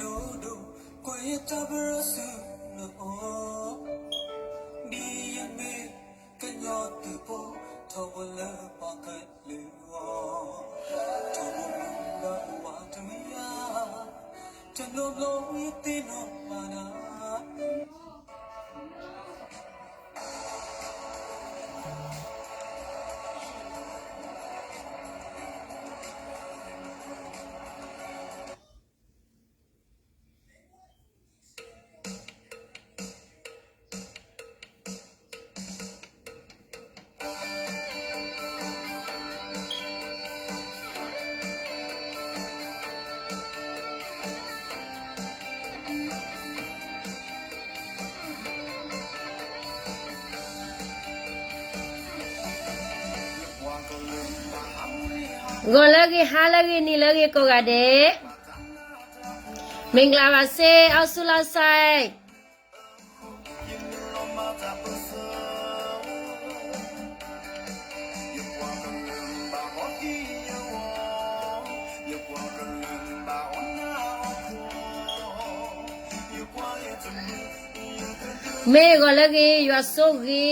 ဒိၣ်ဒိၣ်, ကွၢ်ယတၢ်ဘရၣ်ဆူနအိၣ်, ဒ်ယမ့ၢ်ကညီသုးဖိ, ထီဘိလၢပှၤကလုာ်အဂီၢ်, ထီဘိလၢပှၤတမံၤညါ, တဘျီဘျီယသ့ၣ်နီၣ်ဘၣ်နၤ. ဂီၤလၢအဂ့ၤ, ဟါလၢအဂ့ၤ, နံၤလၢအဂ့ၤ ကိးဂၤဒဲး. မ့ၢ်ကလၤဘၣ်စ့, အီၣ်ဆူလီၤစဲး. မ့ၢ်ဂီၤလၢအဂ့ၤ, ယွၤဆိၣ်ဂ့ၤ. ဂီ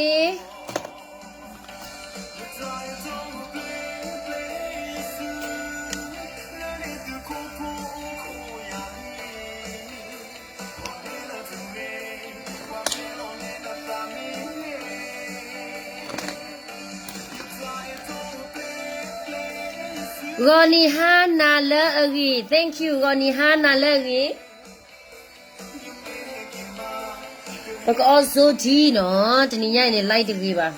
ၤနံၤဟါနၤလၢအဂ့ၤ, thank you, ဂီၤနံၤဟါနၤလၢအဂ့ၤ. ပကအီၣ်စိထံနီၤ, တနံၤညါအံၤန့ၣ် live တဂ့ၤဘၣ်.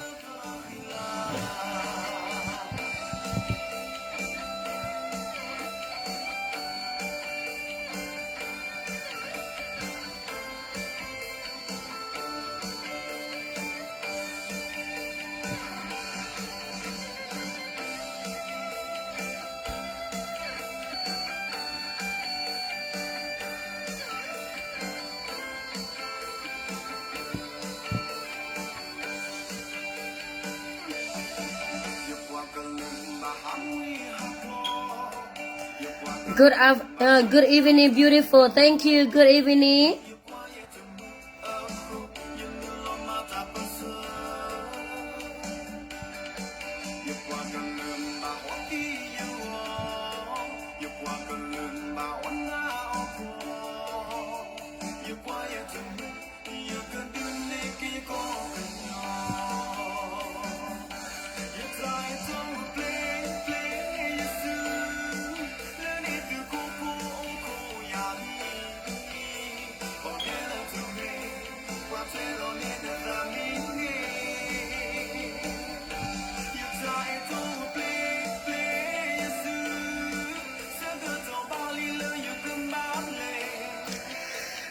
Good af-, uh, good evening, beautiful. Thank you. Good evening.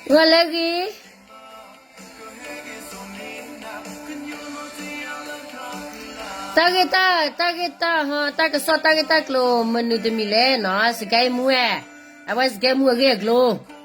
G'lè ghi. တၢ်ဂ့ၢ်တၢ်, တၢ်ဂ့ၢ်တၢ်ဟီ, တၢ်ကစီၣ်တၢ်ဂ့ၢ်တၢ်ကျိၤ မနုၤတမံၤလဲၣ်နီၤ, စကဲမူဝဲ, အဝဲစကဲမူအဂ့ၢ်အကျိၤ.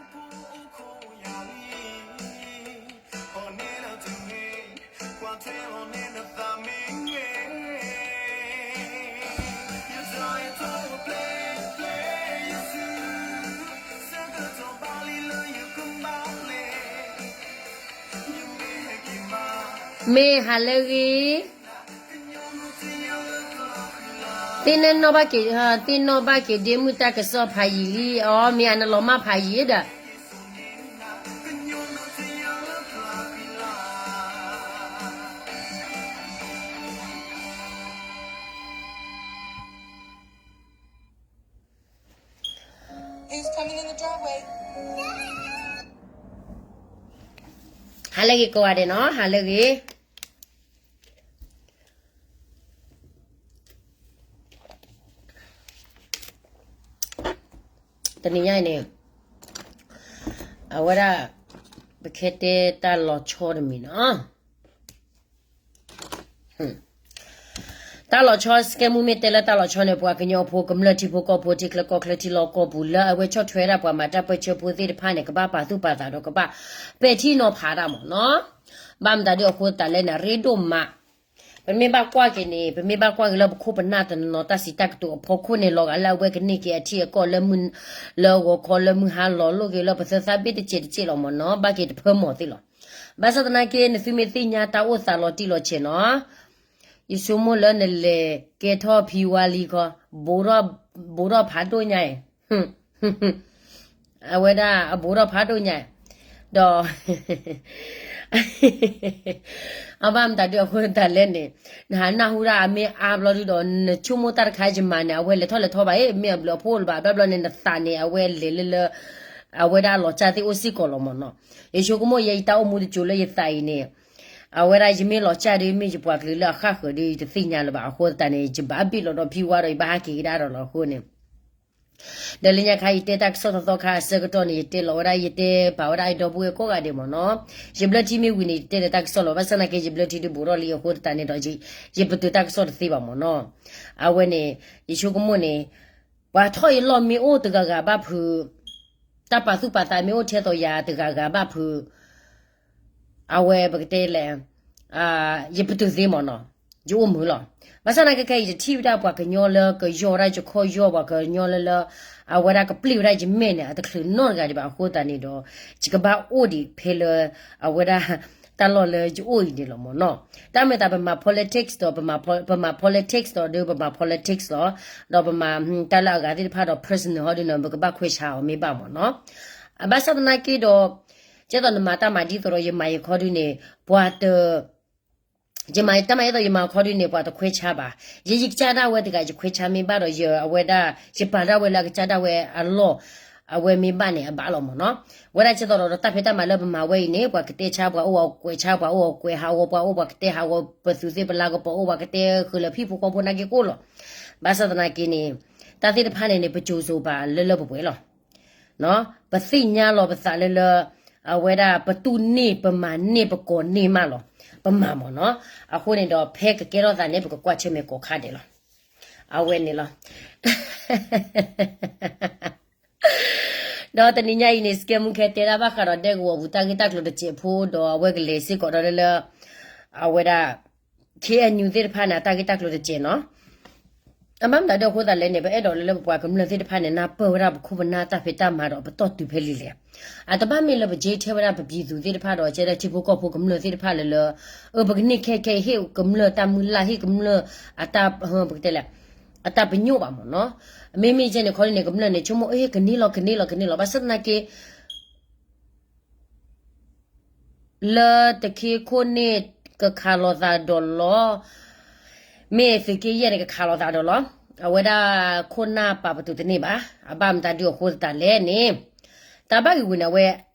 May ဟါလၢဂ့ၤ, သ့ၣ်နီၣ်ဘၣ်က့ၤ, သ့ၣ်နီၣ်ဘၣ်က့ၤဒ့မုၣ်တၢ်ကစီၣ်ဖးယံာ်လံ, အီ May အနလီၤမၢ်ဖးယံာ်ဒီး ဟါလၢဂ့ၤကိးဂၤဒဲးနီၤ, ဟါလၢဂ့ၤ. တနံၤညါအံၤန့ၣ် အဝဲဒၣ် ပကတဲတၢ်လီၤဆီတမံၤနီၤ. တၢ်လီၤဆီ စကဲမူမ့ၢ်တဲလၢတၢ်လီၤဆီန့ၣ် ပှၤကညီဖိကမျၢၢ်ထံဖိကီၢ်ဖိ ထံချၢကီၢ်ချၢ ထံလီၢ်ကီၢ်ပူၤ လၢအဝဲဆီၣ်ထွဲဒၣ်ပှၤမၤတၢ်ပၢဆှၢဖိသ့ၣ်တဖၣ်န့ၣ် ကဘၣ်ပာ်သူၣ်ပာ်သးဒီးကဘၣ်ပဲာ်ထံနီၤဖးတၢ်မ့ၢ်နီၤ. ဘၣ်မတၤဒ်အဃိသတးလဲၣ်န့ၣ် အရ့ဒိၣ်မး ပမ့ၢ်ဘၣ်ကွၢ်က့ၤန့ၣ် ပမ့ၢ်ဘၣ်ကွၢ်က့ၤလၢပခိၣ်ပနၢ်တနီၤနီၤ တၢ်စံးတၢ်ကတိၤအဖီခိၣ်န့ၣ် လီၤဂာ်လၢအဝဲကန့ၢ်က့ၤအထံအကီၢ်လၢမုၢ် လၢဂီၤခီလၢမုၢ်ဟါလီၤလိၣ်က့ၤလၢ ပသၢသၣ်ဘ့ၣ်တစဲးတစဲးလီၤမ့ၢ်နီၤ, ဘၣ်က့ၤတဖၢမီၤသ့ၣ်လီၤ. ဘၣ်ဆၣ်သနာ်က့ နသုမ့ၢ်သ့ၣ်ညါတၢ်အိၣ်သးလီၤတံၢ်လီၤဆဲးနီၤ, ယဆိကမိၣ်လၢနလဲၤကဲထီၣ်ဖံဝါလံခီ, ဘူးထီၣ်ဖးဒိၣ်ညါအံၤ အဝဲဒၣ်အဘူးထီၣ်ဖးဒိၣ်ညါ, ဒီး အဘၣ်မတၤဒုးအဃိသတးလဲၣ်န့ၣ်, နဟးနၢ်ဟူဒၣ်အမ့ၢ်အါဘျီဒုဒီး နဆိကမိၣ်တၢ်တခါယမၤန့ၣ် အဝဲလဲၤထီၣ်လဲၤထီဘၣ်အ့ၣ် မ့ၢ်အဘျုးအဖှိၣ်လၢၤဘၣ် ဘၣ်ဘျီန့ၣ် နသးန့ၣ် အဝဲလဲၤလၢလၢ အဝဲဒၣ်လီၤစၢ်သ့ၣ်အိၣ်စ့ၢ်ကီးလီၤမ့ၢ်နီၤ. ယဆိကမိၣ်ယဲယတၢ်အိၣ်မူတစိၤလၢယသးအံၤန့ၣ်, အဝဲဒၣ်ယမ့ၢ်လီၤစၢ်ဒီး မ့ၢ်ယပှၤကလုာ်လၢအဃၣ်ဃၢၤဒီး ယတသ့ၣ်ညါလၢၤဘၣ်အဃိသတးန့ၣ် ယဘၣ်ဘ့ၣ်လီၤဒီးဖံဝါဒီး ယဘၣ်ဟးက့ၤကဒါဒီးလီၤအဃိန့ၣ် ဒီးလၢညါခါ ယတဲတၢ်ကစီၣ်သီသီခါအဆၢကတီၢ်န့ၣ် ယတဲလီၤဝဲဒၣ် ယတဲပာ်ဝဲဒၣ် ယဒီပုၢ်ဝဲၢ်ကိးဂၤဒဲးမ့ၢ်နီၤ, ယဘျၢထံမ့ၢ်ဝံၤန့ၣ် ယတဲလၢတၢ်ကစီၣ်လီၤ. ဘၣ်ဆၣ်သနာ်က့ ယဘျၢထံဒုးဘူးထီၣ်လံအဃိသတးန့ၣ်ဒီး ယပတုာ်တၢ်ကစီၣ်တသ့ဘၣ်မ့ၢ်နီၤ. အဝဲန့ၣ် ယဆိကမိၣ်န့ၣ် ပှၤထီၣ်ယလီၢ်မ့ၢ်အိၣ်တဂၤဂၤဘၣ်ဖုး, တၢ်ပာ်သူၣ်ပာ်သးမ့ၢ်အိၣ်ထဲသိးယၤတဂၤဂၤဘၣ်ဖုး အဝဲပကတဲလဲၣ်, ယပတုာ်သ့မ့ၢ်နီၤ, ယအိၣ်မုာ်လီၤ. ဘၣ်ဆၣ်သနာ်က့ခဲအံၤ ယထံၣ်ဝဲဒၣ်ပှၤကညီလၢကယီၢ်ဝဲဒၣ်ယခီၣ်ယီၢ် ပှၤကညီလၢလၢ အဝဲဒၣ်ကပျ့ၢ်ဝဲဒၣ်ယမဲာ်န့ၣ် အတချုးနီတဂၤဒံးဘၣ်အဃိသတးန့ၣ်ဒီး ယကဘၣ်အိၣ်ဒံးဖဲလၢ အဝဲဒၣ် တၢ်လီၢ်လၢယအိၣ်အံၤန့ၣ်လီၤမ့ၢ်နီၤ. တၢ်မၤအသးပမၤ politics ဒီး ပမၤ politics ဒီး ဒီးပမၤ politics လီၤ. ဒီးပမၤတၢ်လၢအဂၤသ့ၣ်တဖၣ်ဒီး personal ဟီဒုးန့ၣ် ပကဘၣ်ခွဲးဆါအီၤမ့ၢ်ဘၣ်မ့ၢ်နီၤ. အဘၣ်ဆၣ်သနာ်က့ဒီး ကဲသိးနမၤတၢ်မၤဒ်သိးဒီး ယမၤယခီဒုးန့ၣ် ပှၤတ ယမၤတၢ်မၤဒ်သိးယမၤခီဒုးန့ၣ် ပှၤတခွဲးဆါဘၣ်. ယဲယကစၢ်ဒၣ်ဝဲတဂၤ ယခွဲးဆါမ့ၢ်ဘၣ်ဒီး ယအဝဲဒၣ် ယပာ်ဒၣ်ဝဲလၢအကစၢ်ဒၣ်ဝဲအလီၢ် အဝဲမ့ၢ်ဘၣ်န့ၣ် အဘၣ်လီၤမ့ၢ်နီၤ. ဝဲဒၣ်ကဲသိးဒီးတၢ်ဖံးတၢ်မၤလၢပမၤဝဲအံၤန့ၣ် ပှၤကတဲဆါ ပှၤအိၣ်အကွဲးဆါ ပှၤအိၣ်အကွဲးဟးဂီၤ ပှၤအိၣ်ပှၤကတဲဟးဂီၤ ပသူးသ့ၣ်ပလၤကပီၤအိၣ်ပှၤကတဲဃုာ်လၢဟံၣ်ဖိဃီဖိနာ်က့ကိၣ်လီၤ. ဘၣ်ဆၣ်သနာ်က့န့ၣ် တၢ်သ့ၣ်တဖၣ်န့ၣ်န့ၣ် ပစိၤစိၤပၤလၢလၢပှဲၤပှဲၤလီၤ. ပသ့ၣ်ညါလီၤပသးလၢလၢ အဝဲဒၣ်ပတူၢ်န့ၢ်ပမၤန့ၢ်ပကိးန့ၢ်မးလီၤ. ပမၤမ့ၢ်နီၤ. အဃိန့ၣ်ဒီး ဖဲကကဲထီၣ်သးန့ၣ် ပကကွၢ်ဆၢၣ်မဲာ်ကိးခါဒဲးလီၤ. အဝဲန့ၣ်လီၤ. ဒီးတနံၤညါအံၤန့ၣ် စကဲမူခဲတဲဒၣ်ဘၣ်ဃးဒီးဒဲကဝီၤပူၤတၢ်ဂ့ၢ်တၢ်ကျိၤတစဲးဖိဒီး အဝဲကလဲၤစ့ၢ်ကီးဒီးလၢလၢ အဝဲဒၣ် ခ့ၣ်အဲၣ်ယူၣ်သ့ၣ်တဖၣ်န့ၣ် အတၢ်ဂ့ၢ်တၢ်ကျိၤတစဲးနီၤ. အမ့ၢ်မတၤဒ်အဃိသတးလဲၣ်န့ၣ် ပအဲၣ်ဒိးလၢလၢပပှၤကမျၢၢ်သ့ၣ်တဖၣ်န့ၣ် နၢ်ပၢၢ်ဝဲဒၣ်ပခိၣ်ပနၢ်တၢ်ဖံးတၢ်မၤဒီးပတီၢ်တုၤဖဲလံလဲၣ်. အတဘၣ်မ့ၢ်လၢပက့ၤထဲဝဲဒၣ်ပပံၤသူၣ်သ့ၣ်တဖၣ်ဒီး ကဲဒၣ်ထံဖိကီၢ်ဖိကမျၢၢ်သ့ၣ်တဖၣ်လၢလၢ အၢ ပကန့ၢ်ခဲခဲအံၤ ဟ့ၣ်ကမျၢၢ်တၢ်မုၢ်လၢ် ဟ့ၣ်ကမျၢၢ်အတၢ် ပကတဲလဲၣ် အတၢ်ပညိၣ်ဘၣ်မ့ၢ်နီၤ. မ့မ့ၢ်ကဲန့ၣ်ခီဒ်န့ၣ် ကမျၢၢ်န့ၣ် ဆိကမိၣ် အ့ ကန့ၢ်လီၤ ကန့ၢ်လီၤ ကန့ၢ်လီၤ ဘၣ်ဆၣ်သနာ်က့ လၢတခ့ခိၣ်န့ၣ် ကခးလိာ်သးဒီးလီၤ. မ့ၢ်သုးက့ယဲၢ်န့ၣ် ကခးလိာ်သးဒီးလီၤ. အဝဲဒၣ်ခိၣ်နၢ်ပာ်ပတုာ်တန့ၢ်ဘၣ်. အဘၣ်မတၤဒုးအဃိသတးလဲၣ်န့ၣ် တၢ်ဘၣ်ဂ့ၢ်ဝံၤန့ၣ် အဝဲ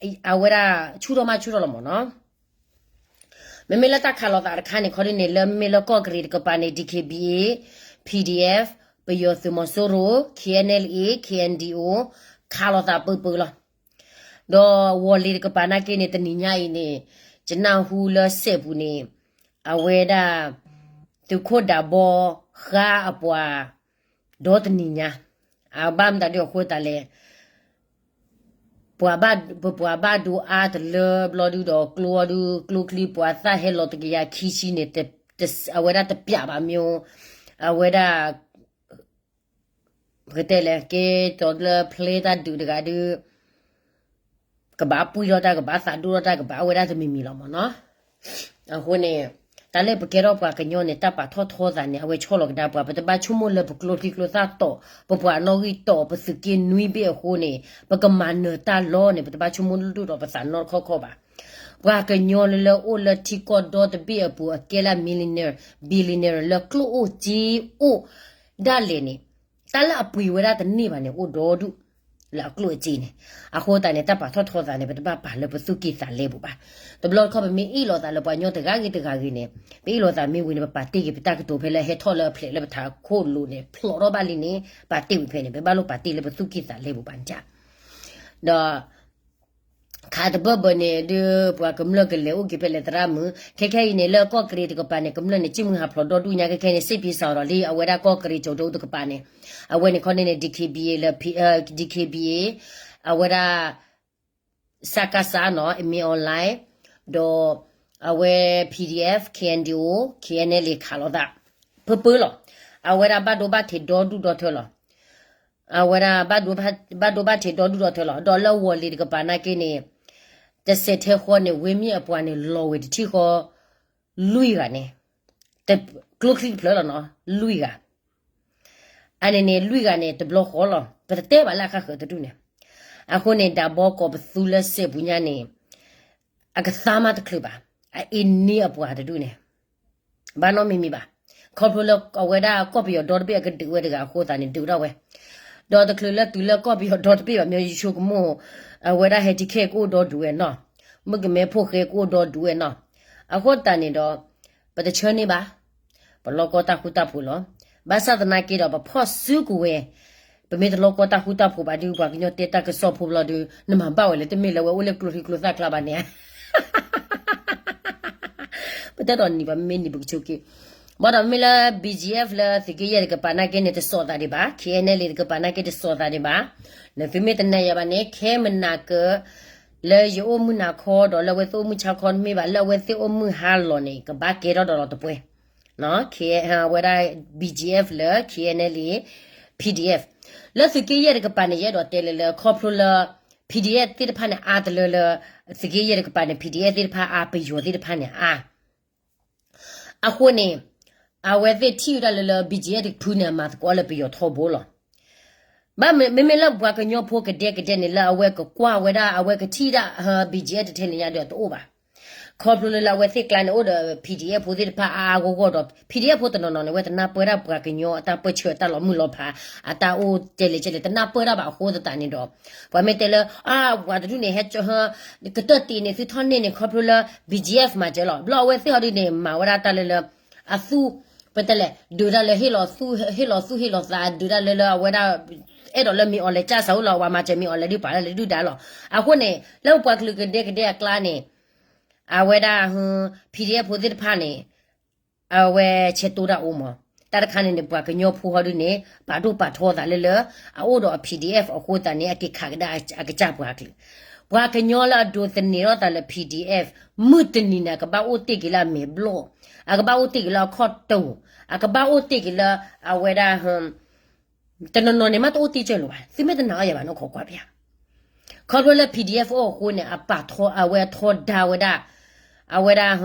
အဝဲဒၣ်ဆူၣ်ထီၣ်မးဆူၣ်ထီၣ်လီၤမ့ၢ်နီၤ. မ့မ့ၢ်လၢတၢ်ခးလိာ်သးတခါန့ၣ် ခီဒ်န့ၣ် လၢမ့မ့ၢ်လၢကီၢ်ကရံၣ်တကပၤန့ၣ် DKBA, PDF, ပယီၤသုးမီၤစိရိၤ, KNLA, KNDO ခးလိာ်သးပၢပၢလီၤ. ဒီးဝီၤလ့ၤတကပၤနာ်က့န့ၣ် တနံၤညါအံၤန့ၣ် ယနၢ်ဟူလၢစဲးပူၤန့ၣ် အဝဲဒၣ် သုးခိၣ်ဒးဘီဃါအပှၤ ဒီတနံၤညါ အဘၣ်မတၤဒုးအဃိသတးလဲၣ် ပှၤဘၣ် ပပှၤဘၣ်ဒိအါတလၢဘျီဒုဒီး ကျိအီၤဒု ကျိချံပှၤသၣ်ဟဲလီၤတကယၤခံဆံန့ၣ် အဝဲဒၣ်တပျးဘၣ်မ့ၢ် အဝဲဒၣ် ပကတဲလဲၣ် ကဲတီလၢဖျဲတၢ်ဒုးတဂၤဒု ကဘၣ်ပှံၢ်ထီၣ်တၢ် ကဘၣ်သးဒိၣ်ထီၣ်တၢ် ကဘၣ်အဝဲဒၣ်တမံၤမံၤလီၤမ့ၢ်နီၤ. အဃိန့ၣ် တၢ်လၢပကဲထီၣ်ပှၤကညီန့ၣ် တၢ်ပာ်ထီၣ်ထီသးန့ၣ် အဝဲဆီၣ်လီၤကဒါပှၤ ပတဘၣ်ဆိကမိၣ်လၢပကျိချံကျိသၣ်တီၢ် ပပှၤနီၣ်ဂံၢ်တီၢ် ပသုးက့နွံဘ့ၣ်အဃိန့ၣ် ပကမၤနၢၤတၢ်လီၤန့ၣ် ပတဘၣ်ဆိကမိၣ်ဒိၣ်ဒီးပသးနီတခီခီဘၣ်. ပှၤကညီလၢလၢအိၣ်လၢထံကီၢ်ဒီတဘ့ၣ်အပူၤ အကဲလၢ millionaire billionaire လၢကျိၣ်အိၣ်စ့အိၣ်ဒၣ်လဲာ်န့ၣ် တၢ်လၢအပှ့ၤဝဲဒၣ်တန့ၢ်ဘၣ်န့ၣ် အိၣ်ဒီဒူၣ်လၢအကျိၣ်အစ့န့ၣ်. အဃိသတးန့ၣ် တၢ်ပာ်ထီၣ်ထီသးန့ၣ် ပတဘၣ်ပာ်လၢပသူၣ်ကံၢ်သးလဲပူၤဘၣ်. တဘျီတခီၣ် ပမ့ၢ်အ့ၣ်လိာ်သးလၢပှၤကညီတဂၤဂ့ၤတဂၤဂ့ၤန့ၣ် ပအ့ၣ်လိာ်သးမ့ၢ်ဝံၤန့ၣ် ပပာ်တ့ၢ်က့ၤပတၢ်ကတိၤဖဲလၢဟဲထီၣ်လၢအဖျဲးလၢပထးခိၣ်လိၤန့ၣ် ဖျိးထီၣ်ဘၣ်လံန့ၣ် ပာ်တ့ၢ်ဝံၤဖဲန့ၣ် ပဘၣ်လိၣ်ပာ်တ့ၢ်လၢပသူၣ်ကံၢ်သးလဲပူၤဘၣ်န့ၣ်. ဒီး ခးတဘၢၣ်ဘၢၣ်န့ၣ် ဒုးပှၤကမျၢၢ်ကလဲၤအိၣ်က့ၤဖဲလဲၣ်သရၣ်မုၣ် ခဲခဲအံၤန့ၣ် လၢကီၢ်ကရံၣ်တကပၤန့ၣ် ကမျၢၢ်န့ၣ် စံၣ်မုၢ်ဟးဖျိးဒီဒူၣ်ညါ ခဲခဲန့ၣ် စ့ၣ်ဖံးစးအီၤဒီးလံ အဝဲဒၣ်ကီၢ်ကရံၣ်ကၠိၤဒိတကပၤန့ၣ် အဝဲန့ၣ်ခီန့ၣ်န့ၣ် DKBA လၢ DKBA အဝဲဒၣ် စကစ နီၤ အမ့ၢ် online ဒီး အဝဲ P D F, K N D O, K N L A ခးလိာ်သး ဖုဖုလီၤ. အဝဲဒၣ်ဘၣ်ဒိဘၣ်ထံးဒီဒူၣ်ဒီထၢလီၤ. အဝဲဒၣ် ဘၣ်ဒိဘၣ်ထံးဒီဒူၣ်ဒီထၢလီၤ. ဒီးလၢဝီၤလ့ၤတကပၤနာ်က့န့ၣ် တစဲးထဲဃီန့ၣ် ဝ့မ့ၢ်အပှၤန့ၣ် လီၤဝဲတထံၣ်ဃီ လွံၢ်ဂၤန့ၣ်, တကျိချံတဖျၢၣ်လီၤနီၤ, လွံၢ်ဂၤ. အန့ၣ်န့ၣ် လွံၢ်ဂၤန့ၣ် တဘျီဃီလီၤ. ပတတဲဘၣ်လၢအခါဃၢၤတဒူၣ်န့ၣ်. အဃိန့ၣ် ဒၣ်ဘီကီးပသူလၢစဲးပူၤညါန့ၣ် အကသါမးတချုးဘၣ်. အအ့န့အပှၤတဒူၣ်န့ၣ် ဘၣ်နီတမံၤမံၤဘၣ်. ခီဖျိလၢအဝဲဒၣ်ကီၢ်ပယီၤဒီတဘ့ၣ်အကဒုးဝဲတဂၤအဃိသတးန့ၣ် ဒုးဒၣ်ဝဲ. ဒီးတချုးလၢတုၤလၢကီၢ်ပယီၤဒီတဘ့ၣ်ဘၣ် မ့ၢ်ယဆိကမိၣ် အဝဲဒၣ်ဟဲထံခဲကအိၣ်ဒီဒူၣ်ဝဲနီၤ, မုၣ်ကမဲဖိဃဲကအိၣ်ဒီဒူၣ်ဝဲနီၤ. အဃိသတးန့ၣ်ဒီး ပတဆၢန့ၢ်ဘၣ်, ပလီၢ်ကီတၢ်ဃူတၢ်ဖိးလီၤ. ဘၣ်ဆၣ်သနာ်က့ဒီး ပဖီၣ်စုကဝဲၤ, ပမ့ၢ်တလီၢ်ကီတၢ်ဃူတၢ်ဖိးဘၣ်ဒီး ပှၤကညီတဲတၢ်ကစီၣ်ဖိဘျီဒီး နမၤဘၣ်ဝဲလၢတမ့ၢ်လၢအဝဲအိၣ်လၢကျိချံကျိသၣ်ကျါဘၣ်န့ၣ် ပတအဲၣ်ဒိးနံၤဘၣ် မ့မ့ၢ်နံၤပကဆိးက့ၤ. ဘၣ်ဒီးမ့ၢ်လၢ B G F လၢသုးက့ယဲၢ်တကပၤနာ်က့န့ၣ် တစိာ်သးဒံးဘၣ်, K N L A တကပၤနာ်က့တစိာ်သးဒံးဘၣ်. နသုမ့ၢ်တနာ်ယၤဘၣ်န့ၣ် ခဲမုၢ်နၤကၢ လၢယအိၣ်မုၢ်နၤခီဒီး လၢအဝဲသ့ၣ်အိၣ်မုၢ်ဆါခီတမ့ၢ်ဘၣ်, လၢအဝဲသ့ၣ်အိၣ်မုၢ်ဟါလီၤန့ၣ် ကဘၣ်ကဲထီၣ်ဒီးလီၤတပှဲၤ ဝဲဒၣ် B G F လၢ K N L A, P D F လၢသုးက့ယဲၢ်တကပၤန့ၣ် ယအဲၣ်ဒိးတဲလၢလၢ ခီဖျိလၢ P D F သ့ၣ်တဖၣ်န့ၣ် အါတလၢလၢ သုးက့ယဲၢ်တကပၤန့ၣ် P D F သ့ၣ်တဖၣ်အါ ပယီၤသ့ၣ်တဖၣ်န့ၣ်အါ အဃိန့ၣ် အဝဲသ့ၣ်ထံၣ်ဝဲဒၣ်လၢလၢ B G F တဖုန့ၣ် အမၤသကိးလၢပယီၤထီဘိလီၤ. ဘၣ်မ့မ့ၢ်လၢ ပှၤကညီဖိကဒဲကဒဲန့ၣ် လၢအဝဲကကွၢ်ဝဲဒၣ် အဝဲကထံၣ်ဒၣ် B G F တထဲန့ၣ်ညါဒီးတအိၣ်ဘၣ်. ခီဖျိလၢလၢအဝဲသ့ၣ်ကျါန့ၣ် အိၣ်ဒီး P D F ဖိသ့ၣ်တဖၣ်အါအါဂီၢ်ဂီၢ်ဒီး P D F ဖိတနီၤနီၤန့ၣ် အဝဲတနၢ်ပၢၢ်ဒၣ်ပှၤကညီအတၢ်ပၢၢ်ဆၢ အတၢ်လီၤမုၢ်လီၤဖး အတၢ်အိၣ်တဲလဲၣ်ကဲလဲၣ် တနၢ်ပၢၢ်ဒၣ်ဘၣ်အဃိသတးန့ၣ်ဒီး ပှၤမ့ၢ်တဲလၢ အါ ပှၤတဒူၣ်န့ၣ် ဟဲ ကတၢၢ်တံၢ်န့ၣ် သုထီၣ်န့ၢ်န့ၣ် ခီဖျိလၢ B G F မၤစၢၤလီၤ. ဘျီအဝဲသ့ၣ်အီၤဒ်န့ၣ် မၤဝဲဒၣ်တၢ်လၢလၢ အသူၣ် ပတဲလဲၣ် ဒုးတၢ်လၢဟ့ၣ်လီၤသူၣ်ဟ့ၣ်လီၤသး ဒုးတၢ်လၢလၢအဝဲဒၣ် အဲၣ်ဒိးလၢမ့ၢ်အီၤလဲၤကၢ်စးအိၣ်လီၤ ပှၤမၤစၢၤမ့ၢ်အီၤလဲၤဒုးပာ်လၢဒုၣ်ဒါလီၤ. အဃိန့ၣ် လၢပပှၤကလုာ်ကဒဲကဒဲအကျါန့ၣ် အဝဲဒၣ် P D F ဖိသ့ၣ်တဖၣ်န့ၣ် အဝဲဆဲးတိၢ်တၢ်အိၣ်မး. တၢ်တခါန့ၣ်န့ၣ် ပှၤကညီဖိဟီဒ်န့ၣ် ပာ်ဒိၣ်ပာ်ထီသးလၢလၢ အအိၣ်ဒီးအ P D F အဃိသတးန့ၣ် အက့ၤခးကဒါအကစၢ်ပှၤကလုာ် ပှၤကညီလၢအဒိးသန့ၤထီၣ်သးလၢ P D F မုၢ်တနံၤန့ၣ် အကဘၣ်အိၣ်တ့ၢ်က့ၤလၢအမဲာ်ဘျီၣ်, အကဘၣ်အိၣ်တ့ၢ်က့ၤလၢအခီၣ်တိာ်, အကဘၣ်အိၣ်တ့ၢ်က့ၤလၢ အဝဲဒၣ် တနီၤနီၤန့ၣ် မ့ၢ်တအိၣ်တ့ၢ်ကၢၢ်လၢၤဘၣ်, သုမ့ၢ်တနာ်အီၤယၤဘၣ်နီၢ်ခိးကွၢ်ပၠး, ခီဖျိလၢ P D F အိၣ်အဃိန့ၣ် အပာ်ထီ အဝဲထီဒါဝဲဒၣ်, အဝဲဒၣ်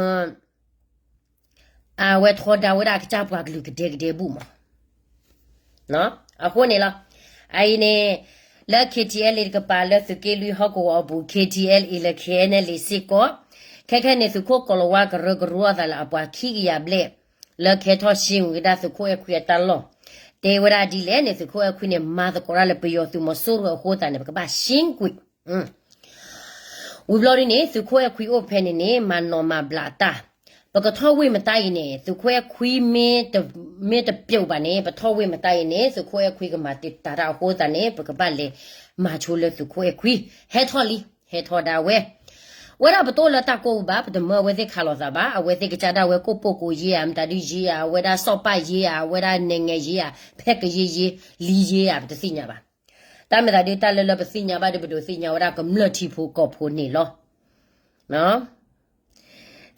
အဝဲထီဒါဝဲဒၣ်အကစၢ်ပှၤကလုာ်ကဒဲကဒဲဘူၣ်မး. အဃိန့ၣ်လီၤ. အအံၤန့ၣ် လၢ K T L A တကပၤလၢသုးက့လွံၢ်ဟီၣ်ကဝီၤအပူၤ K T L A လၢ K N L A စ့ၢ်ကီး, ခဲခဲန့ၣ် သုးခိၣ်ကီၤလၤဝါကရၢကရိအသးလၢအပှၤခံကယၤဘျဲၣ် လၢကဟဲထီၣ်ရှ့ဝံၤကဒါသုးခိၣ်အဲၣ်ခွံအတၢ်လီၢ်, တဲဝဲဒၣ်ဒ်လဲၣ်န့ၣ် သုးခိၣ်အဲၣ်ခွံန့ၣ် မၤသကိးတၢ်လၢပယီၤသုးမီၤစိရိၤအဃိသတးန့ၣ် ပကဘၣ်ရှ့ကွံာ် ဝံၤဘျီဒ်န့ၣ် သုးခိၣ်အဲၣ်ခွံအိၣ်ဖဲန့ၣ်န့ၣ် မၤနီၣ်မၤဘျးအတၢ်, ပကထီၣ်ဝ့ၢ်မတၤအံၤန့ၣ် သုးခိၣ်အဲၣ်ခွံမ့ၢ်တ, မ့ၢ်တပျိာ်ဘၣ်န့ၣ် ပထီၣ်ဝ့ၢ်မတၤအံၤန့ၣ် သုးခိၣ်အဲၣ်ခွံကမၤတံာ်တာ်တၢ်အဃိသတးန့ၣ် ပကဘၣ်လဲၤမၤဆိလၢသုးခိၣ်အဲၣ်ခွံ, ဟဲထီၣ်လံ, ဟဲထီၣ်ဒၣ်ဝဲ, ဝဲဒၣ်ပတအိၣ်လၢတၢ်ကိၢ်ပူၤဘၣ်, ပတမၢအဝဲသ့ၣ်ခးလိာ်သးဘၣ်, အဝဲသ့ၣ်ကစၢ်ဒၣ်ဝဲကိၣ်ပိာ်ကိးယ့ဧါ, မတၤဒုးယ့ဧါ, အဝဲဒၣ်စီၤပၢ်ယ့ဧါ, အဝဲဒၣ်နဲၣ်ငဲၤယ့ဧါ, ဖဲကယ့ယ့, လံယ့ဧါ, ပတသ့ၣ်ညါဘၣ်. တၢ်မ့ၢ်သးဒုးတၢ်လၢလၢပသ့ၣ်ညါဘၣ်ဒီး ပဒိးသ့ၣ်ညါဝဲဒၣ်ကမျၢၢ်ထံဖိကီၢ်ဖိန့ၣ်လီၤ.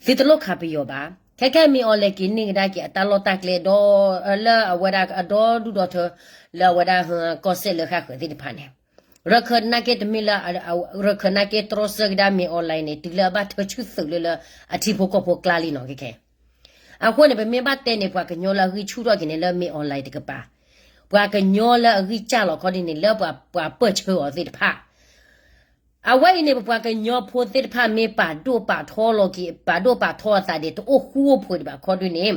သုတလိၣ်ခးပယီၤဘၣ်. ခဲခဲမ့ၢ်အီၤလဲၤက့ၤန့ၢ်ကဒါက့ၤအတၢ်လီၢ်တၢ်ကျဲဒီး လၢအဝဲဒၣ်အဒီဒူၣ်ဒီထၢ လၢအဝဲဒၣ်ကီၢ်စဲၣ်လၢဃၣ်ဃၢၤသ့ၣ်တဖၣ်န့ၣ် ရခၢၣ်နာ်က့တမ့ၢ်လၢ ရခၢၣ်နာ်က့တြီဆၢကဒါမ့ၢ်အီၤလဲၤန့ၣ် တုၤလၢအဘၣ်ထၢဆူၣ်သုးလၢလၢ အထံဖိကီၢ်ဖိကျါလံနီၤ ခဲခဲ အဃိန့ၣ် ပမ့ၢ်ဘၣ်တဲန့ၣ် ပှၤကညီလၢအဂံၢ်ဆူၣ်ထီၣ်က့ၤန့ၣ်လၢမ့ၢ်အီၤလဲၤတကပၤ, ပှၤကညီလၢအဂံၢ်စၢ်လီၤခီဒ်န့ၣ် လၢပှၤပၢၢ်ဆၢအီၤသ့ၣ်တဖၣ် အဝဲအံၤန့ၣ် ပပှၤကညီဖိသ့ၣ်တဖၣ်မ့ၢ်ပာ်ဒိၣ်ပာ်ထီလီၤက့ၤ ပာ်ဒိၣ်ပာ်ထီအသးဒ်တအိၣ်ဃူအိၣ်ဖိးဒံးဘၣ်ခီဒ်န့ၣ်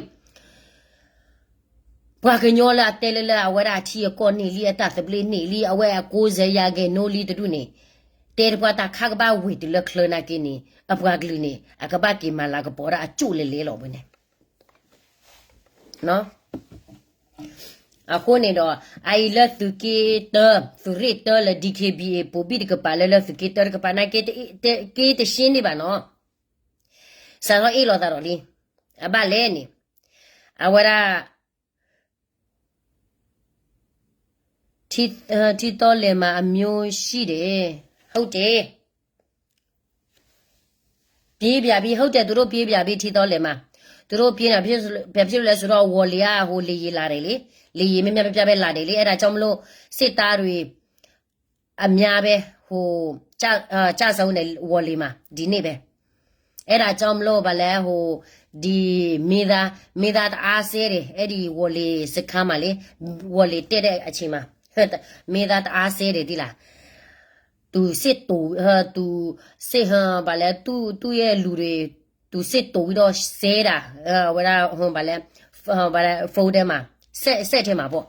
ပှၤကညီလၢအတဲလၢလၢအဝဲဒၣ်အထံအကီၢ်န့ၢ်လံ အတၢ်သဘျ့န့ၢ်လံ အဝဲအကိးစၢၤယၤဂဲၤနိလံတဒူၣ်န့ၣ် တဲတပှၢ်တၢ်ခါကဘၣ်ဝ့ၤတုၤလၢချၢနာ်က့န့ၣ် အပှၤကလုာ်န့ၣ် အကဘၣ်က့ၤမၤလၤကပီၤဒၣ်အကၠိၣ်လဲၤလဲၤလီၤဝဲန့ၣ် အဃိန့ၣ်ဒီး အအံၤလၢသုးက့တၢ သုးရ့ၣ်တၢလၢ D K B A ပိာ်ဘံၣ်တကပၤလၢလၢသုးက့တၢတကပၤနာ်က့ က့တရှ့န့ၢ်ဘၣ်နီၤ စးထီၣ်အ့ၣ်လိာ်သးဒီးလံ အဘၣ်လဲၣ်န့ၣ် အဝဲဒၣ် ထံသီလဲၤမၤအမျိုးရှိတယ် ဟုတ်တယ် ပြေးပြန်ပြီ ဟုတ်တယ် သူတို့ပြေးပြန်ပြီ ထီသောလယ်မှာ သူတို့ပြေးနေ ဘာဖြစ်လို့လဲဆိုတော့ ဝေါ်လေက ဟို လေယာဉ်လာတယ်လေ လေယာဉ် များများပြားပြားပဲလာတယ်လေ အဲ့ဒါကြောင့်မလို့ စစ်သားတွေ အများပဲ ဟို ကျ ကျဆုံးတယ် ဝေါ်လေမှာ ဒီနေ့ပဲ အဲ့ဒါကြောင့်မလို့ ဘာလဲ ဟို ဒီ မင်းသား မင်းသားတအားဆဲတယ် အဲ့ဒီ ဝေါ်လေစခန်းမှာလေ ဝေါ်လေတက်တဲ့အချိန်မှာ မင်းသားတအားဆဲတယ် သိလား သူစစ်တို သူစစ် ဘာလဲ သူ့ သူ့ရဲ့လူတွေ သူစစ်တိုပြီးတော့ ဆဲတာ ဝဲဒၣ် ဘာလဲ ဘာလဲ phone ထဲမှာ စက် စက်ထဲမှာပေါ့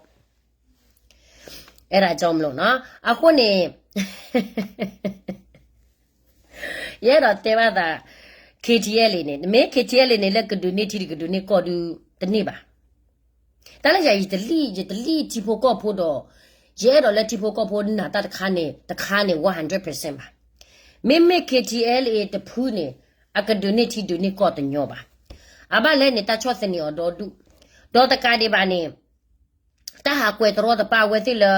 အဲ့ဒါကြောင့်မလို့နော် အဃိန့ၣ် ယအဲၣ်ဒိးတဲဘၣ်သး KTLA န့ၣ် မ့ၢ် KTLA န့ၣ် လၢကဒုးန့ၢ်ထံ ကဒုးန့ၢ်ကီၢ်ဒု တန့ၢ်ဘၣ် တၢ်လၢယၤ ယတလံၣ် ယတလံၣ်ထံဖိကီၢ်ဖိဒီး ယအဲၣ်ဒိးလၢထံဖိကီၢ်ဖိနာ်တၢ်တခါန့ၣ် တခါန့ၣ် one hundred percent ဘၣ်. မ့မ့ၢ် KTLA တဖုန့ၣ် အကဒုးန့ၢ်ထံဒုးန့ၢ်ကီၢ်တညီဘၣ်. အဘၣ်လဲၣ်န့ၣ် တၢ်ဆီၣ်သနံးအီၤဒီဒူၣ်, ဒီးတကးဒံးဘၣ်န့ၣ် တၢ်ဟးကွဲးတရီတပါအဝဲသ့ၣ်လၢ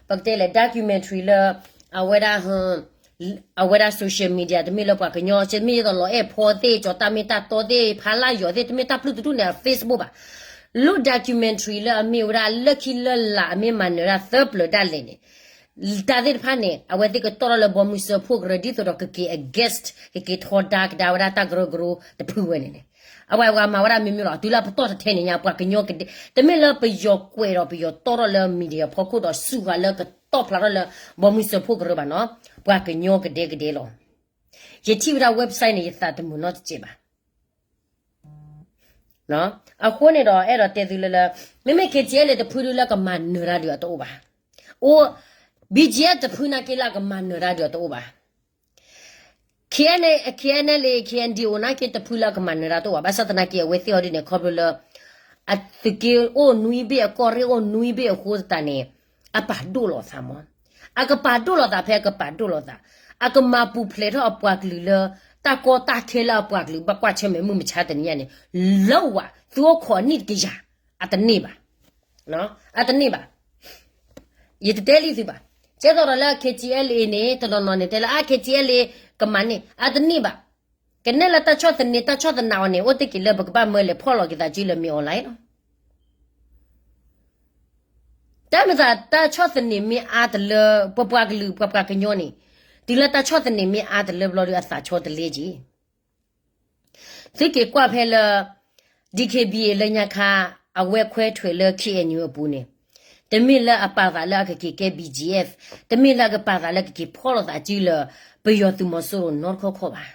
ပကတဲလဲၣ် documentary လၢ အဝဲဒၣ် အဝဲဒၣ် social media တမ့ၢ်လၢပှၤကညီ တမ့ၢ်ဒ်သိးလီၤအဲၣ်ဖီသ့ၣ် ကၠီၤတၢ်မ့ၢ်တၢ်တီသ့ၣ် ဖးလၢယီၤသ့ၣ် တမ့ၢ်တၢ်ပျုၢ်တဒူၣ်န့ၣ် အ Facebook ဘၣ်. လၢ documentary လၢအမ့ၢ်ဝဲဒၣ်လၢခံလၢလာ် အမ့ၢ်မၤနၢၤဒၣ်သၢပျၢၤဒၣ်လဲာ်န့ၣ် တၢ်သ့ၣ်တဖၣ်န့ၣ် အဝဲသ့ၣ်ကတီၢ်ထီၣ်လၢဘီမုၢ်စၢဖှိၣ်ကရၢ ဒ်သိးဒီးကက့ၤ against ကက့ၤထီဒါကဒါဝဲဒၣ်တၢ်ကရၢကရိတဖုဝဲန့ၣ်န့ၣ် အဝဲပှၤမၤဝဲဒၣ်မ့ၢ်မ့ၢ်လီၤ. တုၤလၢပတီၢ်တထဲန့ၣ်ညါ ပှၤကညီကဒဲ တမ့ၢ်လၢပယီၤကွဲးဒီးပယီၤတီၢ်ထီၣ်လၢ media ဖီခိၣ်ဒီး စူးဃာ်လၢကတီၢ်ဖျါထီၣ်လၢ ဘီမုၢ်စၢဖှိၣ်ကရၢဘၣ်နီၤ. ပှၤကညီကဒဲကဒဲလီၤ. ယထံၣ်ဝဲဒၣ် website န့ၣ် ယသးတမုာ်နီတစဲးဘၣ်. အဃိန့ၣ်ဒီး အဲၣ်ဒိးတဲသုလၢလၢ မ့မ့ၢ် KTLA တဖုဒုလၢကမၤနၢၤတၢ်ဒုးအတအိၣ်ဘၣ်. အိၣ် BGF တဖုနာ်က့လၢအကမၤနၢၤတၢ်ဒုးအတအိၣ်ဘၣ်. KNLA KNDO နာ်က့တဖုလၢအကမၤနၢၤတၢ်တအိၣ်ဘၣ်. ဘၣ်ဆၣ်သနာ်က့ အဝဲသ့ၣ်အီၤဒ်န့ၣ် ခီဖျိလၢ အသုးက့အိၣ်နွံဘ့ၣ် အကီၢ်ရ့ၣ်အိၣ်နွံဘ့ၣ်အဃိသတးန့ၣ် အပာ်ဒိၣ်လီၤသးမး. အကပာ်ဒိၣ်လီၤသးဖဲအကပာ်ဒိၣ်လီၤသး, အကမၤပူၤဖျဲးထီၣ်အပှၤကလုာ်လၢ တၢ်ကီတၢ်ခဲလၢအပှၤကလုာ်ဘၣ်ကွၢ်ဆၢၣ်မဲာ်မုၢ်မဆါတနံၤညါန့ၣ် လၢဝဲ သုအိၣ်ခိးနံၣ်တကယၤ အတန့ၢ်ဘၣ်. အတန့ၢ်ဘၣ်. ယတတဲလံသုဘၣ်. ကဲသိးဒီးလၢ KTLA န့ၣ် တနီၤနီၤန့ၣ် တဲလၢအ KTLA ကမၤန့ၢ် အတန့ၢ်ဘၣ်. ကနဲလၢတၢ်ဆီၣ်သနံး တၢ်ဆီၣ်သနံးအီၤန့ၣ် အိၣ်တ့ၢ်က့ၤလၢပကဘၣ်မၢလဲၤဖီၣ်လီၤက့ၤသးစုလၢမ့ၢ် online လီၤ. တၢ်မ့ၢ်သးတၢ်ဆီၣ်သနံးမ့ၢ်အါတလၢ ပပှၤကလုာ်ပှၤပှၤကညီန့ၣ် တုၤလၢတၢ်ဆီၣ်သနံးမ့ၢ်အါတလၢဘျီဒီးအသးဆီတလဲက့ၤ သုက့ၤကွၢ်ဖဲလၢ DKBA လၢညါခါ အဝဲခွဲးထွဲးလၢ KNU အပူၤန့ၣ် တမ့ၢ်လၢအပာ်သးလၢအကက့ၤကဲ BGF, တမ့ၢ်လၢအကပာ်သးလၢကက့ၤဖီၣ်လိာ်သးစုလၢ ပယီၤသုးမီၤစိရိၤနီတခီခီဘၣ်.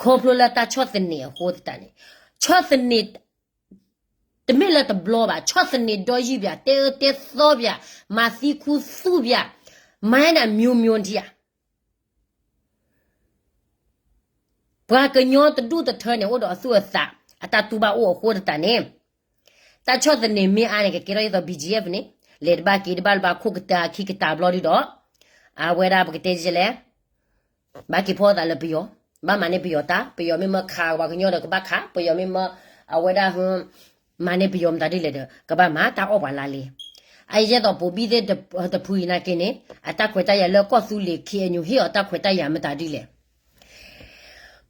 ခီဖျိလၢတၢ်ဆီၣ်သနံးအဃိသတးန့ၣ် ဆီၣ်သနံး တမ့ၢ်လၢတဘျီဘၣ်, ဆီၣ်သနံးဒီယံာ်ဘၣ်, တဲအၢတဲသီဘၣ်, မၤသံခူသူၣ်ဘၣ်, မၤန့ၣ် မျိုးမျိုး ထံၣ်ဧါ. ပှၤကညီတဒူၣ်တထၢန့ၣ် အိၣ်ဒီးအသူၣ်အသး အတၢ်တူၢ်ဘၣ်အိၣ်အဃိသတးန့ၣ် တၢ်ဆီၣ်သနံးမ့ၢ်အါန့ၣ် ကကဲထီၣ်ဒ်သိး BGF န့ၣ် လဲၤတဘၣ်က့ၤတဘၣ်လၢၤဘၣ် ခိၣ်ကတၢၢ်ခံကတၢၢ်ဘျီဒုဒီး အဝဲဒၣ်ပကတဲလဲၣ် ဘၣ်က့ၤဖီၣ်သးလၢပယီၤ, ဘၣ်မၤန့ၢ်ပယီၤတၢ်, ပယီၤမ့ၢ်မၢခးပှၤကညီဒီးကဘၣ်ခး, ပယီၤမ့ၢ်မၢ အဝဲဒၣ် မၤန့ၢ်ပယီၤမတၤဒ်လဲၣ်ဒီး ကဘၣ်မၤတၢ်အီၣ်ပှၤလါလ့. အယဲသိး ပိာ်ဘံၣ်သ့ၣ်တဖုအံၤနာ်က့န့ၣ် အတၢ်ခွဲးတၢ်ယာ်လၢကီၢ်သူလ့ၤ KNU ဟ့ၣ်အီၤတၢ်ခွဲးတၢ်ယာ်မတၤဒ်လဲၣ်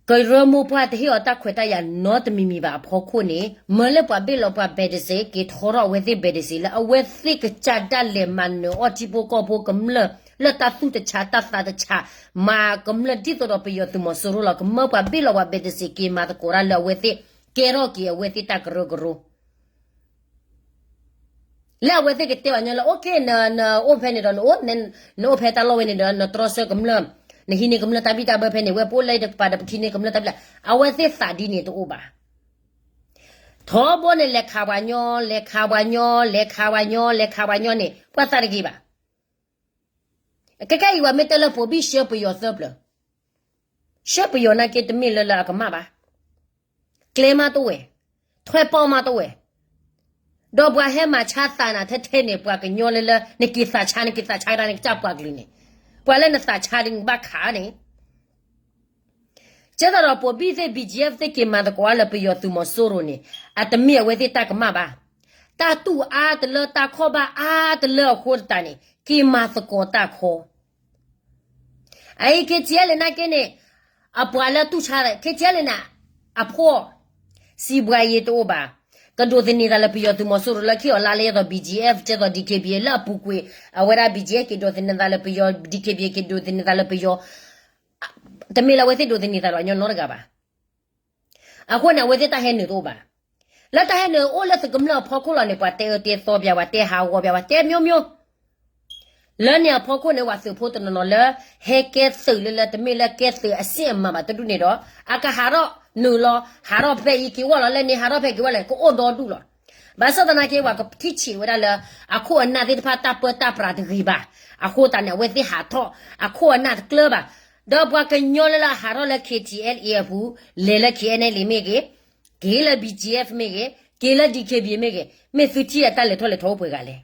ကရၢမိၢ်ပှၢ်တဟ့ၣ်အီၤတၢ်ခွဲးတၢ်ယာ်နီတမံၤမံၤဘၣ်အဖီခိၣ်န့ၣ် မၢလၢပှၤဘ့ၣ်လီၤပှၤ ဘဲးတစ့း က့ၤထီထီၣ်အဝဲသ့ၣ် ဘဲးတစ့း လၢအဝဲသ့ၣ်ကစၢ်ဒၣ်လဲာ်မၤနၢၤအီၣ်ထံဖိကီၢ်ဖိကမျၢၢ် လၢတၢ်သူၣ်တဆးတၢ်သးတဆး မၤကမျၢၢ်ဒ်သိးဒီးပယီၤသုးမီၤစိရိၤလီၤ. ကမၢပှၤဘ့ၣ်လီၤပှၤ ဘဲးတစ့း က့ၤမၤသကိးတၢ်လၢအဝဲသ့ၣ် ကဲထီၣ်က့ၤအဝဲသ့ၣ်တၢ်ကရၢကရိ လၢအဝဲသ့ၣ်ကတဲပှၤညီလၢ okay န နအိၣ်ဖဲန့ၣ်ဒီး နအိၣ် နအိၣ်ဖဲတၢ်လီၢ်ဝဲန့ၣ်ဒီး နတြီဆၢကမျၢၢ် နဟံးန့ၢ်ကမျၢၢ်တၢ်ဘံၣ်တၢ်ဘၢဖဲန့ၣ် ဝဲပအိၣ်လၢတကပၤဒီး ပထံၣ်န့ၢ်ကမျၢၢ်တၢ်ဘံၣ်တၢ် အဝဲသ့ၣ်သးဒ်န့ၣ်တအိၣ်ဘၣ်. ထီဘိန့ၣ် လဲၤခးပှၤညီ လဲၤခးပှၤညီ လဲၤခးပှၤညီ လဲၤခးပှၤညီန့ၣ် ပှၤသးတဂ့ၤဘၣ်. ကဲကဲအံၤ ပှၤမ့ၢ်တဲလၢပိာ်ဘံၣ်ဆှၢပယီၤသၢပျၢၤ ဆှၢပယီၤနာ်က့တမ့ၢ်လၢလၢအကမၣ်ဘၣ်. ကျဲမးတဝဲၢ်, ထွဲပီမးတဝဲၢ်, ဒီးပှၤဟဲမၤဆါသးနၤထဲထဲန့ၣ် ပှၤကညီလၢလၢ နက့ၤသးဆါ နက့ၤသးဆါဒၣ်နကစၢ်ပှၤကလုာ်န့ၣ်, ပှၤလၢနသးဆါဒ်နကဘၣ်ခးန့ၣ် ကဲသိးဒီးပိာ်ဘံၣ်သ့ၣ် ဘံၣ်ကၠံၣ်သ့ၣ် က့ၤမၤသကိးအါလၢပယီၤသုးမီၤစိရိၤန့ၣ် အတမ့ၢ်အဝဲသ့ၣ်တၢ်ကမၣ်ဘၣ်. တၢ်တူၢ်အါတလၢ တၢ်ခီၣ်ဘၣ်အါတလၢအဃိသတးန့ၣ် က့ၤမၤသကိးတၢ်ခီ အအံၤ KTLA နာ်က့န့ၣ် အပှၤလၢတူၢ်ဆါ ခဲကဲလၢန့ၣ် အဖှီၣ် စံးဘှါယ့တအိၣ်ဘၣ်. ကဒိးသန့ၤသးလၢပယီၤသုးမီၤစိရိၤလၢခံအီၤလါလၢယဲသိး ဘီၣ်ကၠံအ့ၣ် ကဲသိး ဒံၣ်ခ့ဘံၣ်အ့ၣ် လၢအပူၤကွံာ် အဝဲဒၣ် ဘီၣ်ကၠံအ့ၣ် က့ၤဒိးသန့ၤသးလၢပယီၤ ဒံၣ်ခ့ဘံၣ်အ့ၣ် က့ၤဒိးသန့ၤသးလၢပယီၤ တမ့ၢ်လၢအဝဲသ့ၣ်ဒိးသန့ၤသးဒီးညီနီတဂၤဘၣ်. အဃိန့ၣ် အဝဲသ့ၣ်တၢ်ဟဲနုာ်တအိၣ်ဘၣ်. လၢတၢ်ဟဲနုာ်အိၣ်လၢသုးကမျၢၢ်အဖီခိၣ်လီၤန့ၣ် ပှၤတဲအၢတဲသီပၠး ပှၤတဲဟးဂီၤပၠး ပှၤတဲမျိုးမျိုး လၢန့ၣ်အဖီခိၣ်န့ၣ် ပှၤသုးဖိတနီၤနီၤလၢ ဟဲကဲသုးလၢလၢတမ့ၢ်လၢကဲသုး အစ့ၣ်အမၤဘၣ်တဒူၣ်န့ၣ်ဒီး အကဟးထီၣ်နုာ်လီၤ ဟးထီၣ်ဖဲအံၤက့ၤဝဲလီၤ လၢန့ၣ်ဟးထီၣ်ဖဲက့ၤဝဲလီၤ ကအိၣ်ဒီဒူၣ်လီၤ. ဘၣ်ဆၣ်သနာ်က့ ပှၤကထံၣ်ဆံးဝဲဒၣ်လၢ အခိၣ်အနၢ်သ့ၣ်တဖၣ်တၢ်ပၢတၢ်ပြးတဂ့ၤဘၣ်. အဃိသတးန့ၣ် အဝဲသ့ၣ်ဟးထီၣ် အခိၣ်အနၢ်တကျၢၤဘၣ်. ဒီးပှၤကညီလၢလၢအဟးထီၣ်လၢ ခ့ထံအဲလ်အ့အပူၤ လဲၤလၢ ခ့အဲနလ့မ့ၢ်ဂ့ၤ, က့ၤလၢ ဘီၣ်ကၠံအ့ၣ် မ့ၢ်ဂ့ၤ, က့ၤလၢ ဒံၣ်ခ့ဘံၣ်အ့ၣ် မ့ၢ်ဂ့ၤ, မ့ၢ်သုထံၣ်အတၢ်လဲၤထီၣ်လဲၤထီအိၣ်ပှဲၤဂၤလဲၣ်.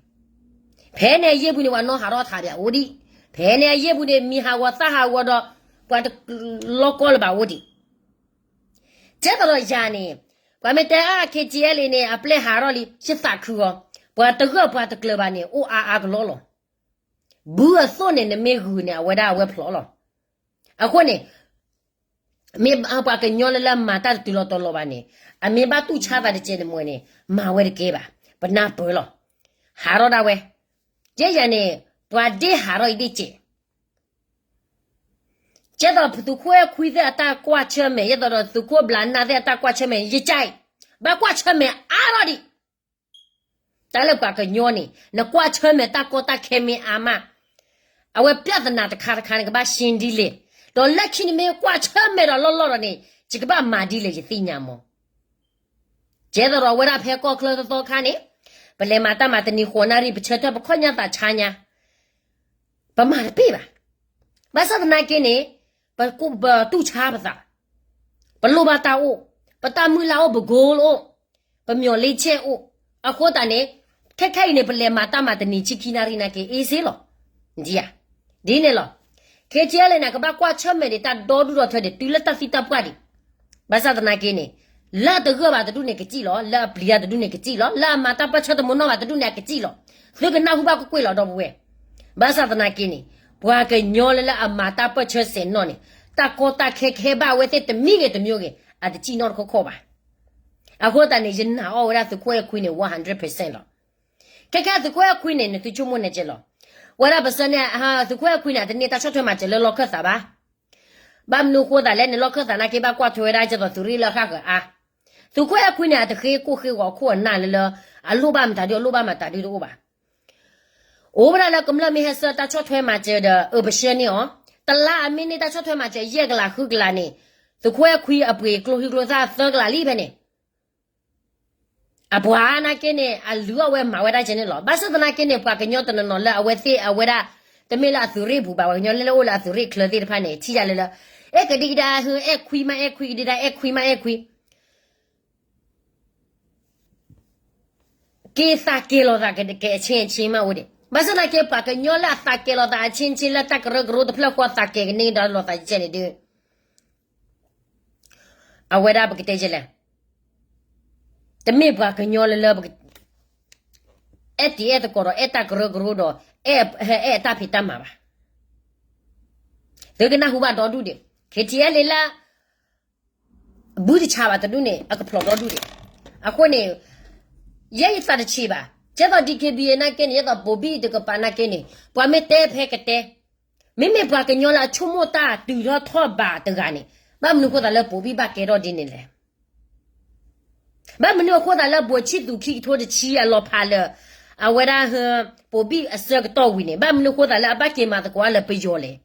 ဖဲန့ၣ်အယ့ၢ်ပူၤန့ၣ် ပှၤနီၣ်ဟးထီၣ်ထးပၠးအိၣ်ဒံး, ဖဲန့ၣ်အယ့ၢ်ပူၤန့ၣ် မံၤဟးဂီၤသၣ်ဟးဂီၤဒီး ပှၤတလီၤကီလၢၤဘၣ်အိၣ်ဒံး. ကဲသိးဒီးယၤန့ၣ် ပှၤမ့ၢ်တဲအါ ခ့ထံအဲလ့န့ၣ် အပျဲၢ်ဟးထီၣ်လံ ယသးခုအီၤ, ပှၤတဂၢၢ်ပှၤတကျၢၤဘၣ်န့ၣ် အိၣ်အါအါကလီလီၤ. ဘုအသိးန့ၣ် နမ့ၢ်ဂုာ်န့ၣ် အဝဲဒၣ်အဝဲဖျိးလီၤ. အဃိန့ၣ် မ့ၢ်ပှၤကညီလၢလၢမၤတၢ်တတုၤလီၤတီၤလီၤဘၣ်န့ၣ် အမ့ၢ်ဘၣ်တူၢ်ဆါသးတကဲးန့ၣ်မ့ၢ်န့ၣ် မၤဝဲတကဲဘၣ်, ပနၢ်ပၢၢ်လီၤ. ဟးထီၣ်ဒၣ်ဝဲ, ကဲယၤန့ၣ် ပှၤဒ့ၣ်ဟးထီၣ်အံၤဒ့ၣ်ကဲး ကဲသိးသုးခိၣ်အဲၣ်ခွံသ့ၣ်အတၢ်ကွၢ်ဆၢၣ်မဲာ် ယဲသိးဒီးသုးခိၣ်ဘျးနၢ်သ့ၣ်အတၢ်ကွၢ်ဆၢၣ်မဲာ် ယကဲး, ဘၣ်ကွၢ်ဆၢၣ်မဲာ်အါထီၣ်ဒံး. တၢ်လၢပှၤကညီန့ၣ် နကွၢ်ဆၢၣ်မဲာ်တၢ်ကီတၢ်ခဲမ့ၢ်အါမး, အဝဲပြဿနာတခါတခါန့ၣ် ကဘၣ်ရှင်းဒ်လဲၣ်, ဒီးလၢခံန့ၣ်မ့ၢ်ကွၢ်ဆၢၣ်မဲာ်ဒီးလီၢ်လီၢ်ဒီးန့ၣ် ယကဘၣ်မၤဒ်လဲၣ်ယသ့ၣ်ညါမး. ကဲသိးဒီးအဝဲဒၣ်ဖဲကီၢ်ချၢသီခါန့ၣ် ပလဲၤမၤတၢ်မၤတနံၤဃိးနၣ်ရံၣ် ပဆၢထၢၣ်ပခီၣ်ညါသးဆါညါ ပမၤတပ့ၢ်ဘၣ်. ဘၣ်ဆၣ်သနာ်က့န့ၣ် ပတူၢ်ဆါပသး, ပလိၣ်ဘၣ်တၢ်အိၣ်, ပတၢ်မုၢ်လၢ်အိၣ်, ပ goal အိၣ်, ပမျှော်လင့်ချက် အိၣ်, အဃိသတးန့ၣ် ခဲခဲအံၤန့ၣ် ပလဲၤမၤတၢ်မၤတနံၤဆံခံနၣ်ရံၣ်နာ်က့ easy လီၤ. ဒ်န့ၣ်လီၤ. ခဲခဲလၢာ်န့ၣ် ကဘၣ်ကွၢ်ဆၢၣ်မဲာ်ဒံးတၢ်ဒီဒူၣ်ဒီထၢဒံး တုၤလၢတၢ်သံတၢ်ပှၢ်ဒံး. ဘၣ်ဆၣ်သနာ်က့န့ၣ် လၢအတဂၢၢ်ဘၣ်တဒူၣ်န့ၣ်ကစံၣ်လီၤ, လၢအပျံၤတၢ်တဒူၣ်န့ၣ်ကစံၣ်လီၤ, လၢအမၤတၢ်ပၢၢ်ဆၢတမုာ်နီၢ်ဘၣ်တဒူၣ်န့ၣ်အကစံၣ်လီၤ. သုကနၢ်ဟူဘၣ်ကွ့ၢ်ကွ့ၢ်လီၤ ဒီပုၢ်ဝဲၢ်. ဘၣ်ဆၣ်သနာ်က့န့ၣ် ပှၤကညီလၢလၢအမၤတၢ်ပၢၢ်ဆၢစဲးနီၣ်န့ၣ် တၢ်ကီတၢ်ခဲခဲဘၣ်အဝဲသ့ၣ်တမံၤဂ့ၤတမံၤဂ့ၤ အတစံၣ်နီၣ်တခီခီဘၣ်. အဃိသတးန့ၣ် ယနာ်အီၣ်ဝဲဒၣ်သုးခိၣ်အဲၣ်ခွံန့ၣ် one hundred percent လီၤ. ခဲခဲသုးခိၣ်အဲၣ်ခွံန့ၣ် နသုဆိကမိၣ်န့ၣ်ကဲလီၤ. ဝဲဒၣ်ပစၢၤန့ၣ် သုးခိၣ်အဲၣ်ခွံန့ၣ် အတန့ၢ်တၢ်ဆီၣ်ထွဲမၤစၢၤလၢလီၢ်ခၢၣ်သးဘၣ်. ဘၣ်မနုၤအဃိသတးလဲၣ်န့ၣ် လီၢ်ခၢၣ်သးနာ်က့ဘၣ်ကွၢ်ထွဲဝဲဒၣ်ကဲသိးသုးရ့ၣ်လၢအဃၣ်ဃၢၤအါ. သုးခိၣ်အဲၣ်ခွံန့ၣ် အတဃ့ကိၢ်ဃ့ဂီၤအခိၣ်အနၢ်လၢလၢ အလိၣ်ဘၣ်မတၤဒု အလိၣ်ဘၣ်မတၤဒုတအိၣ်ဘၣ်. အိၣ်ဝဲဒၣ်လၢကမျၢၢ်မ့ၢ်ဟဲဆှၢတၢ်ဆီၣ်ထွဲမၤစၢၤဒီး အၢ ပဆှၢန့ၢ်အီၤ, တလါအမ့ၢ်န့ၢ်တၢ်ဆီၣ်ထွဲမၤစၢၤယဲၢ်ကလးဃုကလးန့ၣ် သုးခိၣ်အဲၣ်ခွံအပှ့ၤကျိချံကျိသၣ်သၢကလးလံဖဲန့ၣ် အပှၤနာ်က့န့ၣ် အလုၢ်အီၣ်ဝဲမၤဝဲဒၣ်ကဲန့ၣ်လီၤ. ဘၣ်ဆၣ်သနာ်က့န့ၣ် ပှၤကညီတနီၤနီၤလၢအဝဲသ့ၣ်အဝဲဒၣ် တမ့ၢ်လၢအသုးရ့ၣ်ပူၤဘၣ်, ပှၤကညီလၢလၢအိၣ်လၢအသုးရ့ၣ်ချၢသ့ၣ်တဖၣ်န့ၣ် ထံၣ်ယၤလၢလၢ အဲၣ်ကဒံကဒါဟၢ အဲၣ်ခွံမးအဲၣ်ခွံ ကဒံကဒါအဲၣ်ခွံမးအဲၣ်ခွံ က့ၤသးကဲၤလိာ်သးကဲၤအဆ့အဆ့မးအိၣ်ဒံး. ဘၣ်ဆၣ်သနာ်က့ ပှၤကညီလၢအသးကဲၤလိာ်သးအဆ့အဆ့လၢတၢ်ကရၢကရိတဖျၢၣ်ဃီသးကဲၤကန့ၢ်ဒီးလိာ်သးကဲန့ၣ်ဒီး အဝဲဒၣ်ပကတဲလဲၣ်, တမ့ၢ်ပှၤကညီလၢလၢ အဲၣ်တံၤအဲၣ်သကိးဒီး အဲၣ်တၢ်ကရၢကရိဒီး အဲၣ်တၢ်ဖံးတၢ်မၤဘၣ်. သုကနၢ်ဟူဘၣ်ဒီဒူၣ်ဒံး ခ့ထံအဲလ့လၢ ဘုတဆါဘၣ်တဒူၣ်န့ၣ် အကဖျိးဒီဒူၣ်ဒံး. အဃိန့ၣ် ယဲယသးတဆံးဘၣ်. ကဲသိး ဒံၣ်ခ့ဘံၣ်အ့ၣ် နာ်က့န့ၣ် ယဲသိးဘိၤဘံၣ်တကပၤနာ်က့န့ၣ် ပှၤမ့ၢ်တဲဖဲကတဲ မ့မ့ၢ်ပှၤကညီလၢအဆိကမိၣ်တၢ်တုၤထီၣ်ထီၣ်ဘးတဂၤန့ၣ် ဘၣ်မနုၤအဃိသတးလၢဘိၤဘံၣ်ဘၣ်ကဲထီၣ်ဒ်န့ၣ်လဲၣ်. ဘၣ်မနုၤအဃိသတးလၢဘိၤဆံၣ်သူးခံကထိတဆံအလီၤဖးလၢ အဝဲဒၣ် ဘိၤဘံၣ်အဆၢကတီၢ်ဝံၤန့ၣ် ဘၣ်မနုၤအဃိသတးလၢအဘၣ်က့ၤမၤသကိးအါလၢပယီၤလဲၣ်.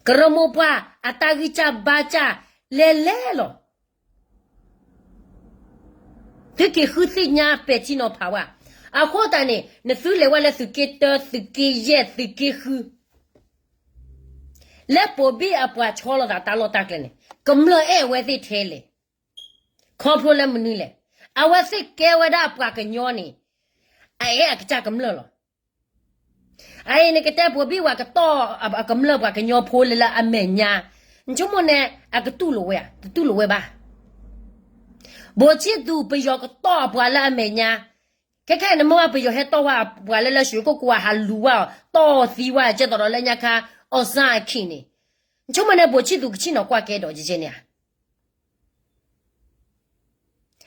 ကရၢမိၢ်ပှၢ်အတၢ်ဂံၢ်စၢ်ဘါစၢ်လဲၤလဲၤလီၤ. သုက့ၤဃုသ့ၣ်ညါပဲာ်ထံနီၤဖးဝဲ. အဃိသတးန့ၣ် နသုလဲၤဝဲလၢသုးက့တၢ သုးက့ယဲၢ် သုးက့ဃု လၢဘိၤဘံၣ်အပှၤဆီလီၤသးတၢ်လီၢ်တၢ်ကျဲန့ၣ် ကမျၢၢ်အဲၣ်အဝဲသ့ၣ်ထဲလဲၣ်. ခီဖျိလၢမနုၤလဲၣ်. အဝဲသ့ၣ်ကဲဝဲဒၣ်ပှၤကညီန့ၣ် အအဲၣ်အကစၢ်ကမျၢၢ်လီၤ. အအံၤနကတဲဘိၤဘံၣ်ဝဲကတီၢ်အကမျၢၢ်ပှၤကညီဖိလၢလၢအမဲာ်ညါ, နဆိကမိၣ်န့ၣ် အကတူၢ်လိာ်ဝဲဧါ, တတူၢ်လိာ်ဝဲဘၣ်. ဘိၤဆံၣ်သူးပယီၤကတီၢ်အပှၤလၢအမဲာ်ညါ, ခဲခဲအံၤနမ့ၢ်ဝဲပယီၤဟဲတီၢ်ဝဲပှၤလၢလၢရွှေကုက္ကိုအဟးလူၤဝဲအီၤ တီၢ်သံဝဲ ကဲသိးဒီးလၢညါခါ အောင်ဆန်းအခံန့ၣ် နဆိကမိၣ်န့ၣ် ဘိၣ်ဆံသူၣ်ကဆံနီၤကွၢ်ကဲဒီးယဲန့ၣ်ဧါ.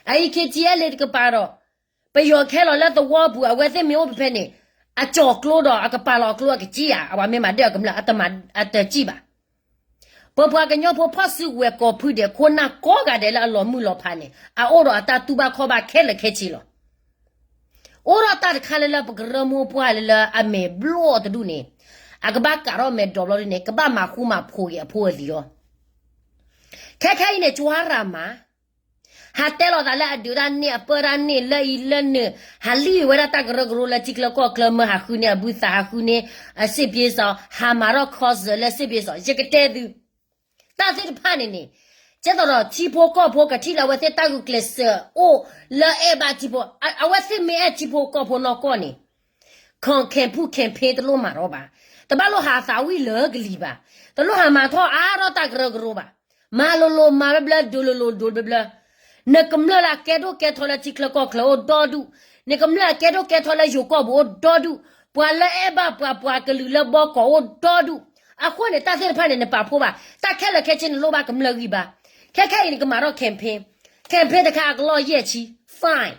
အအံၤ ခ့ထံအဲလ့ၣ်တကပၤဒီး ပယီၤခဲလီၤလၢသဝီပူၤ အဝဲသ့ၣ်မ့ၢ်အိၣ်ဖဲဖဲန့ၣ် အကၠီၤကျိဒီးအကပာ်လီၤအကျိအကစံၣ်ဧါ, အဝဲမ့ၢ်မၤဒၢၣ်အကမျၢၢ်အတမၤအတစံၣ်ဘၣ်. ပပှၤကညီဖိဖီၣ်စုကဝဲၤ ကီၢ်ဖုဒဲးခိၣ်နၢ်ကိးဂၤဒဲးလၢအလီၤမုၢ်လီၤဖးန့ၣ် အအိၣ်ဒီးအတၢ်တူၢ်ဘၣ်ခီၣ်ဘၣ်ခဲလၢာ်ခဲဆ့လီၤ. အိၣ်ဒီးတၢ်တခါလၢလၢပကရၢမိၢ်ပှၢ်လၢလၢအမဲာ်ဘျီၣ်တဒူၣ်န့ၣ် အကဘၣ်ကးထီၣ်မဲာ်ဒိးဘျီဒ်န့ၣ် ကဘၣ်မၤဃူမၤဖိးက့ၤအဖိအလံၤအီၤ. ခဲခဲအံၤန့ၣ် ကၠွါရၤမး ဟးတဲလီၤသးလၢအဒုးတၢ်န့ၣ် အပၢတၢ်န့ၣ် လၢအံၤလၢနုာ် ဟးလံၣ်ဝဲဒၣ်တၢ်ကရၢကရိလၢထံချၢကီၢ်ချၢ မၢဟးဃုန့ၢ်အဘုသး ဟးဃုန့ၢ်အစ့ၣ်ပ့ၤစီၤ ဟးမၤထီၣ်ခီစၢၤလၢစ့ၣ်ပ့ၤစီၤ ယကတဲသု တၢ်သ့ၣ်တဖၣ်န့ၣ်န့ၣ် ကဲသိးဒီးထံဖိကီၢ်ဖိ ကထံၣ်လၢအဝဲသ့ၣ်တၢ်ဂုာ်ကျဲးစၢးအိၣ်လၢအဲၣ်ဘၣ်ထံဖိ အဝဲသ့ၣ်မ့ၢ်အဲၣ်ထံဖိကီၢ်ဖိနီၢ်ကီၢ်န့ၣ် campaign တလိၣ်မၤထီၣ်ဘၣ်. တဘၣ်လိၣ်ဟးသးဝံၣ်လၢကလံၤဘၣ်. တလိၣ်ဟးမၤထီၣ်အါထီၣ်တၢ်ကရၢကရိဘၣ်. မၤလိၤလိၤမၤဘျၢဘျၢ ဒိးလိၤလိၤဒိးဘျၢဘျၢ နကမျၢၢ်လၢအကဲဒိၣ်ကဲထီလၢထံချၢကီၢ်ချၢအိၣ်ဒီဒူၣ်, နကမျၢၢ်အကဲဒိၣ်ကဲထီလၢယိၤကီၢ်ပူၤအိၣ်ဒီဒူၣ်, ပှၤလၢအဲၣ်ဘၣ်ပှၤ ပှၤကလုာ်လၢဘီကီးအိၣ်ဒီဒူၣ်. အဃိန့ၣ် တၢ်သ့ၣ်တဖၣ်န့ၣ် နပာ်ဖှိၣ်ဘၣ်. တၢ်ခဲလၢာ်ခဲဆ့န့ၣ်လိၣ်ဘၣ်ကမျၢၢ်ဂံၢ်ဘါ. ခဲခဲအံၤန့ၣ် ကမၤထီၣ် campaign, campaign တခါအကလီၢ်ယဲၢ်ဆံ, fine.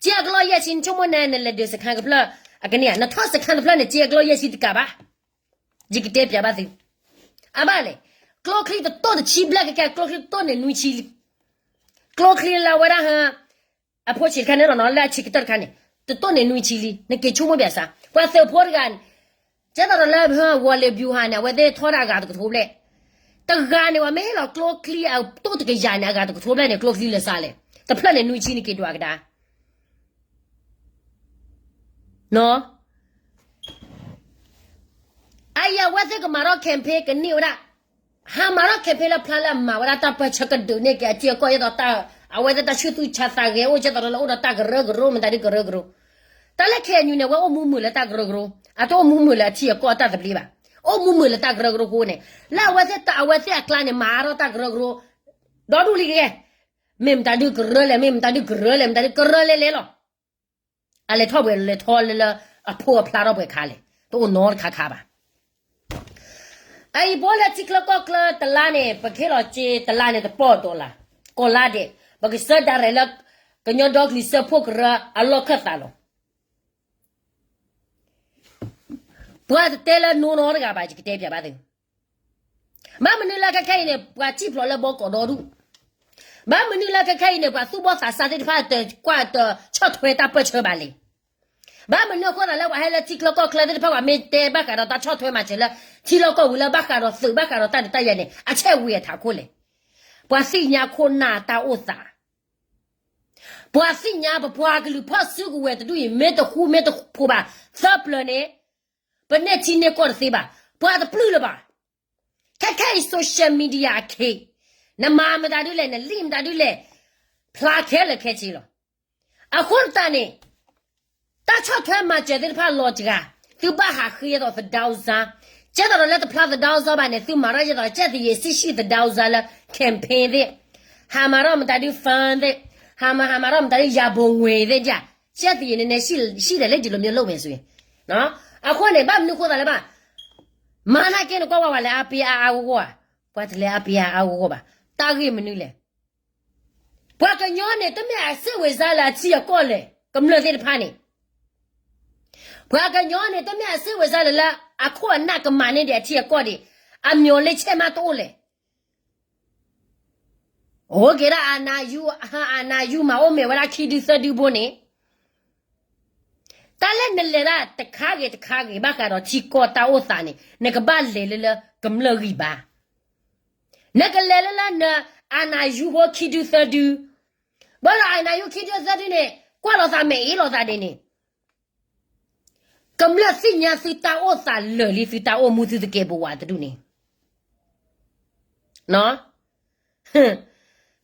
က့အကလီၢ်ယဲၢ်ဆံ နဆိကမိၣ်န့ၣ် နလဲၤဒုးစခန်းကဖျၢၣ် အကန့ၢ်ဧါ, နထီၣ်စခန်းတဖျၢၣ်န့ၣ် က့အကလီၢ်ယဲၢ်ဆံတကးဘၣ်. ယကတဲပျးဘၣ်သု အဘၣ်လဲၣ်, ကျိချံတတိၢ်တဆံဘျဲၣ်ကကဲ ကျိချံတတိၢ်န့ၣ်နွံဆံလံ. ကျိချံလၢဝဲဒၣ်ဟါ အဖိဆံးတခါန့ၣ်လီၤနီၤ လၢအဆံးကတၢၢ်တခါန့ၣ် တတိၢ်န့ၣ်နွံဆံလံ. နက့ၤဆိကမိၣ်ပျးစၢ် ပှၤသုးဖိတဂၤန့ၣ် ကဲသိးဒီးလၢ ဝီၤလ့ၤဘျူးဟးန့ၣ် အဝဲသ့ၣ်ထီၣ်ဒၣ်အဂၤတကထိဘျဲၣ်. တဂၤန့ၣ် ပှၤမ့ၢ်ဟ့ၣ်လီၤကျိချံအတိၢ်တကယၤန့ၣ် အဂၤတကထိဘျဲၣ်န့ၣ် ကျိချံလၢစါလဲၣ်. တဖျၢၣ်န့ၣ်နွံဆံနက့ၤဒွးကဒါ အံၤအဝဲသ့ၣ်ကမၤထီၣ် campaign ကန့ၢ်ဝဲဒၣ်, ဟးမၤထီၣ် campaign လၢဖျါလၢအမၤဝဲဒၣ်တၢ်ပၢၢ်ဆၢကဒုးန့ၢ်က့ၤအထံအကီၢ် ဒ်သိးတၢ် အဝဲသ့ၣ်တၢ်ဆူၣ်သူၣ်ဆါသးဂဲၤအိၣ် ကဲသိးဒီးလၢအိၣ်ဒီးတၢ်ကရၢကရိ မတၤဒုကရၢကရိ. တၢ်လၢ KNU န့ၣ် အဝဲအိၣ်မူမုာ်လၢတၢ်ကရၢကရိ, အတအိၣ်မူမုာ်လၢအထံအကီၢ်အတၢ်သဘျ့ဘၣ်. အိၣ်မူမုာ်လၢတၢ်ကရၢကရိအဃိန့ၣ် လၢအဝဲသ့ၣ်တၢ် အဝဲသ့ၣ်အကျါန့ၣ် မၤထီၣ်တၢ်ကရၢကရိ ဒီဒူၣ်လံကဲ မ့ၢ်မတၤဒုကရၢလဲၣ် မ့ၢ်မတၤဒုကရၢလဲၣ် မတၤဒုကရၢလဲၣ်လဲၣ်လီၤ. အလဲၤထီၣ်ပှဲၤလဲၤထီၣ်လၢလၢအဖိအဖျါထီၣ်ပှဲၤခါလဲၣ် တအိၣ်နီတခါခါဘၣ်. အံၤပအိၣ်လၢထံချၢကီၢ်ချၢတလါန့ၣ် ပကဟ့ၣ်လီၤစ့တလါန့ၣ်တပီၢ်ဒီးလၢ ကီၢ်လါဒဲး ပကစၢ်ဒၣ်ရဲၣ်လၢ ကညီဒီကလုာ်စၢဖှိၣ်ကရၢအလီၢ်ခၢၣ်သးလီၤ. ပှၤတတဲလၢနိနီတဂၤဘၣ် ယကတဲပျးဘၣ်သု ဘၣ်မနုၤလၢခဲခဲအံၤန့ၣ် ပှၤစံၣ်ဖျိးလၢဘီကီးဒီဒူၣ်, ဘၣ်မနုၤလၢခဲခဲအံၤန့ၣ် ပှၤသူၣ်ဘီၣ်သးစၢ်သ့ၣ်တဖၣ်တကွၢ်တဆီၣ်ထွဲတၢ်ပၢၢ်ဆၢဘၣ်လဲၣ်. ဘၣ်မနုၤအဃိသးလၢပှၤဟဲလၢထံချၢကီၢ်ချၢသ့ၣ်တဖၣ် ပှၤမ့ၢ်တဲဘၣ်ဃးဒီးတၢ်ဆီၣ်ထွဲမၤစၢၤလၢ ထံလီၢ်ကီၢ်ပူၤလၢဘၣ်ဃးဒီးသုး ဘၣ်ဃးဒီးတၢ်ဒုးတၢ်ယၤန့ၣ် အဆဲးဝံၤအထးခိၣ်လဲၣ်. ပှၤသ့ၣ်ညါခိၣ်နၢ်တၢ်အိၣ်သး ပှၤသ့ၣ်ညါပပှၤကလုာ်ဖီၣ်စုကဝဲၤတဒူၣ်အံၤ မ့ၢ်တဃူမ့ၢ်တဖိးဘၣ် သၢပျၢၤန့ၣ် ပန့ၢ်ထံန့ၢ်ကီၢ်တသ့ဘၣ်, ပှၤတပျုၢ်လၢၤဘၣ်. ခဲခဲအံၤ social media အခ့ နမၤမတၤဒုလဲၣ် နလံၣ်မတၤဒုလဲၣ် ဖျါခဲလၢာ်ခဲဆ့လီၤ. အဃိသတးန့ၣ် တၢ်ဆီၣ်ထွဲမၤစၢၤသ့ၣ်တဖၣ်လီၤစှၤ သုဘၣ်ဟးဃ့အသိးသဒၢအူစါ, ကဲသိးဒီးလၢတဖျါသဒၢအူစါဘၣ်န့ၣ် သုမၤထီၣ်ကဲသိး ကဲသယံၤစံၣ်စံၣ်သဒၢအူစါလၢ campaign သ့ၣ်, ဟးမၤထီၣ်မတၤဒု fund သ့ၣ်, ဟးမၤ ဟးမၤထီၣ်မတၤဒု ယၤဘိငွေ သ့ၣ်ဒၣ်, ကဲသယံၤန့ၣ်န့ၣ် စံၣ်လဲၣ်လၢဒ်လိာ်မ့ၢ်လိၣ်ဝဲဆိ, အဃိန့ၣ် ဘၣ်မနုၤဃိသးလၢဘၣ် မၤနာ်က့န့ၣ် ကွၢ်ဝဲပှၤလဲၤအါပ့အါအါဂီၢ်ဂီၢ်ဧါ, ပှၤတလဲၤအါပ့အါအါဂီၢ်ဂီၢ်ဘၣ်, တၢ်ဂ့ၢ်မနုၤလဲၣ်. ပှၤကညီန့ၣ် တမ့ၢ်အစ့ၣ်ဝဲစါလၢအထံအကီၢ်လဲၣ် ကမျၢၢ်သ့ၣ်တဖၣ်န့ၣ်, ပှၤကညီန့ၣ် တမ့ၢ်အစ့ၣ်ဝဲစါလၢလၢ အခိၣ်အနၢ်ကမၤန့ၢ်ဒံးအထံအကီၢ်ဒံး, အမျီၤလၢဆဲးမးတအိၣ်လဲၣ်. အိၣ်က့ၤဒၣ် အာဏာယူ, အာဏာယူ မၤအိၣ်မ့ၢ်ဝဲဒၣ်ခံဒုသၢဒုဘိန့ၣ်, တၢ်လၢနလဲၤဒၣ်တခါဂ့ၤတခါဂ့ၤ ဘၣ်ဃးဒီးထံကီၢ်တၢ်အိၣ်သးန့ၣ် နကဘၣ်လဲၤလၢလၢကမျၢၢ်ဂံၢ်ဘါ, နကလဲၤလၢလၢန အာဏာယူ ဖိခံဒုသၢဒု, ဘၣ်ဒီး အာဏာယူ ခံဒုသၢဒုန့ၣ် ကွၢ်လိာ်သးမဲာ်အ့ၣ်လိာ်သးဒ်န့ၣ် ကမျၢၢ်သ့ၣ်ညါသုတၢ်အိၣ်သးလၢာ်လံ သုတၢ်အိၣ်မူသုသကဲးပဝးတဒူၣ်န့ၣ်,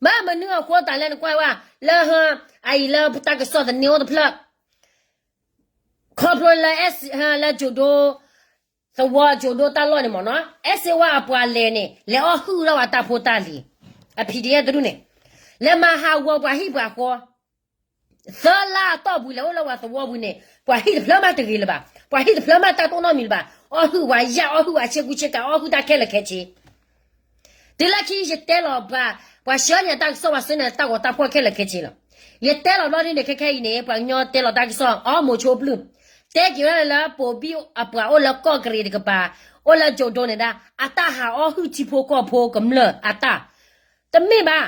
ဘၣ်မနုၤအဃိသးလၢနကွၢ်ဝဲ လၢဟ, အအံၤလၢတၢ်ကစီၣ်သန့အိၣ်တဖျၢၣ်, ခီဖျိလၢ လၢကၠိၤဒိ, သဝီကၠိၤဒိတၢ်လီၢ်န့ၣ်မ့ၢ်နီၤ, အဲၣ်စ့ဝါအပှၤလဲၤန့ၣ် လဲၤအီၣ်ဟုၣ်ထီၣ်ဝဲတၢ်ဖိတၢ်လံၤ, အ PDF တဒူၣ်န့ၣ်, လဲၤမၤဟးဂီၤပှၤဟံၣ်ပှၤဃီ သၢလါအတီၢ်ပူၤ လဲၤအိၣ်လၢပှၤသဝီပူၤန့ၣ် ပှၤဟံၣ်တဖျၢၣ်မးတဂ့ၤလၢၤဘၣ်, ပှၤဟံၣ်တဖျၢၣ်မးတၢ်တအိၣ်နီတမံၤလၢၤဘၣ်, အီၣ်ဟုၣ်ပှၤယၣ် အီၣ်ဟုၣ်ပှၤဆ့ကူဆ့ကၤ အီၣ်ဟုၣ်တၢ်ခဲလၢာ်ခဲဆ့, တုၤလၢခံယတဲလီၤပှၤ, ပှၤဆှၢန့ၢ်တၢ်ကစီၣ် ပှၤဆှၢန့ၢ်တၢ်ဂီၤတၢ်ဖှီၣ်ခဲလၢာ်ခဲဆ့လီၤ. ယတဲလီၤဘျီဒ်န့ၣ် ခဲခဲအံၤန့ၣ် ပှၤကညီတဲလီၤတၢ်ကစီၣ် အီမိၤဆိပျုၢ်, တဲက့ၤဝဲဒၣ်လၢပိာ်ဘံၣ်အပှၤအိၣ်လၢကီၢ်ကရံၣ်တကပၤ, အိၣ်လၢကၠိဒိန့ၣ်ဒၣ် အတၢ်ဟးအီၣ်ဟုၣ်ထံဖိကီၢ်ဖိကမျၢၢ်အတၢ်, တမ့ၢ်ဘၣ်,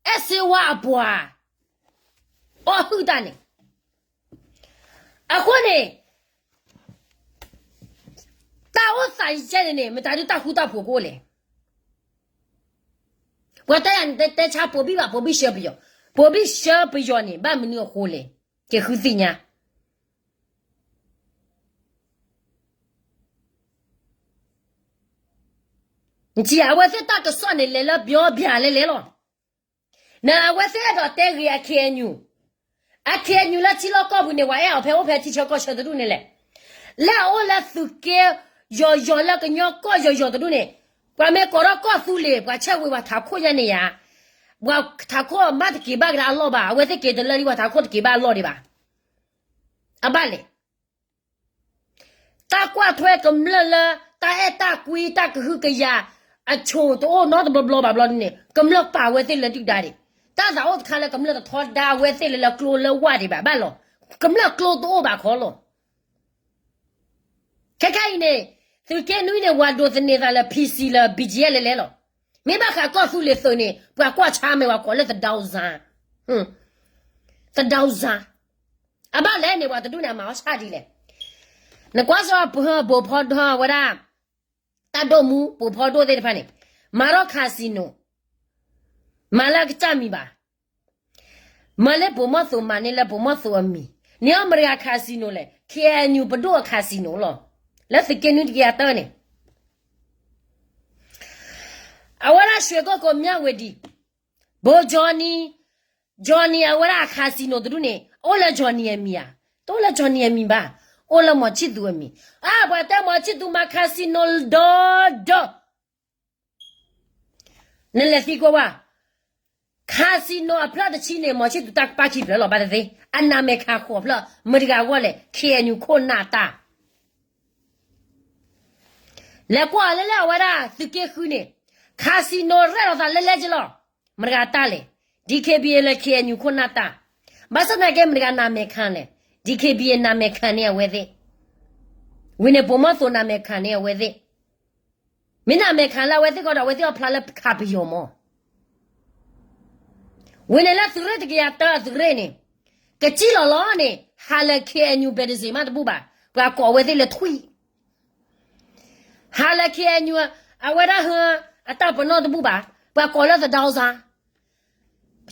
အဲၣ်စ့ဝါအပှၤ အီၣ်ဟုၣ်တၢ်န့ၣ်, အဃိန့ၣ် တၢ်အိၣ်သးယဲၢ်န့ၣ်န့ၣ် မတၤဒုးတၢ်ဃူတၢ်ဖိးကအိၣ်လဲၣ်. ပှၤတဲယၤန့ၣ် တဲဆါပိာ်ဘံၣ်ဘၣ် ပိာ်ဘံၣ်ဆှၢပယီၤ, ပိာ်ဘံၣ်ဆှၢပယီၤန့ၣ် ဘၣ်မနုၤအဃိလဲၣ်, ကဃုသ့ၣ်ညါ. အဝဲသ့ၣ်တၢ်ကစီၣ်န့ၣ် လဲၤလၢပျီပျၢၤလဲၤလဲၤလီၤ. နအဝဲသ့ၣ်အဲၣ်ဒိးတဲဂ့ၤအ KNU, အ KNU လၢထံလီၢ်ကီၢ်ပူၤန့ၣ် ပှၤအဲၣ်အီၤဖဲအိၣ်ဖဲထံဆၢကီၢ်ဆၢတဒူၣ်န့ၣ်လဲၣ်. လၢအအိၣ်လၢသုးက့ယီၤယီၤလၢကညီကီၢ်ယီၤယီၤတဒူၣ်န့ၣ်, ပှၤမ့ၢ်ကိးထီၣ်ကီၢ်သူလ့ၤ ပှၤဆဲးဝ့ၤပှၤထးခိၣ်ညါန့ၣ်ယါ, ပှၤထးခိၣ်မ့ၢ်တက့ၤဘၣ်ကဒါအလီၢ်ဘၣ်, အဝဲသ့ၣ်က့ၤတလၢလံ ပှၤထးခိၣ်တက့ၤဘၣ်အလီၢ်ဒံးဘၣ်. အဘၣ်လဲၣ် တၢ်ကွၢ်ထွဲကမျၢၢ်လၢ တၢ်အဲၣ်တၢ်ကွံ တၢ်ကဟုကယာ် အဆိတအိၣ်နီတဘျီဘျီဘၣ်ဘျီန့ၣ် ကမျၢၢ်ပာ်ဝဲသ့ၣ်လၢဒုၣ်ဒါဒံး, တၢ်သးအိၣ်တခါလၢကမျၢၢ်တထီဒါဝဲသ့ၣ်လၢလၢကျိလၢဝၢ်ဒံးဘၣ်ဘၣ်လီၤ. ကမျၢၢ်ကျိတအိၣ်ဘၣ်ခီလီၤ. ခဲခဲအံၤန့ၣ် သုးက့နွံန့ၣ် ဝၤဒိးသန့ၤသးလၢ PC လၢ BGF လဲၤလဲၤလီၤ. မ့ၢ်ဘၣ်ဃးကီၢ်သူလ့ၤသုးန့ၣ် ပှၤကွၢ်ဆါမ့ၢ်ပှၤကိးလၢသဒိစါ, သဒိစါ, အဘၣ်လဲၣ်န့ၣ် ပှၤတဒူၣ်န့ၣ် အမၤအီၣ်ဆၣ်ဒ်လဲၣ်. နကွၢ်စီၤပၢၤဘိးဖီဒိၣ်ဝဲဒၣ် တၢ်ဒိၣ်မူပိာ်ဖီဒိၣ်သ့ၣ်တဖၣ်န့ၣ် မၤထီၣ် casino, မၤလၢအကစၢ်မံၤဘၣ်, မၤလၢပိာ်မီၢ်သိး မၤန့ၢ်လၢပိာ်မီၢ်သိးအမံၤ, န့ၢ်အီၣ်မတၤတဂၤ casino လဲၣ်, KNU ပဒိၣ်အ casino လီၤ. လၢသုးက့နွံတကယၤတၢန့ၣ် အဝဲဒၣ် ရွှေကုက္ကို မြဝတီ, ဘိး Johnny, Johnny အဝဲဒၣ်အ casino တဒူၣ်န့ၣ် အိၣ်လၢ Johnny အမံၤဧါ, တအိၣ်လၢ Johnny အမံၤဘၣ်, အိၣ်လၢမောင်ချစ်သူအမံၤ. အါ ပှၤတဲမောင်ချစ်သူမၤ casino ဒီးဒီး နလဲၤသံကွၢ်ဝဲ casino အဖျၢၣ်တဆံန့ၣ် မောင်ချစ်သူတၢ်ကပာ်ခံဖျၢၣ်လီၤ ဘၣ်တသ့, အနးမဲာ်ခးဃိးဖျၢၣ် မတၤတဂၤအဂီၢ်လဲၣ်, KNU ခိၣ်နၢ်တၢ် လဲၤကွၢ်လၢလၢအဝဲဒၣ်သုးက့ဃုန့ၣ် casino ရဲၣ်လီၤသးလဲၤလဲၤက့ၤလီၤ. မတၤတဂၤတၢ်လဲၣ်, DKBA လၢ KNU ခိၣ်နၢ်တၢ်. ဘၣ်ဆၣ်သနာ်က့ မတၤတဂၤနးမဲာ်ခးလဲၣ်, DKBA နးမဲာ်ခးန့ၢ်အဝဲသ့ၣ်, ဝံၤန့ၣ် ပိာ်မီၢ်သိးနးမဲာ်ခးန့ၢ်အဝဲသ့ၣ်, မ့ၢ်နးမဲာ်ခးလၢအဝဲသ့ၣ်ဃီဒီး အဝဲသ့ၣ်အီၣ်ဖျါလၢခးပယီၤမး ဝံၤန့ၣ်လၢသုးရ့ၣ်တကယၤတၢသုးရ့ၣ်န့ၣ် ကစံၣ်လီၤလီၤန့ၣ် ဟးလၢ KNU ဘဲးတစ့းမးတဘူၣ်ဘၣ်, ပှၤကိးဝဲသ့ၣ်လၢထွံၣ်, ဟးလၢ KNU အဝဲဒၣ်ဟၢ အတၢ်ပနီၣ်တဘူၣ်ဘၣ်, ပှၤကိးလၢသဒိစါ,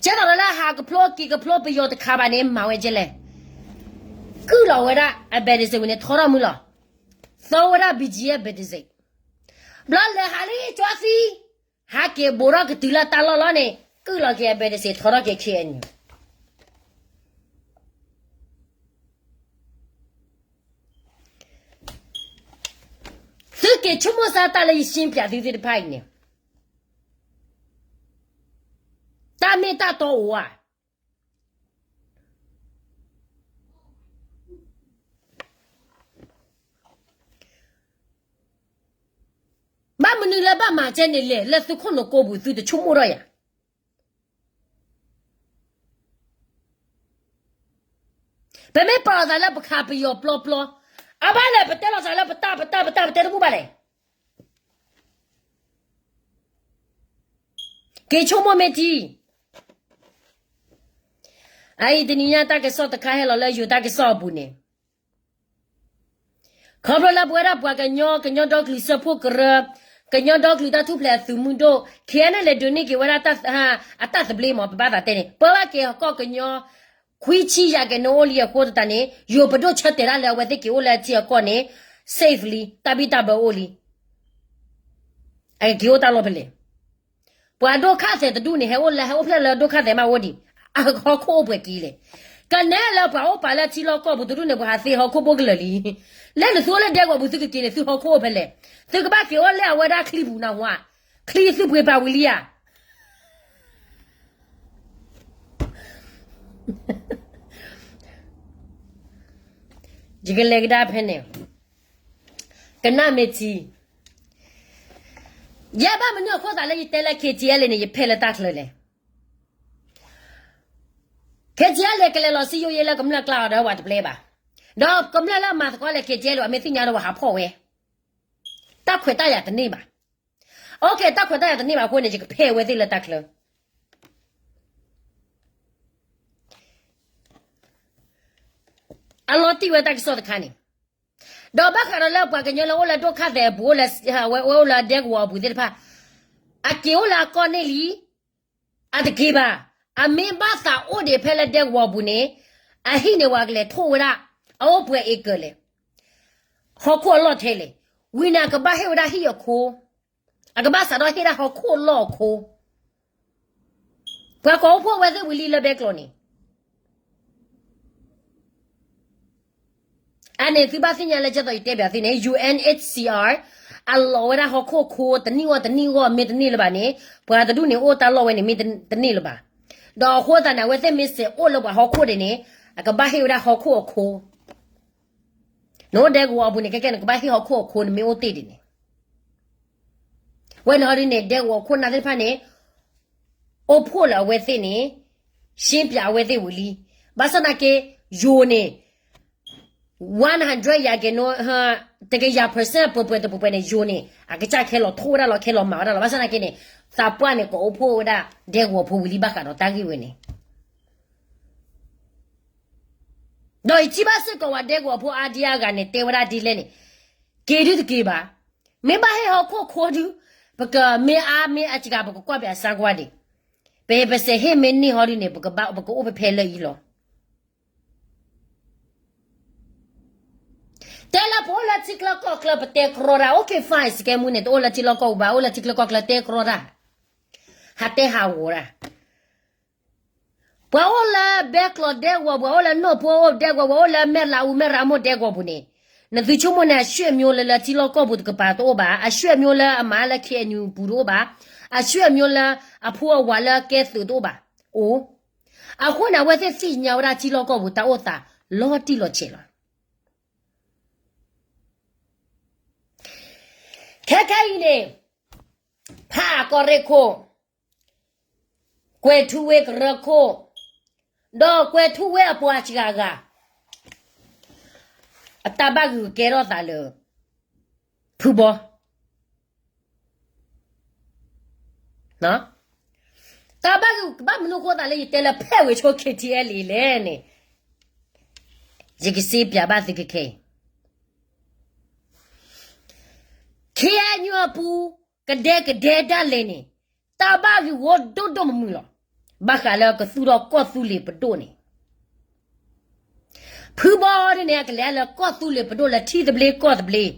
ကဲသိးလၢဟးကဖျိက့ၤကဖျိပယီၤတခါဘၣ်န့ၣ် မၤဝဲကဲလဲၣ်, ကုၢ်လီၤဝဲဒၣ်အဘဲးတစ့းဝံၤန့ၣ် ထီထီၣ်မုၢ်လီၤ, သီဝဲဒၣ် BGF ဘဲးတစ့း, ဘျီလဲၤဟးလံကၠီသံ ဟးက့ၤဘူးထီၣ်ကတုၤလၢတၢ်လီၢ်လီၤန့ၣ် ကုၢ်လီၤက့ၤအဘဲးတစ့း ထီထီၣ်က့ၤ KNU. သုက့ၤဆိကမိၣ်စၢ်တၢ်လၢယရှင်းပြသုသ့ၣ်တဖၣ်အံၤန့ၣ်, တၢ်မ့ၢ်တၢ်တီအိၣ်ဧါ. ဘၣ်မနုၤလၢဘၣ်မၤကဲန့ၣ်လဲၣ်, လၢသုခိၣ်နူာ်ကိးပူၤ သုတဆိကမိၣ်ထီၣ်ယၤ. ပမ့ၢ်ပာ်လီၤသးလၢပခးပယီၤပျီပျီ, အဘၣ်လဲၣ် ပတဲလီၤသးလၢပတၢ်ပတၢ်ပတၢ်ပတဲတဘူၣ်ဘၣ်လဲၣ်. က့ၤဆိကမိၣ်မ့ၢ်ထံ, အအံၤတနံၤညါတၢ်ကစီၣ်တခါဟဲလီၤလၢယိၤတၢ်ကစီၣ်အပူၤန့ၣ်, ခီဖျိလၢပဝဲဒၣ်ပှၤကညီ ကညီဒီကလုာ်စၢဖှိၣ်ကရၢ, ကညီဒီကလုာ်တၢ်ထူၣ်ဖျဲးအသုးမုၢ်ဒိၣ် KNLA ဒုးန့ၢ်က့ၤဝဲဒၣ် အတၢ်သဘျ့မး ပဘၣ်သးတဲန့ၣ် ပၢဘၣ်က့ၤဟီၣ်ကီၢ်ကညီ ခွံဆံယဲၢ်ကဲးန့ၣ်အိၣ်လံအဃိသတးန့ၣ် ယိၤပဒိၣ်ဆၢတဲာ်ဒၣ်လၢအဝဲသ့ၣ်က့ၤအိၣ်လၢထံအကီၢ်န့ၣ် safe လံ တၢ်ဘံၣ်တၢ်ဘၢအိၣ်လံ. အက့ၤအိၣ်တၢ်လီၢ်ဖဲလဲၣ်. ပှၤဒိၣ်ခၣ်သဲးတဒူၣ်န့ၣ် ဟဲအိၣ်လၢ ဟဲအိၣ်ဖျဲၣ်လၢဒိၣ်ခၣ်သဲးမးအိၣ်ဒံး, အဟီၣ်ခိၣ်အိၣ်ပှဲၤက့ၤလဲၣ်. ကနဲလၢပှၤအိၣ်ပာ်လၢထံလီၢ်ကီၢ်ပူၤတဒူၣ်န့ၣ် ပှၤဟးသ့ဟီၣ်ခိၣ်ဘိကလၢာ်လံ. လၢနသုအိၣ်လၢဒဲကဝီၤပူၤ သုကက့ၤန့ၣ် သုဟီၣ်ခိၣ်အိၣ်ဖဲလဲၣ်. သုကဘၣ်က့ၤအိၣ်လၢအဝဲဒၣ်ချံပူၤနၢ်ဟူဧါ, ချံသုပှ့ၤပာ်ဝံၤလံဧါ. ယကလဲၤကဒါဖဲန့ၣ်, ကနၣ်မ့ၢ်ထံ, ယဲဘၣ်မနုၤအဃိသတးလၢယတဲလၢ K T L A န့ၣ် ယဖဲးလၢတၢ်ချၢလဲၣ်. K T L A ကလဲၤလီၤစံယိယဲလၢကမျၢၢ်ကျါအီၤဒီးပှၤတပျဲဘၣ်. ဒီးကမျၢၢ်လၢအမၤသကိးလၢ K T L A အမ့ၢ်သ့ၣ်ညါဒီးပှၤဟးဖီၣ်ဝဲ, တၢ်ခွဲးတၢ်ယာ်တန့ၢ်ဘၣ်. အိၣ်က့ၤ တၢ်ခွဲးတၢ်ယာ်တန့ၢ်ဘၣ်အဃိန့ၣ် ယကဖဲးဝဲသ့ၣ်လၢတၢ်ချၢ အလီၤတံၢ်ဝဲတၢ်ကစီၣ်တခါန့ၣ်, ဒီးဘၣ်ဃးဒီးလၢပှၤကညီလၢအိၣ်လၢဒိၣ်ခၣ်သဲးအပူၤ အိၣ်လၢ ဝဲအိၣ်လၢဒဲကဝီၤအပူၤသ့ၣ်တဖၣ်, အက့ၤအိၣ်လၢအကီၢ်န့ၣ်လံ, အတက့ၤဘၣ်. အမ့ၢ်ဘၣ်သးအိၣ်ဒံးဖဲလၢဒဲကဝီၤအပူၤန့ၣ်, အဟံၣ်န့ၣ် ပှၤကလဲၤထိၣ်ဝဲဒၣ်, အအိၣ်ပှဲၤအ့ကၢၢ်လဲၣ်, ဟီၣ်ခိၣ်အလီၢ်ထဲလဲၣ်, ဝံၤန့ၣ် အကဘၣ်ဟ့ၣ်ဝဲဒၣ်ဟံၣ်အခိ, အကဘၣ်စးထီၣ်ဟ့ၣ်ဒၣ်ဟီၣ်ခိၣ်လီၢ်အခိ ပှၤကိးအိၣ်ဖှိၣ်ဝဲသ့ၣ်ဝံၤလံလၢဘဲကျိာ်န့ၣ်, အန့ၣ်သုဘၣ်သ့ၣ်ညါလၢကဲသိးယတဲဘၣ်သုန့ၣ် U N H C R အလီၤဝဲဒၣ်ဟီၣ်ခိၣ်ခိ တနံၣ်ဂီၢ်တနံၣ်ဂီၢ် မ့ၢ်တန့ၢ်လၢၤဘၣ်န့ၣ်, ပှၤတဒူၣ်န့ၣ်အိၣ်တၢ်လီၢ်ဝဲန့ၣ် မ့ၢ်တန့ၢ်လၢၤဘၣ်. ဒီးအဃိသတးန့ၣ် အဝဲသ့ၣ်မ့ၢ်စဲးအိၣ်လၢပှၤဟီၣ်ခိၣ်ဒံးန့ၣ်, အကဘၣ်ဟ့ၣ်ဝဲဒၣ်ဟီၣ်ခိၣ်အခိ နအိၣ်ဒဲကဝီၤအပူၤန့ၣ် ခဲကဲန့ၣ် ကဘၣ်ဟ့ၣ်ဟီၣ်ခိၣ်အခိ နမ့ၢ်အိၣ်တ့ၢ်ဒံးန့ၣ်, ဝဲန့ၣ်ဟီဒ်န့ၣ် ဒဲကဝီၤခိၣ်နၢ်သ့ၣ်တဖၣ်န့ၣ်, အိၣ်ဖှိၣ်လၢအဝဲသ့ၣ်န့ၣ်, ရှင်းပြ အဝဲသ့ၣ်ဝံၤလံ. ဘၣ်ဆၣ်သနာ်က့, ယိၤန့ၣ်, one hundred ယၤက့ၤနီၤ, တကယၤ percent ပှဲၤပှဲၤတပှဲၤပှဲၤန့ၣ် ယိၤန့ၣ် အကစၢ်ခဲလီၤထိၣ်ဝဲဒၣ်လီၤ ခဲလီၤမၤဝဲဒၣ်လီၤ. ဘၣ်ဆၣ်သနာ်က့န့ၣ်, သးပှၢ်န့ၣ် ကိးအိၣ်ဖှိၣ်ဝဲဒၣ်ဒဲကဝီၤဖိဝံၤလံဘၣ်ဃးဒီးတၢ်ဂ့ၢ်ဝဲန့ၣ် ဒီးယထံၣ်ဘၣ်စ့ၢ်ကီးဝဲဒဲကဝီၤဖိအါဒံအါဂၤန့ၣ် တဲဝဲဒၣ်ဒ်လဲၣ်န့ၣ်, က့ၤဒုတက့ၤဘၣ်. မ့ၢ်ဘၣ်ဟ့ၣ်ဟီၣ်ခိၣ်ခိဒု, ပကမ့ၢ်အါမ့ၢ်အစှၤ ပကကွၢ်ပၠးစၢကွၢ်ဒံး, ပပစဲးဟ့ၣ်မ့ၢ်န့ၢ်ဟီဒ်န့ၣ် ပကအိၣ်ဖဲဖဲလၢအံၤလီၤ. တဲလၢပအိၣ်လၢထံချၢကီၢ်ချၢ ပတဲကြီတၢ်, OK fine, စကဲမူန့ၣ် တအိၣ်လၢထံလီၢ်ကီၢ်ပူၤဘၣ်, အိၣ်လၢထံချၢကီၢ်ချၢတဲကြီတၢ်, ဟးတဲဟးဂီၤတၢ် ပှၤအိၣ်လၢဘဲကျိာ်ဒဲကဝီၤ, ပှၤအိၣ်လၢနိၣ်ဖိအိၣ်ဒဲကဝီၤ, ပှၤအိၣ်လၢမဲၢ်လးအူမဲၢ်ရၤမိၢ်ဒဲကဝီၤပူၤန့ၣ်, နသုဆိကမိၣ်န့ၣ် အဆွေမျိုးလၢလၢထံလီၢ်ကီၢ်ပူၤတကပၤတအိၣ်ဘၣ်, အဆွေမျိုးလၢအမၤလၢ K N U ပူၤတအိၣ်ဘၣ်, အဆွေမျိုးလၢအဖိအဝၤလၢကဲသုးတအိၣ်ဘၣ်, အိၣ်. အဃိန့ၣ် အဝဲသ့ၣ်သ့ၣ်ညါဝဲဒၣ်ထံလီၢ်ကီၢ်ပူၤတၢ်အိၣ်သးလီၤတံၢ်လီၤဆဲးလီၤ. ခဲခဲအံၤန့ၣ်, ဖးကီၢ်ရ့ၣ်ခိၣ်, ကွဲၤထူဝ့ကရၢခိၣ်, ဒီးကွဲၤထူဝ့အပှၤစှၤဂၤ, အတၢ်ဘၣ်ဂုာ်ကဲထီၣ်သးလၢ ဖုဘီ တၢ်ဘၣ်ဂုာ်ကဘၣ်မနုၤအဃိသးလၢ ယတဲလၢဖဲဝဲဆိ K T L A လဲၣ်န့ၣ်, ယကစ့ပၠးဘၣ်သုခဲခဲအံၤ, K N U အပူၤ ကဒဲကဒဲဒၣ်လဲာ်န့ၣ်, တၢ်ဘၣ်ဂုာ်အိၣ်ဒိၣ်ဒိၣ်မုၢ်မုၢ်လီၤ. ဘၣ်ဃးလၢကသူၣ်ထီၣ်ကီၢ်သူလ့ၤပဒိၣ်န့ၣ်, ဖုဘီဒ်န့ၣ် အကလဲၤလၢကီၢ်သူလ့ၤပဒိၣ်လၢထံသဘျ့ကီၢ်သဘျ့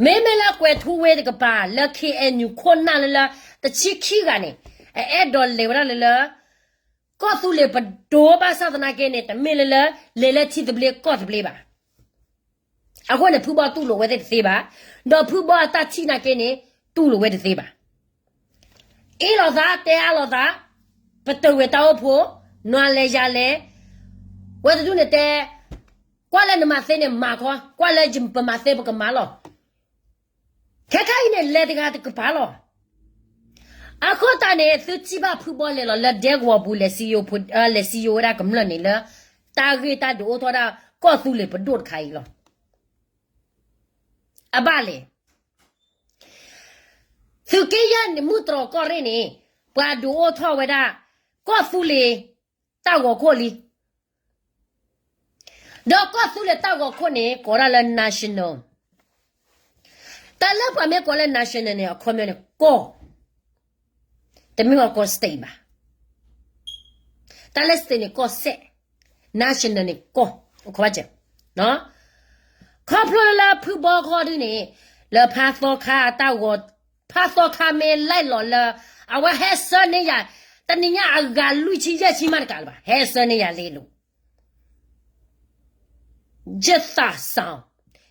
မ့မ့ၢ်လၢကွဲၤထူဝ့တကပၤလၢ K N U ခိၣ်နၢ်လၢလၢ တဆံခံဂၤန့ၣ်, အအဲၣ်ဒိးလဲၤဝဲဒၣ်လၢလၢ ကီၢ်သူလ့ၤပဒိၣ်ဘၣ်ဆၣ်သနာ်က့န့ၣ် တမ့ၢ်လၢလၢ လဲၤလၢထံသဘျ့ကီၢ်သဘျ့ဘၣ်. အဃိန့ၣ် ဖုဘီတူၢ်လိာ်ဝဲသ့ၣ်တသ့ဘၣ်, ဒီးဖုဘီအတၢ်ထံၣ်နာ်က့န့ၣ် တူၢ်လိာ်ဝဲတသ့ဘၣ်. အ့ၣ်လိာ်သး တဲအါလိာ်သး, ပတုာ်ဝဲတၢ်အိၣ်ဖှိၣ်, နွၤလဲၤယၤလဲၤ, ဝဲတဒူၣ်န့ၣ်တဲ, ကွၢ်လၢနမၤသ့န့ၣ်မၤခီ, ကွၢ်လၢပမၤသ့ပကမၤလီၤ. ခဲခါအံၤန့ၣ် လဲၤတဂၤတကပၤလီၤ. အဃိသတးန့ၣ် သုထံၣ်ဘၣ်ဖုဘီလဲၤလီၤလၢဒဲကဝီၤပူၤ လဲၤစံယိၤဝဲဒၣ်ကမျၢၢ်န့ၣ်လၢ တၢ်ဂ့ၢ်တၢ်ဒုးအိၣ်ထီၣ်ဒၣ်ကီၢ်သူလ့ၤပဒိၣ်တခါအံၤလီၤ. အဘၣ်လဲၣ်. သုးက့ယဲၢ်န့ၣ် မုၢ်တြီၤကီၢ်ရ့ၣ်န့ၣ် ပှၤဒုးအိၣ်ထီၣ်ဝဲဒၣ် ကီၢ်သူလ့ၤတၢ်ဂီၤခိၣ်လံ. ဒီးကီၢ်သူလ့ၤတၢ်ဂီၤခိၣ်န့ၣ် ကိးဒၣ်လၢ national. တၢ်လၢပှၤမ့ၢ်ကိးလၢ national န့ၣ် အခီပညီန့ၣ် ကီၢ်, တမ့ၢ်ဝဲကီၢ် state ဘၣ်. တၢ်လၢ state န့ၣ် ကီၢ်စဲၣ်, national န့ၣ် ကီၢ်, ခီဖျိလၢလၢဖုဘီခီဒုန့ၣ် လၢဖါသီခါတၢ်ဂီၤ, ဖါသီခါမ့ၢ်လဲၤလီၤလၢ အဝဲဟဲဆှၢန့ၢ်ယၤ, တနံၤညါအဂၤလွံၢ်ဆံယဲၢ်ဆံမးတကးလၢၤဘၣ်, ဟဲဆှၢန့ၢ်ယၤလံလိၤ ယသးစၢ်,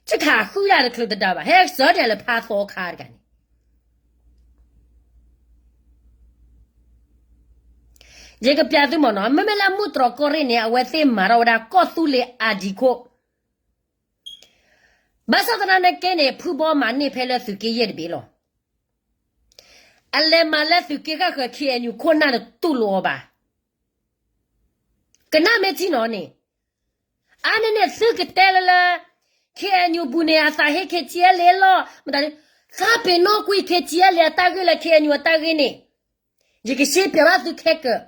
ယခးဃုဒၣ်တချုးတဒါဘၣ်, ဟဲဆှၢန့ၢ်လၢဖါသီခါတဂၤန့ၣ်. ယကပျးသုမ့ၢ်နီၤ, မ့မ့ၢ်လၢမုၢ်တြီၤကီၢ်ရ့ၣ်န့ၣ် အဝဲသ့ၣ်မၤထီၣ်ဝဲဒၣ်ကီၢ်သူလ့ၤအဒံးခိၣ်, ဘၣ်ဆၣ်သနာ်က့န့ၣ် ဖုဘီမၤန့ၢ်ဖဲလၢသုးက့ယဲၢ်တဘ့ၣ်လီၤ. အလဲၤမၤလၢသုးက့ဃၣ်ဃၢၤ ခ့ၣ်အဲၣ်ယူၣ်ခိၣ်နၢ်တတူၢ်လိာ်အီၤဘၣ်. ကနၣ်မ့ၢ်ထံနီၤန့ၣ်, အါန့ၣ်န့ၣ်သုကတဲလၢလၢ ခ့ၣ်အဲၣ်ယူၣ်ပူၤန့ၣ် အသးဟ့ ခ့ၣ်ထံအဲလ့လီၤ မတၤဒ်, သးပ့ၤနီၣ်ကွံာ် ခ့ၣ်ထံအဲလ့ အတၢ်ဂ့ၢ်လၢ ခ့ၣ်အဲၣ်ယူၣ် အတၢ်ဂ့ၢ်န့ၣ်, ယကရှင်းပြဘၣ်သုခဲကၢာ်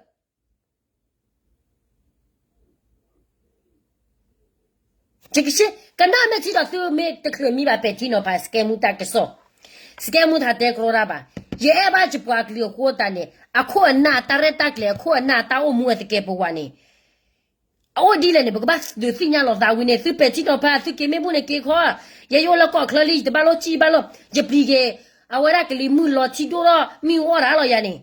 ကနၣ်မ့ၢ်ထံဒီးသုမ့ၢ်တချုးမံဘၣ်ပဲာ်ထံနီၤဖး စကဲမူတၢ်ကစီၣ်, စကဲမူတၢ်တဲကရီတၢ်ဘၣ်. ယအဲၣ်ဘၣ်ယပှၤကလုာ်အဃိသတးန့ၣ် အခိၣ်အနၢ်အတၢ်ရဲၣ်တၢ်ကျဲၤ အခိၣ်အနၢ်အတၢ်အိၣ်မူအသကဲးပဝးန့ၣ် အအိၣ်ဒ်လဲၣ်န့ၣ် ပကဘၣ်ဒုးသ့ၣ်ညါလီၤသးဝံၤန့ၣ် သုပဲာ်ထံနီၤဖး သုက့ၤမ့ၢ်ဘူၣ်န့ၣ်က့ၤခီ, ယဲယအိၣ်လၢကီၢ်ချၢလံ ယတဘၣ်လိၣ်စံၣ်ဘၣ်လိၣ် ယပျံၤက့ၤ အဝဲဒၣ်ကလံၤမုၢ်လီၤထံဒိၣ်ထီၣ် မ့ၣ်အူအီၣ်တၢ်လီၤယၤန့ၣ်,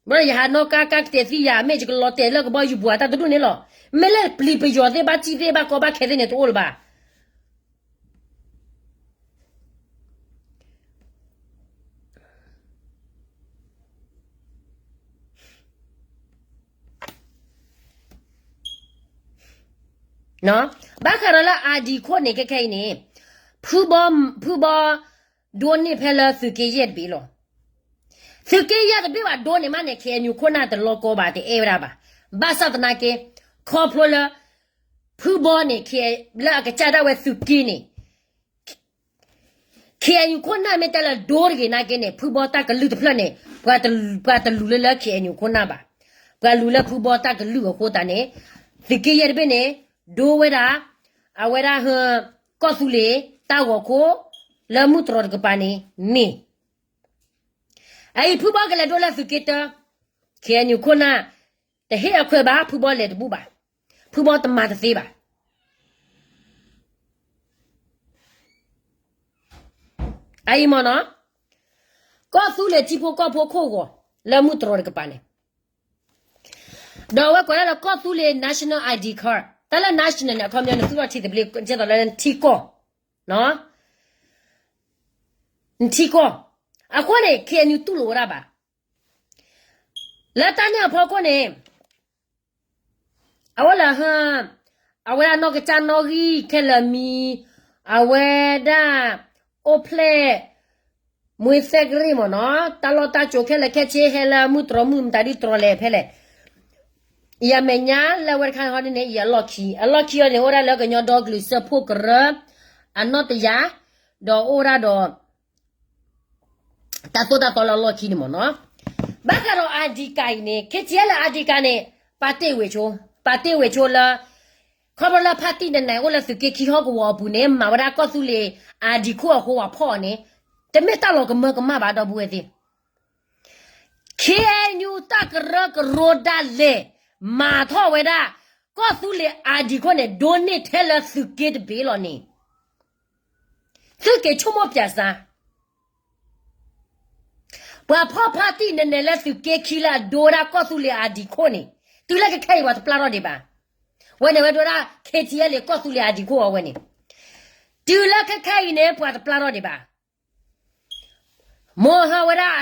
ဘၣ်ယဟးနီၣ်ကါကါကတဲာ်သံယၤ မ့ၢ်ယကလီၤတဲာ်လၢကဘီယူၤပူၤအတၢ်တဒူၣ်န့ၣ်လီၤ. မ့ၢ်လၢပျံၤပယီၤသ့ၣ်ဘၣ်စံၣ်သ့ၣ်ဘၣ်ကီဘၣ်ခဲသ့ၣ်န့ၣ် တအိၣ်လၢၤဘၣ် ဘၣ်ဃးဒီးလၢ ID ခိၣ်န့ၣ် ခဲခဲအံၤန့ၣ် ဖုဘီ ဖုဘီ ဒိးန့ၢ်ဖဲလၢသုးက့ယဲၢ်တဘ့ၣ်လီၤ. သုးက့ယဲၢ်တဘ့ၣ်ဘၣ်ဒိးန့ၢ်မးန့ၣ် ခ့ၣ်အဲၣ်ယူၣ်ခိၣ်နၢ်တလီၤကီဘၣ် တအဲၣ်ဝဲဒၣ်ဘၣ်. ဘၣ်ဆၣ်သနာ်က့ ခီဖျိလၢ ဖုဘီန့ၣ် လၢအကစၢ်ဒၣ်ဝဲသုးက့န့ၣ် ခ့ၣ်အဲၣ်ယူၣ်ခိၣ်နၢ်မ့ၢ်တဲလၢဒိတဂ့ၤနာ်က့န့ၣ် ဖုဘီတၢ်ကလုၢ်တဖျၢၣ်န့ၣ် ပှၤတလူၤလၢလၢခ့ၣ်အဲၣ်ယူၣ်ခိၣ်နၢ်ဘၣ်. ပှၤလူၤလၢဖုဘီတၢ်ကလုၢ်အဃိသတးန့ၣ် သုးက့ယဲၢ်တဘ့ၣ်န့ၣ် ဒိဝဲဒၣ် အဝဲဒၣ်ဟ ကီၢ်သူလ့ၤတၢ်ဂီၤခိၣ် လၢမုၢ်တြီၤတကပၤန့ၣ် န့ၣ် အအံၤဖုဘီကလဲၤဒိလၢသုးက့တၢ ခ့ၣ်အဲၣ်ယူၣ်ခိၣ်နၢ် တဟ့ၣ်အခွဲးဘၣ် ဖုဘီလဲၤတဘူၣ်ဘၣ်. ဖုဘီတမၤတသ့ဘၣ်. အအံၤမ့ၢ်နီၤ ကီၢ်သူလ့ၤထံဖိကီၢ်ဖိခိၣ်ဂီၤ လၢမုၢ်တြီၤတကပၤန့ၣ် ဒီးအဝဲကွဲးဒၣ်လၢ ကီၢ်သူလ့ၤ national ID card တၢ်လၢ national န့ၣ် အခီပညီနသူၣ်ထီၣ်ထံသဘျ့ ကဲသိးလၢနထံကီၢ် နထံကီၢ် အဃိန့ၣ် ခ့ၣ်အဲၣ်ယူၣ် တူၢ်လိာ်ဝဲဒၣ်ဘၣ်. လၢတၢ်န့ၣ်အဖီခိၣ်န့ၣ် အဝဲလၢ အဝဲဒၣ်နီၢ်ကစၢ်နီၣ်ဂံၢ်ခဲလၢာ်မံၤ အဝဲဒၣ် အိၣ်ဖျဲၣ် မှ့သဲကရံၣ်မ့ၢ်နီၤ တၢ်လီၢ်တၢ်ကၠိခဲလၢာ်ခဲဆ့ဟဲလၢမုၢ်တြီၤမုၢ်မတၤဒ်တြီၤလဲၣ်ဖဲလဲၣ် ယမဲာ်ညါလၢအဝဲတခါန့ၣ်ဟီဒ်န့ၣ် ယအလီၢ်ခံ အလီၢ်ခံအီၤန့ၣ် အိၣ်ဒၣ်လၢကညီဒီကလုာ်စၢဖှိၣ်ကရၢ အနီၣ်တယၢ် ဒီးအိၣ်ဒၣ်ဒီး တၢ်သိၣ်တၢ်သီလၢအလီၢ်ခံန့ၣ်မ့ၢ်နီၤ ဘၣ်ဃးဒီး ID card အံၤန့ၣ် ခ့ၣ်ထံၣ်အဲလ့ ID card န့ၣ် ပာ်တ့ၢ်ဝဲဆိ ပာ်တ့ၢ်ဝဲဆိလၢ ခီဖျိလၢဖါတံၢ်နနဲၣ်အိၣ်လၢသုးက့ခံဟီၣ်ကဝီၤအပူၤန့ၣ် မၤဝဲဒၣ်ကီၢ်သူလ့ၤ ID ခိၣ်အဃိ ပှၤဖီၣ်အီၤန့ၣ် တမ့ၢ်တၢ်လီၤကမၢကမၣ်ဘၣ် ဒီပုၢ်ဝဲၢ်သ့ၣ် ခ့ၣ်အဲၣ်ယူၣ် တၢ်ကရၢကရိဒၣ်လဲာ် မၤထီၣ်ဝဲဒၣ် ကီၢ်သူလ့ၤ ID ခိၣ်န့ၣ် ဒိးန့ၢ်ထဲလၢသုးက့တဘ့ၣ်လီၤန့ၣ် သုက့ၤဆိကမိၣ်ပၠးစါ ပှၤဖီၣ်ဖါတံၢ်နနဲၣ်လၢသုးက့ခံလၢအဒိဝဲဒၣ်ကီၢ်သူလ့ၤ ID ခိၣ်န့ၣ် တုၤလၢခဲခဲအံၤပှၤတပျၢ်ထီၣ်ဒံးဘၣ်. ဝဲန့ၣ်ဝဲဒိဝဲဒၣ် ခ့ၣ်ထံၣ်အဲလ့ ကီၢ်သူလ့ၤ ID ခိၣ်အဝဲန့ၣ် တုၤလၢခဲခဲအံၤန့ၣ် ပှၤတပျၢ်ထီၣ်ဒံးဘၣ်. မိၢ်ဟါဝဲဒၣ်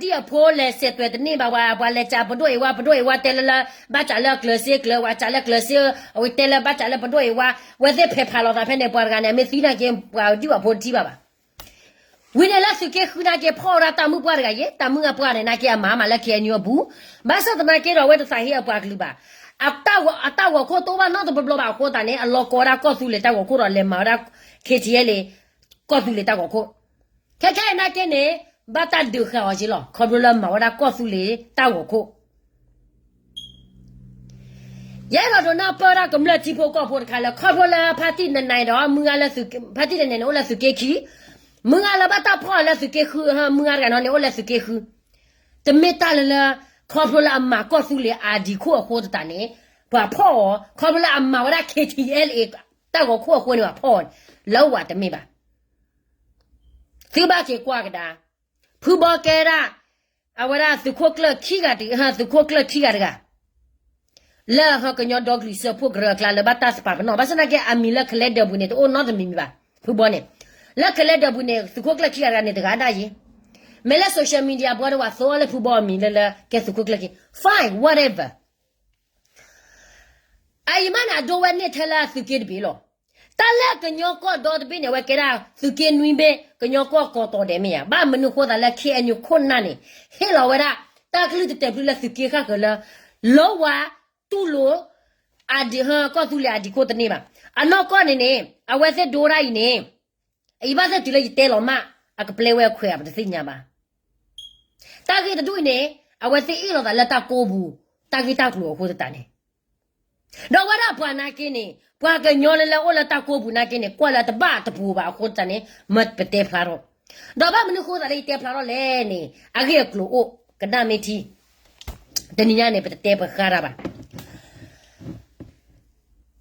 ဒ်အဖိလဲၤစဲးသွဲးတန့ၢ်ဘၣ်ဝဲ ပှၤလဲၤစံးပဒိၣ်အံၤဝါ ပဒိၣ်အံၤဝါတဲလၢလၢ ဘၣ်စံးလၢကျၢၤစ့ကျၢၤ ဝဲစံးလၢကျၢၤစ့ အဝဲတဲလၢဘၣ်စံးလၢပဒိၣ်အံၤဝါ ဝဲသ့ၣ်ဖဲးဖးလိာ်သးဖဲန့ၣ် ပှၤတဂၤန့ၣ် အမ့ၢ်သံနာ်က့ ပှၤဒုၣ်အဖိတထံၣ်ဘၣ်ဘၣ်. ဝံၤန့ၣ်လၢသုးက့ဃုနာ်က့ ဖီၣ်ဝဲဒၣ်တၢ်မုၣ်ပှၢ်တဂၤယဲ တၢ်မုၣ်အပှၢ်န့ၣ်နာ်က့ အမၤမးလၢ ခ့ၣ်အဲၣ်ယူၣ် အပူၤ ဘၣ်ဆၣ်သနာ်က့ဒီး အဝဲတသးဟ့အပှၤကလုာ်ဘၣ်. အတၢ်ဂီၤခိၣ်တအိၣ်ဘၣ်နီတဘျီဘျီဘၣ်အဃိသတးန့ၣ် အလီၤကီဝဲဒၣ်ကီၢ်သူလ့ၤတၢ်ဂီၤခိၣ်ဒီးလဲၤမၤဝဲဒၣ် ခ့ၣ်ထံၣ်အဲလ့ ကီၢ်သူလ့ၤတၢ်ဂီၤခိၣ် ခဲခဲအံၤနာ်က့န့ၣ် ဘၣ်တၢ်ဒုးဃာ်အီၤက့လီၤ ခီဖျိလၢမၤဝဲဒၣ်ကီၢ်သူလ့ၤတၢ်ဂီၤခိၣ် ယအဲၣ်ဒိးဒိးနၢ်ပၢၢ်ဒၣ်ကမျၢၢ်ထံဖိကီၢ်ဖိတခါလၢ ခီဖျိလၢဖါတံၢ်နနဲၣ်ဒီး မုၢ်ဂၤလၢ ဖါတံၢ်နနဲၣ်န့ၣ် အိၣ်လၢသုးက့ခံ မုၢ်ဂၤလၢဘၣ်တၢ်ဖီၣ်အီၤလၢသုးက့ဃု မုၢ်ဂၤတဂၤနီၤန့ၣ် အိၣ်လၢသုးက့ဃု တမ့ၢ်တၢ်လၢလၢ ခီဖျိလၢအမၤကီၢ်သူလ့ၤ ID ခိၣ်အဃိသတးန့ၣ် ပှၤဖီၣ်အီၤ ခီဖျိလၢအမၤဝဲဒၣ် ခ့ၣ်ထံၣ်အဲလ့ တၢ်ဂီၤခိၣ်အဃိန့ၣ် ပှၤဖီၣ်အီၤ လၢဝဲတမ့ၢ်ဘၣ်. သုဘၣ်က့ၤကွၢ်ကဒါ ဖုဘီကဲဒၣ် အဝဲဒၣ်သုးခိၣ်ကျၢၢ်ခံဂၤတဂၤ သုးခိၣ်ကျၢၢ်ခံဂၤတဂၤ လၢဟီၣ်ကညီဒီကလုာ်စၢဖှိၣ်ကရၢအကျါလၢဘၣ်တၢ်သပာ်ပနီၣ် ဘၣ်ဆၣ်သနာ်က့အမံၤလၢ ခလဲဒၢးပူၤန့ၣ် တအိၣ်နီတမံၤမံၤဘၣ် ဖုဘီန့ၣ် လၢ ခလဲဒၢးပူၤန့ၣ် သုးခိၣ်ကျၢၢ်ခံဂၤတဂၤန့ၣ် တဂၤဒၣ်ယဲ မ့ၢ်လၢ social media ပှၤတဝးသိလၢဖုဘီအမံၤလၢလၢကဲသုးခိၣ်ကျၢၢ်ခံ fine whatever အအံၤမးန့ၣ် အဒိဝဲန့ၢ်ထဲလၢသုးက့တဘ့ၣ်လီၤ. တၢ်လၢကညီကီၢ်ဒီတဘ့ၣ်န့ၣ် အဝဲကဲဒၣ်သုးက့နွံဘ့ၣ် ကညီကီၢ်ကိးတီၤဒဲးမ့ၢ်ဧါ. ဘၣ်မနုၤဃိသးလၢ ခ့ၣ်အဲၣ်ယူၣ် ခိၣ်နၢ်န့ၣ် ဟ့ၣ်လီၤဝဲဒၣ် တၢ်ကလုၢ်တတဲာ်ဖျုလၢသုးက့ဃၣ်ဃၢၤလၢ လီဝါတူၢ်လိာ် အဒံးဟၢ ကီၢ်သူလ့ၤအဒံးခိၣ်တန့ၢ်ဘၣ်. အနီၢ်ကီၢ်န့ၣ်န့ၣ် အဝဲသ့ၣ်ဒိဝဲဒၣ်အံၤန့ၣ် ယဘၣ်သ့ၣ်တုၤလၢယတဲလီၤမး အကပျဲဝဲအခွဲးအပတသ့ၣ်ညါဘၣ်. တၢ်ဂ့ၢ်တဒူၣ်အံၤန့ၣ် အဝဲသ့ၣ်အ့ၣ်လိာ်သးလၢတၢ်ကိးပူၤ တၢ်ဂ့ၢ်တၢ်ကျိၤအဃိသတးန့ၣ် ဒီးဝဲဒၣ်ပှၤနာ်က့န့ၣ် ပှၤကညီလၢလၢအိၣ်လၢတၢ်ကိးပူၤနာ်က့န့ၣ် ကွၢ်လၢတဘၣ်တပူၤဘၣ်အဃိသတးန့ၣ် မ့ၢ်ပတဲဖျါထီၣ်. ဒီးဘၣ်မနုၤဃိသးလၢယတဲဖျါထီၣ်လဲၣ်န့ၣ် အဂ့ၢ်အကျိၤအိၣ်ကနၣ်မ့ၢ်ထံ တနံၤညါန့ၣ် ပတတဲပဃါတၢ်ဘၣ်.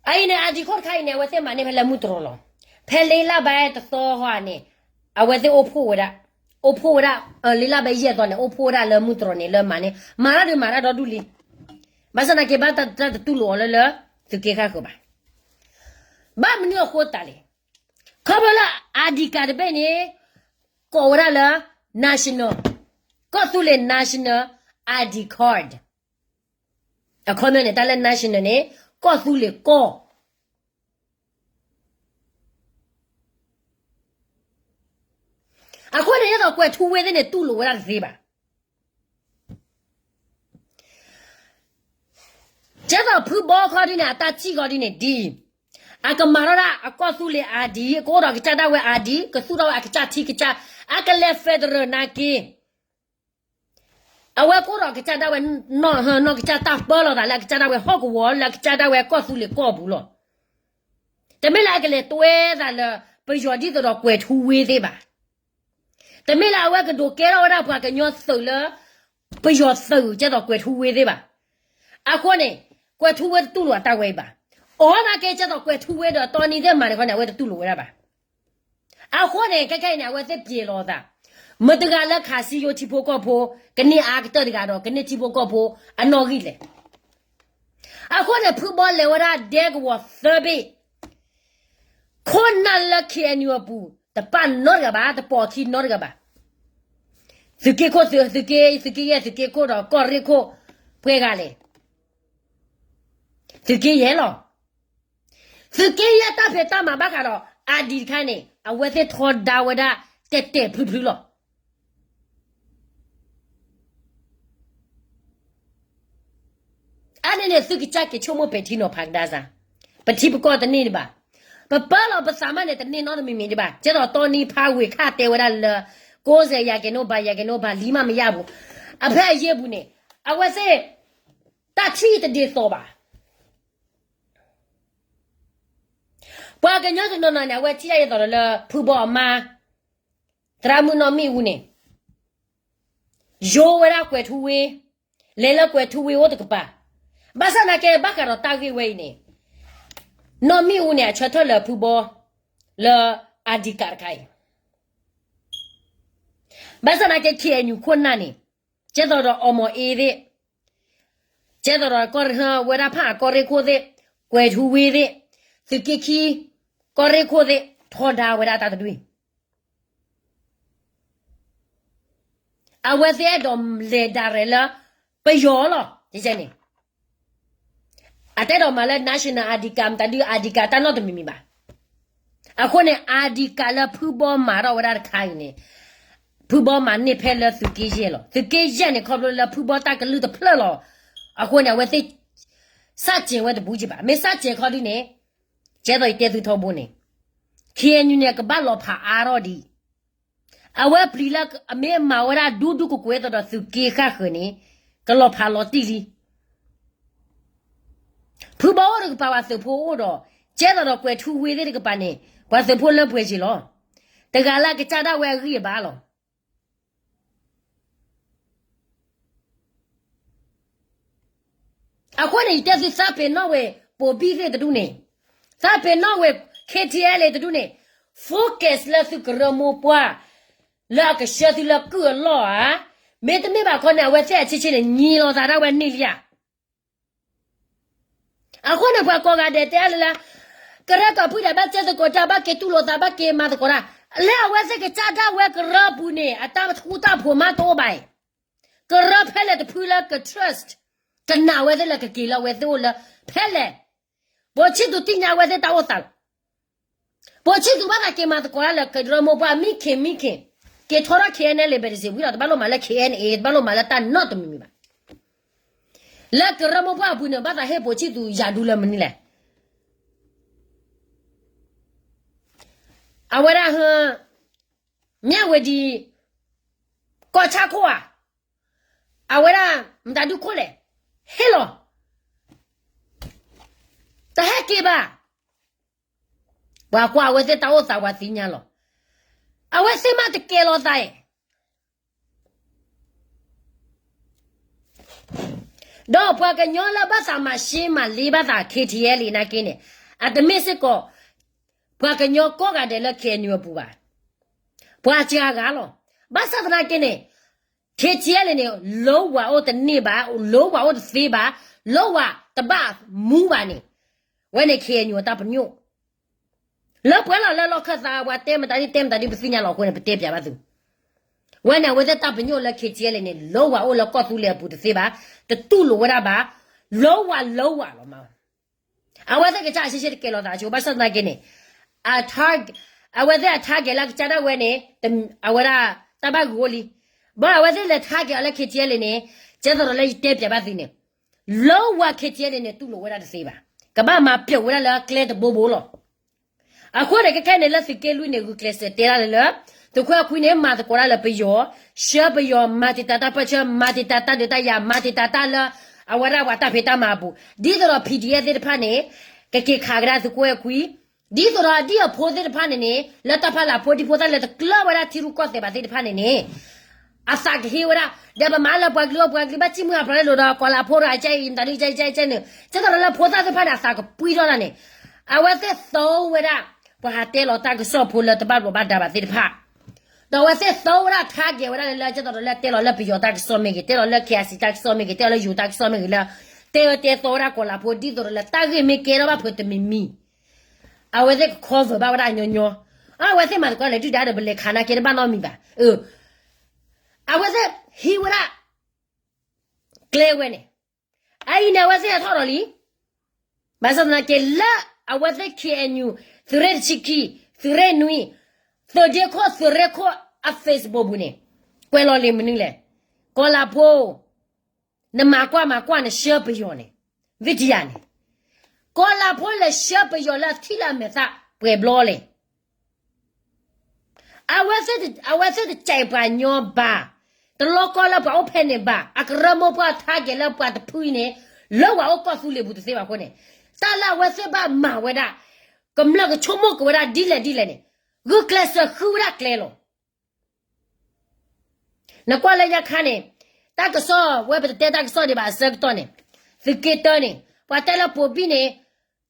အအံၤန့ၣ် အဒံးခိၣ်တခါအံၤန့ၣ် အဝဲသ့ၣ်မၤန့ၢ်ဖဲလၢမုၢ်တြီၤလီၤ. ဖဲလ့လၢဘဲတသီဟီန့ၣ် အဝဲသ့ၣ်အိၣ်ဖှိၣ်ဝဲဒၣ်, အိၣ်ဖှိၣ်ဝဲဒၣ်, လ့လၢဘဲယဲၢ်သီန့ၣ် အိၣ်ဖှိၣ်ဝဲဒၣ်လၢမုၢ်တြီၤန့ၣ် လၢမၤန့ၢ်, မၤတၢ်ဒုးမၤတၢ်ဒီဒူၣ်လံ. ဘၣ်ဆၣ်သနာ်က့ ဘၣ်တၢ်တတူၢ်လိာ်အီၤလၢလၢ သုးက့ဃၣ်ဃၢၤဘၣ်. ဘၣ်မနုၤအဃိသတးလဲၣ်. ခီဖျိလၢ ID card တဘ့ၣ်န့ၣ် ကိးဝဲဒၣ်လၢ national, ကီၢ်သူလ့ၤ national ID card. အခီပညီန့ၣ် တၢ်လၢ national န့ၣ် ကီၢ်သူလ့ၤကီၢ်. အဃိန့ၣ် ဒ်သိးကွဲၤထူဝ့သ့ၣ်န့ၣ် တူၢ်လိာ်ဝဲဒၣ်တသ့ဘၣ်. ကဲသိးဖုဘီခီဒ်န့ၣ် အတၢ်ထံၣ်ခီဒ်န့ၣ်ဒ်အံၤ, အကမၤထီၣ်ဒၣ်အကီၢ်သူလ့ၤ ID, ကအိၣ်ဒီးကစၢ်ဒၣ်ဝဲ ID, ကသူၣ်ထီၣ်ဝဲအကစၢ်ထံကစၢ်, အကလဲၤ federal နာ်က့ အဝဲကအိၣ်ဒီးကစၢ်ဒၣ်ဝဲ နီၢ်ကစၢ်တၢ်ပၢလီၤသးလၢအကစၢ်ဒၣ်ဝဲဟီၣ်ကဝီၤ လၢအကစၢ်ဒၣ်ဝဲကီၢ်သူလ့ၤကီၢ်ပူၤလီၤ. တမ့ၢ်လၢအကလဲၤတွဲသးလၢ ပယီၤဒ်သိးဒီးကွဲၤထူဝ့သ့ၣ်ဘၣ်. တမ့ၢ်လၢအဝဲကဒိးကဲထီၣ်ဝဲဒၣ်ပှၤကညီသုးလၢ ပယီၤသုးကဲသိးကွဲၤထူဝ့သ့ၣ်ဘၣ်. အဃိန့ၣ် ကွဲၤထူဝ့တတူၢ်လိာ်အတၢ်ဝဲအံၤဘၣ်. အီၤနာ်က့ ကဲသိးကွဲၤထူဝ့ဒီးတီနံသ့ၣ်မးန့ၣ်ခီန့ၣ် အဝဲတတူၢ်လိာ်ဝဲဒၣ်ဘၣ်. အဃိန့ၣ် ခဲခဲအံၤန့ၣ် အဝဲသ့ၣ်ပျဲလီၤအသး, မတၤတဂၤလၢခးစံယိထံဖိကီၢ်ဖိ ကန့ၢ်အါကတၢၢ်တဂၤဒီး ကန့ၢ်ထံဖိကီၢ်ဖိအနီၣ်ဂံၢ်လဲၣ်. အဃိန့ၣ် ဖုဘီလဲၤဝဲဒၣ်ဒဲကဝီၤသၢဘ့ၣ်, ခိၣ်နၢ်လၢ KNU အပူၤ တပာ်နီတဂၤဘၣ်, တပိာ်ခံနီတဂၤဘၣ်. သုးက့ခိၣ်, သုးက့, သုးက့ယဲၢ်, သုးက့ခိၣ်ဒီးကီၢ်ရ့ၣ်ခိၣ်, ပှဲၤဂၤလဲၣ်. သုးက့ယဲၢ်လီၤ. သုးက့ယဲၢ်တၢ်ဖံးတၢ်မၤဘၣ်ဃးဒီး ID တခါန့ၣ် အဝဲသ့ၣ်ထီဒါဝဲဒၣ်တဲာ်တဲာ်ဖျုဖျုလီၤ. အါန့ၣ်န့ၣ် သုကစၢ်က့ၤဆိကမိၣ်ပဲာ်ထံနီၤဖးကဒါစၢ်, ပထံပကီၢ်တန့ၢ်ဒံးဘၣ်, ပပၢလီၤပသးမးန့ၣ် တန့ၢ်နီတမံၤမံၤဒံးဘၣ်. ကဲသိးတီနံဖးဝ့ၤခါတဲဝဲဒၣ်လၢ ကိးစဲးယၤက့ၤနိဘၣ် ယၤက့ၤနိဘၣ် လံမးမယါပူၤ, အဖဲအယ့ၢ်ပူၤန့ၣ် အဝဲသ့ၣ် တၢ်ထံၣ်တဒ်သိးဘၣ်. ပှၤကညီတနီၤနီၤန့ၣ် အဝဲထံၣ်တၢ်ဒ်သိးဒီးလၢ ဖုဘီအမါ သရၣ်မုၣ်နီၢ်မ့ၣ်အူန့ၣ် ယိဝဲဒၣ်ကွဲၤထူဝ့, လဲၤလၢကွဲၤထူဝ့အိၣ်တကပၤ. ဘၣ်ဆၣ်သနာ်က့ ဘၣ်ဃးဒီးတၢ်ဂ့ၢ်ဝဲအံၤန့ၣ် နီၢ်မ့ၣ်အူန့ၣ် အဆၢထၢၣ်လၢဖုဘီ လၢ ID card တခါအံၤ, ဘၣ်ဆၣ်သနာ်က့ KNU ခိၣ်နၢ်န့ၣ် ကဲသိးဒီးအီမီၤအ့သ့ၣ်, ကဲသိးဒီးကီၢ်ရ့ၣ်ဝဲဒၣ်ဖၣ်အကီၢ်ရ့ၣ်ခိၣ်သ့ၣ်, ကွဲၤထူဝ့သ့ၣ်, သုးက့ခံ, ကီၢ်ရ့ၣ်ခိၣ်သ့ၣ် ထီဒါဝဲဒၣ်တၢ်တဒူၣ်အံၤ အဝဲသ့ၣ်အဲၣ်ဒိးလဲၤဒၣ်ရဲၣ်လၢ ပယီၤလီၤ. ယဲန့ၣ် အတအဲၣ်ဒိးမၤလၢ national ID card မတၤဒု ID card တၢ်နီတမံၤမံၤဘၣ်. အဃိန့ၣ် ID card လၢဖုဘီမၤထီၣ်ဝဲဒၣ်တခါအံၤန့ၣ် ဖုဘီမၤန့ၢ်ဖဲလၢသုးက့ယဲၢ်လီၤ. သုးက့ယဲၢ်န့ၣ် ခီဖျိလၢဖုဘီတၢ်ကလုၢ်တဖျၢၣ်လီၤ. အဃိန့ၣ် အဝဲသ့ၣ် စးကဲၤဝဲတဘူးကံဘၣ်. မ့ၢ်စးကဲၤခီဒ်န့ၣ် ကဲသိးယတဲသုထီဘိန့ၣ် KNU န့ၣ် ကဘၣ်လီၤဖးအါထီၣ်ဒံး အဝဲပျံၤလၢအမ့ၢ်မၤဝဲဒၣ်ဒူဒူကကွဲၤသိးဒီးသုးက့ဃၣ်ဃၢၤန့ၣ် ကလီၤဖးလီၤတံၢ်လံ. ဖုဘီအိၣ်တကပၤ ပှၤသုးဖိအိၣ်ဒီး ကဲသိးဒီးကွဲၤထူဝ့သ့ၣ်တကပၤန့ၣ် ပှၤသုးဖိလၢပှဲၤက့ၤလီၤ. တဂၤလၢအကစၢ်ဒၣ်ဝဲအဂံၢ်အဘါလီၤ. အဃိန့ၣ် ယတဲသုသးပ့ၤနီၣ်ဝဲ ပိာ်ဘံၣ်သ့ၣ်တဒူၣ်န့ၣ်, သးပ့ၤနီၣ်ဝဲ KTLA တဒူၣ်န့ၣ် focus လၢသုကရၢမိၢ်ပှၢ် လၢအကဆှၢသုလၢကုၢ်အလီၢ်ဧါ. မ့တမ့ၢ်ဘၣ်ခီန့ၣ် အဝဲသ့ၣ်အဆံးဆံးန့ၣ် ညံလီၤသးဒၣ်ဝဲန့ၣ်လံဧါ. အဃိန့ၣ် ပှၤကိးဂၤဒဲးတဲလၢ ကရၢကီၢ်ဖုဒဲး ဘၣ်စဲသကိးတၢ် ဘၣ်က့ၤတူၢ်လိာ်သး ဘၣ်က့ၤမၤသကိးတၢ်, လၢအဝဲသ့ၣ်ကစၢ်ဒၣ်ဝဲကရၢပူၤန့ၣ် အတၢ်ဃူတၢ်ဖိးမးတအိၣ်ဘၣ်အံၤ, ကရၢဖဲလဲၣ်တဖုလၢက trust ကနာ်ဝဲသ့ၣ်လၢကက့ၤလၢအဝဲသ့ၣ်အိၣ်လၢ ဖဲလဲၣ်, ဘိးဆံၣ်သူးသ့ၣ်ညါဝဲသ့ၣ်တၢ်အိၣ်သးလီၤ. ပိာ်ဆံသူဘၣ်သးက့ၤမၤသကိးတၢ်လၢကရၢမိၢ်ပှၢ်မံခ့မံခ့, က့ၤထီထီၣ် K N L ဘဲတစ့ဝံၤဒီး တဘၣ်လိၣ်မၤလၢ K N A တဘၣ်လိၣ်မၤလၢတၢ်နီတမံၤမံၤဘၣ်. လၢကရၢမိၢ်ပှၢ်အပူၤန့ၣ် ဘၣ်သးဟ့ၣ်ပိာ်ဆံသူယၤဒူလၢမနုၤလဲၣ်. အဝဲဒၣ်ဟ မၠၣ်ဝဲဒံ ကီၢ်ဆၣ်ခိၣ်ဧါ, အဝဲဒၣ် မတၤဒုခိၣ်လဲၣ်, ဟ့ၣ်လီၤ, တဟဲက့ၤဘၣ်. ပှၤကွၢ်အဝဲသ့ၣ်တၢ်အိၣ်သးပှၤသ့ၣ်ညါလီၤ. အဝဲသ့ၣ်မးတကဲလီၤသးအဲၣ် ဒီးပှၤကညီလၢဘၣ်သးမၤရှဲမၤလ့ဘၣ်သး K T L နာ်က့န့ၣ်, အတမ့ၢ်စ့ၢ်ကီး ပှၤကညီကိးဂၤဒဲးလၢ K N U အပူၤဘၣ်. ပှၤစှၤဂၤလီၤ. ဘၣ်ဆၣ်သနာ်က့န့ၣ် K T L န့ၣ် လီဝၤအိၣ်တန့ၢ်ဘၣ်, လီဝၤအိၣ်တသ့ဘၣ်, လီဝၤတဘၣ်မူဘၣ်န့ၣ်, ဝဲန့ၣ် K N U အတၢ်ပညိၣ် လၢပှဲၤလီၤလၢလီၢ်ခၢၣ်သး ပှၤတဲမတၤဒ်တဲမတၤဒ်ပသ့ၣ်ညါလီၤအဃိန့ၣ် ပတဲပၠးဘၣ်သု. ဝဲန့ၣ် အဝဲသ့ၣ်တၢ်ပညိၣ်လၢ K T L န့ၣ် လီဝၤအိၣ်လၢကီၢ်သူလ့ၤအပူၤတသ့ဘၣ်, တတူၢ်လိာ်ဝဲဒၣ်ဘၣ်, လီဝၤလီဝၤလီၤမး. အဝဲသ့ၣ်ကစၢ်အဆ့ဆ့တကဲလီၤသးဆိ ဘၣ်ဆၣ်သနာ်က့န့ၣ်, အဝဲသ့ၣ်အ target လၢကစၢ်ဒၣ်ဝဲန့ၣ်, အဝဲဒၣ်တၢ်ဘၣ်ဂုာ်အိၣ်လံ. ဘၣ်အဝဲသ့ၣ်လဲၤ target အီၤလၢ K T L န့ၣ်, ကဲသိးဒီးလၢယတဲပၠးဘၣ်သုန့ၣ်, လီဝၤ K T L န့ၣ် တူၢ်လိာ်ဝဲဒၣ်တသ့ဘၣ်, ကဘၣ်မၤပျဲးဝဲဒၣ်လၢကျဲတဘိဘိလီၤ. အဃိန့ၣ် ခဲခဲန့ၣ်လၢသုးက့လွံၢ်န့ၣ် ဂုာ်ကျဲးစၢးတဲဒၣ်လၢလၢ, သုးခိၣ်အဲၣ်ခွံန့ၣ် မၤသကိးဒၣ်လၢပယီၤ, ဆှၢပယီၤ, မၤတံာ်တာ်တၢ်ပၢၢ်ဆၢ, မၤတံာ်တာ်တၢ်ဒုးတၢ်ယၤ, မၤတံာ်တာ်တၢ်လၢ အဝဲဒၣ်ပှၤတၢ်ဖံးတၢ်မၤအပူၤ, ဒ်သိးဒီး P D F သ့ၣ်တဖၣ်န့ၣ်, ကက့ၤခးကဒါသုးခိၣ်အဲၣ်ခွံ, ဒ်သိးဒီးအဒံၣ်အဖိသ့ၣ်တဖၣ်န့ၣ်န့ၣ် လၢတၢ်ဖီလာ်ဖိဒံဖိသၣ်လၢတကျၢၢ်ဝဲဒၣ်ထံရူၢ်ကီၢ်သဲးဘၣ်သ့ၣ်တဖၣ်န့ၣ်န့ၣ်, အသးကဟ့ဝဲဒၣ်, ဒီးပမၤလၢပှၤကလုာ်အီၤ ပှၤကလုာ်ဘၣ်စံၣ်မုၢ်အဖျိးလၢလိၤဒီး ကီၤလၤဖိဒီးအကဲအံၤ မတၤဒုကဲအံၤကဲအံၤန့ၣ်, ကဲသိးဒီးလၢဖိသၣ်သ့ၣ်တဖၣ်န့ၣ် အသးကပှံၢ်ထီၣ်ဒၣ်န့ၣ်, အဝဲသ့ၣ်သီဝဲဒၣ်, ပှၤဟးတဲလီၤတၢ်ကစီၣ်ဖိလၢတဘၣ်ဘျီးဘၣ်ဒါဘၣ်သ့ၣ်တဖၣ်, ဒီးအဝဲသ့ၣ်သီဝဲဒၣ် target ဝဲဒၣ်လၢလၢ ကဲသိးဒီးလၢတဲလီၤလၢပယီၤတၢ်ကစီၣ်မ့ၢ်ဂ့ၤ, တဲလီၤလၢ K I C တၢ်ကစီၣ်မ့ၢ်ဂ့ၤ, တဲလီၤလၢယိၤတၢ်ကစီၣ်မ့ၢ်ဂ့ၤလၢ, တဲအၢတဲသီဝဲဒၣ်ကီၤလၤဖိ ဒ်သိးဒီးလၢတၢ်ဂ့ၢ်မ့ၢ်ကဲထီၣ်ဘၣ်ဖုးတမံၤမံၤ အဝဲသ့ၣ်က cover ဘၣ်ဝဲဒၣ်ညီညီ, အဝဲသ့ၣ်မၤသကိးလဲၤဒုၣ်ဒါဒီးပလဲၤခးနာ်က့တဘၣ်နီတမံၤဘၣ်, အဝဲသ့ၣ်ဟံးဝဲဒၣ် ကျဲဝဲန့ၣ်, အအံၤန့ၣ် အဝဲသ့ၣ်ဟဲထီၣ်ဒီးလံ, ဘၣ်ဆၣ်သနာ်က့လၢ အဝဲသ့ၣ် K N U သုးရ့ၣ်တဆံခံ, သုးရ့ၣ်နွံ, သုးဒ့ခိၣ် သုးရ့ၣ်ခိၣ်အ Facebook ပူၤန့ၣ်, ကွဲးလီၤလံမနုၤလဲၣ်, ကီၤလၤဖိ နမၤကွၢ်မၤကွၢ် နဆှၢပယီၤန့ၣ်, ဝံတယၤန့ၣ်, ကီၤလၤဖိလဲၤဆှၢပယီၤလၢအထံၣ်လၢအမဲာ်သၣ်ပှဲၤဘျီလဲၣ်, အဝဲသ့ၣ်တစဲးပှၤညီဘၣ်, တလီကီလၢပှၤအိၣ်ဖဲန့ၣ်ဘၣ်, အကရၢမိၢ်ပှၢ် target လၢပှၤတဖုအံၤန့ၣ်, လၢဝဲအိၣ်ကီၢ်သူလ့ၤပူၤတသ့ဘၣ်အဃိန့ၣ်, တၢ်လၢအဝဲသ့ၣ်ဘၣ်မၤဝဲဒၣ်, ကမျၢၢ်ကဆိကမိၣ်က့ၤဝဲဒၣ်ဒ်လဲၣ်ဒ်လဲၣ်န့ၣ်, ဂုာ်ကျဲးစၢးဃုဝဲဒၣ်ကျဲလီၤ. နကွၢ်လၢညါခါန့ၣ်, တၢ်ကစီၣ်ဝဲပတတဲတၢ်ကစီၣ်ဒံးဘၣ်အဆၢကတီၢ်န့ၣ်, သုးက့တၢန့ၣ်, ပှၤတဲလၢပိာ်ဘံၣ်န့ၣ်,